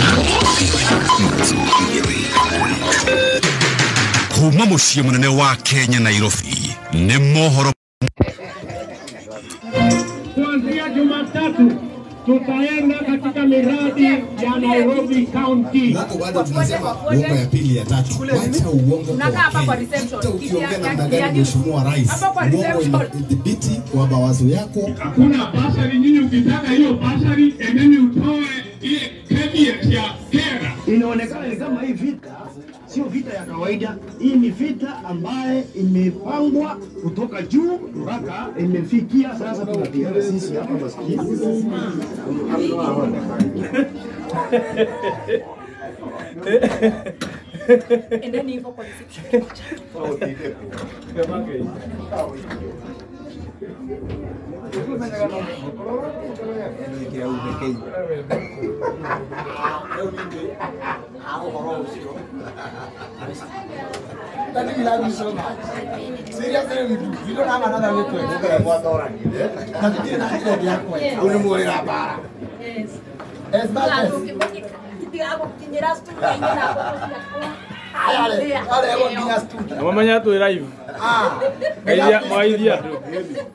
Kuma mũciĩ mũnene wa Kenya Nairobi nĩ mohoro. Kuanzia Jumatatu tutaenda katika miradi ya Nairobi County. Wako bado tunasema uongo ya pili ya tatu. Wacha uongo kwa Kenya. Ukiongea namna gani mheshimiwa rais? Uongo inadhibiti kwa mawazo yako. Hakuna basari nyinyi, ukitaka hiyo basari endeni utoe ile cabinet ya kera. Inaonekana ni kama hii vita sio vita ya kawaida. Hii ni vita ambaye imepangwa kutoka juu mpaka imefikia sasa tunapigana sisi hapa maskini. Endeni hivyo kwa reception. Daddy, we love you so much. Seriously, we do. We don't have another way to express. Yes. As much as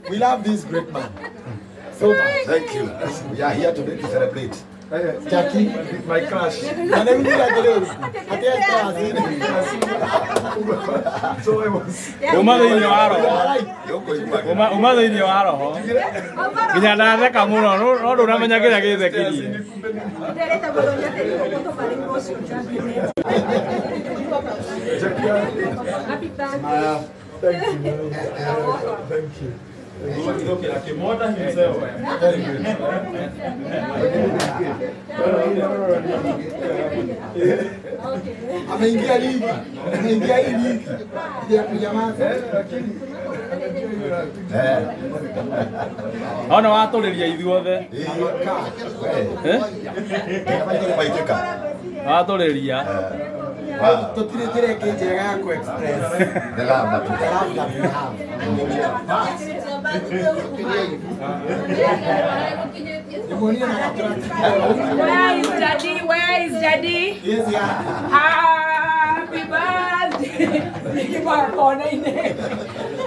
we love this great man so much. Thank you. We are here today to celebrate. Jackie, my crush. So I was. Uma thĩinĩ wa roho. Nginya ndatheka mũno no ndũramenya kĩrĩa gĩthekirie. Thank you. Thank you. Very good. Ameingia ligi. Ameingia hii ligi ya kunyamaza. Lakini ona watũrĩria ithuothe. Watũrĩria. Tutire njĩra ĩngĩ njega ya ku express the love that we have. Where is Daddy? Where is Daddy? Yes, yeah. Happy birthday.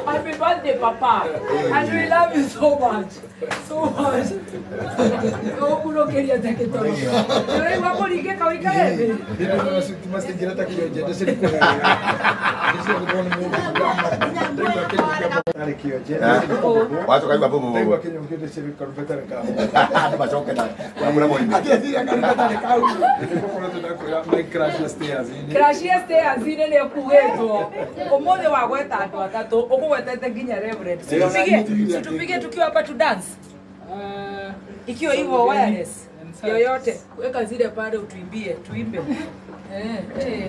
Happy birthday, Papa. And we love you so much. So much. No quería que todo. Pero igual por qué kawi Watu kaigua bobo bobo. Crash stairs ine ne kugetwo. Umuthi wa gweta andu atatu ukugwetete nginya reverend. Situpige tukiwa hapa tu dance. Ikiwa hivyo wireless yoyote weka zile pale utuimbie tuimbe.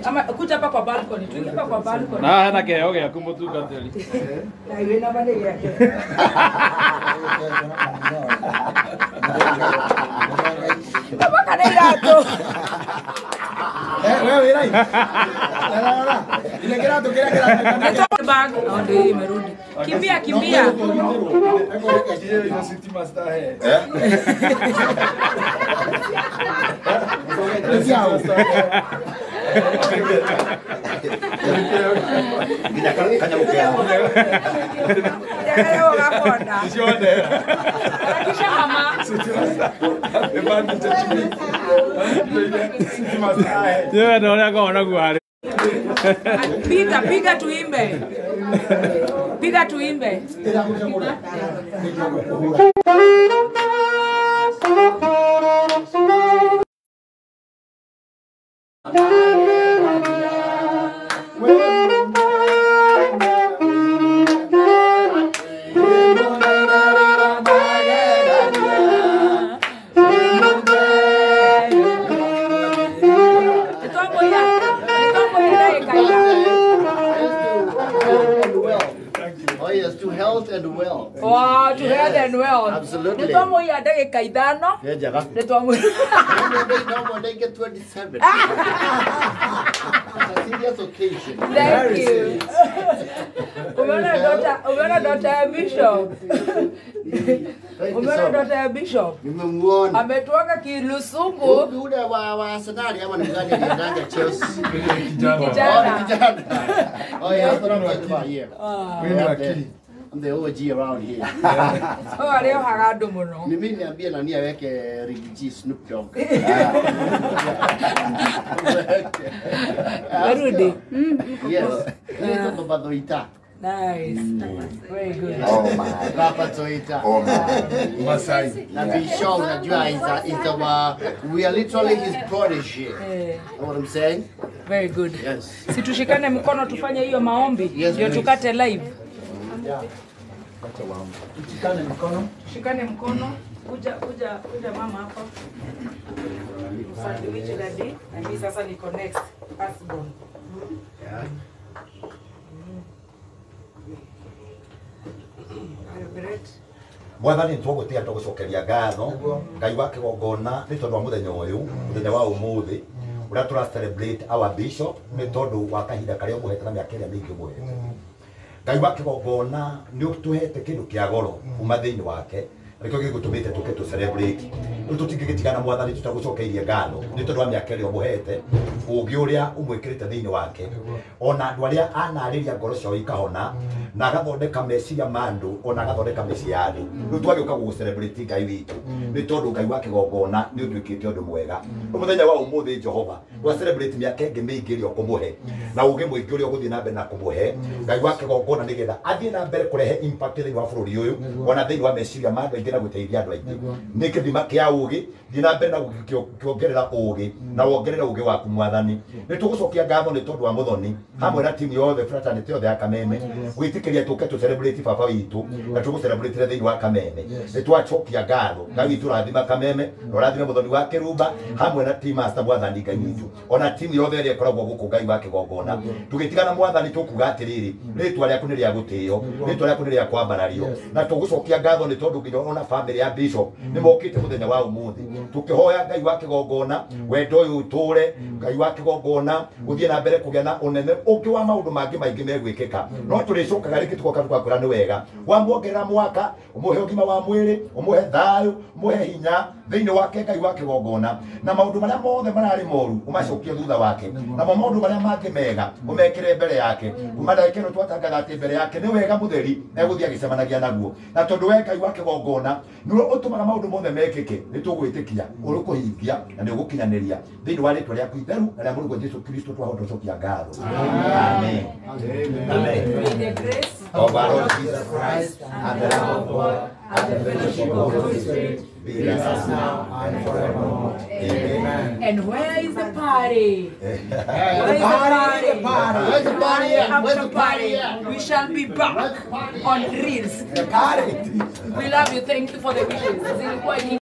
Ama kuja hapa kwa balcony, tuingie hapa kwa balcony. Na hena keheo gĩaku mũtungatĩri. Na iwe na mane yake. Baba kana iratũ. Wewe ira. Ile kiratũ kile kiratũ. Bag ndio imerudi. Kimbia kimbia. Konda. Harakisha mama. Piga, piga tuimbe. Piga tuimbe. And wealth. Wow, to health and wealth. Absolutely. Nitwamuia ndagika ithano. Nitwamuia ndagika 27. It's a serious occasion. Thank you. Umeona daughter ya Bishop. Umeona daughter ya Bishop. Nimemuona. Ametuanga kilusungu. Yule wa Arsenal ama ni mgani aliendanga Chelsea? Kijana. Oh yeah, that's what I'm talking about here. I'm the OG around here. Oh, leo hagado muno. Mimi niambie nani aweke Riggy G Snoop Dogg. Warudi. Yes. Nito Baba Doita. Nice. Very good. Oh my. Baba Doita. Oh my. Masai. Na Bishop unajua is our, we are literally his protege. Know what I'm saying? Very good. Yes. Si tushikane mkono tufanye hiyo maombi ndio tukate live. Yeah. Tushikane mkono. Tushikane mkono. Kuja kuja kuja mama hapa. Sandwich daddy. Na mimi sasa niko next. Firstborn. Yeah. Mwathani nitwagũtĩa tũgũcokeria ngatho Ngai wa kĩgongona nĩ tondũ wa mũthenya ũyũ mũthenya wa ũmũthĩ ũrĩa tũra celebrate our bishop nĩ tondũ wa kahinda karĩa ũmũhete na mĩaka ĩrĩa mĩingĩ ũmũhete. Ngai wa kĩgongona nĩ ũtũhete kĩndũ kĩa goro kuma thĩinĩ wake nĩkĩo gĩgũtũmĩte tũke tũ celebrate. Rĩu tũtingĩgĩtigana mwathani tũtagũcokeirie ngatho nĩ tondũ wa mĩaka ĩrĩa ũmũhete ũũgĩ ũrĩa ũmwĩkĩrĩte thĩinĩ wake ona andũ arĩa anarĩria ngoro ciao ikahona na agathondeka meciria ma andũ ona agathondeka mĩciĩ ya andũ. Rĩu twagĩũka gũgũ celebrate Ngai witũ nĩ tondũ Ngai wa kĩgongona nĩ ũtuĩkĩte ũndũ mwega. Mũthenya wa ũmũthĩ Jehova twa celebrate mĩaka ĩngĩ mĩingĩ ĩrĩa ũkũmũhe na ũũgĩ mũingĩ ũrĩa ũgũthiĩ na mbere na kũmũhe Ngai wa kĩgongona nĩgetha athiĩ na mbere kũrehe impact thĩinĩ wa bũrũri ũyũ ona thĩinĩ wa meciria ma andũ aingĩ na gũteithia andũ aingĩ. Nĩ kĩthima kĩa ũũgĩ thiĩ na mbere na kuongerera ũũgĩ na wongerere ũũgĩ waku mwathani. Nĩ tũgũcokia ngatho nĩ tondũ wa Muthoni hamwe na timu yothe fraternity yothe ya Kameme gwĩtĩkĩria tũke tũ celebrate baba witũ na tũgũ celebrate thĩinĩ wa Kameme. Nĩ twacokia ngatho Ngai witũ rathima Kameme na ũrathime Muthoni wa Kĩrumba hamwe na team master mwathani Ngai witũ ona timu yothe ĩrĩa ĩkoragwo gũkũ Ngai wa kĩgongona. Tũgĩtigana mwathani tũkuga atĩrĩrĩ rĩtwa rĩaku nĩ rĩa gũtĩo rĩtwa rĩaku nĩ rĩa kwambarario na tũgũcokia ngatho nĩ tondũ nginya ona family ya Bishop nĩ mokĩte mũthenya wa ũmũthĩ tũkĩhoya Ngai wa kĩgongona wendo ũyũ ũtũre Ngai wa kĩgongona gũthiĩ na mbere kũgĩa na ũnene ũngĩ wa maũndũ mangĩ maingĩ megwĩkĩka no tũrĩcokaga rĩngĩ tũgoka tũgakwĩra nĩ wega wamuongerera mwaka ũmũhe ũgima wa mwĩrĩ ũmũhe thayũ ũmũhe hinya thĩinĩ wake Ngai wa kĩgongona na maũndũ marĩa mothe mararĩ moru ũmacokie thutha wake namo maũndũ marĩa mangĩ mega ũmekĩre mbere yake kuma ndagĩka ĩno twatangatha atĩ mbere yake nĩ wega mũtheri egũthiĩ agĩcemanagia naguo na tondũ we Ngai wa kĩgongona nĩwe ũtũmaga maũndũ mothe mekĩke nĩ tũgwĩtĩkia ũrĩkũhingia na nĩ ũgũkinyanĩria thĩinĩ wa rĩtwa rĩaku itheru na rĩa Mũrũguo Jesũ Kristo twahota gũcokia ngatho. Amen. Amen. May the grace of our Lord Jesus Christ and the love of God and the fellowship of the Holy Spirit be with us now and forevermore. Amen. And where is the party? Where is the party? Where's the party at? Where's the party at? We shall be back on Reels. The party. We love you. Thank you for the wishes.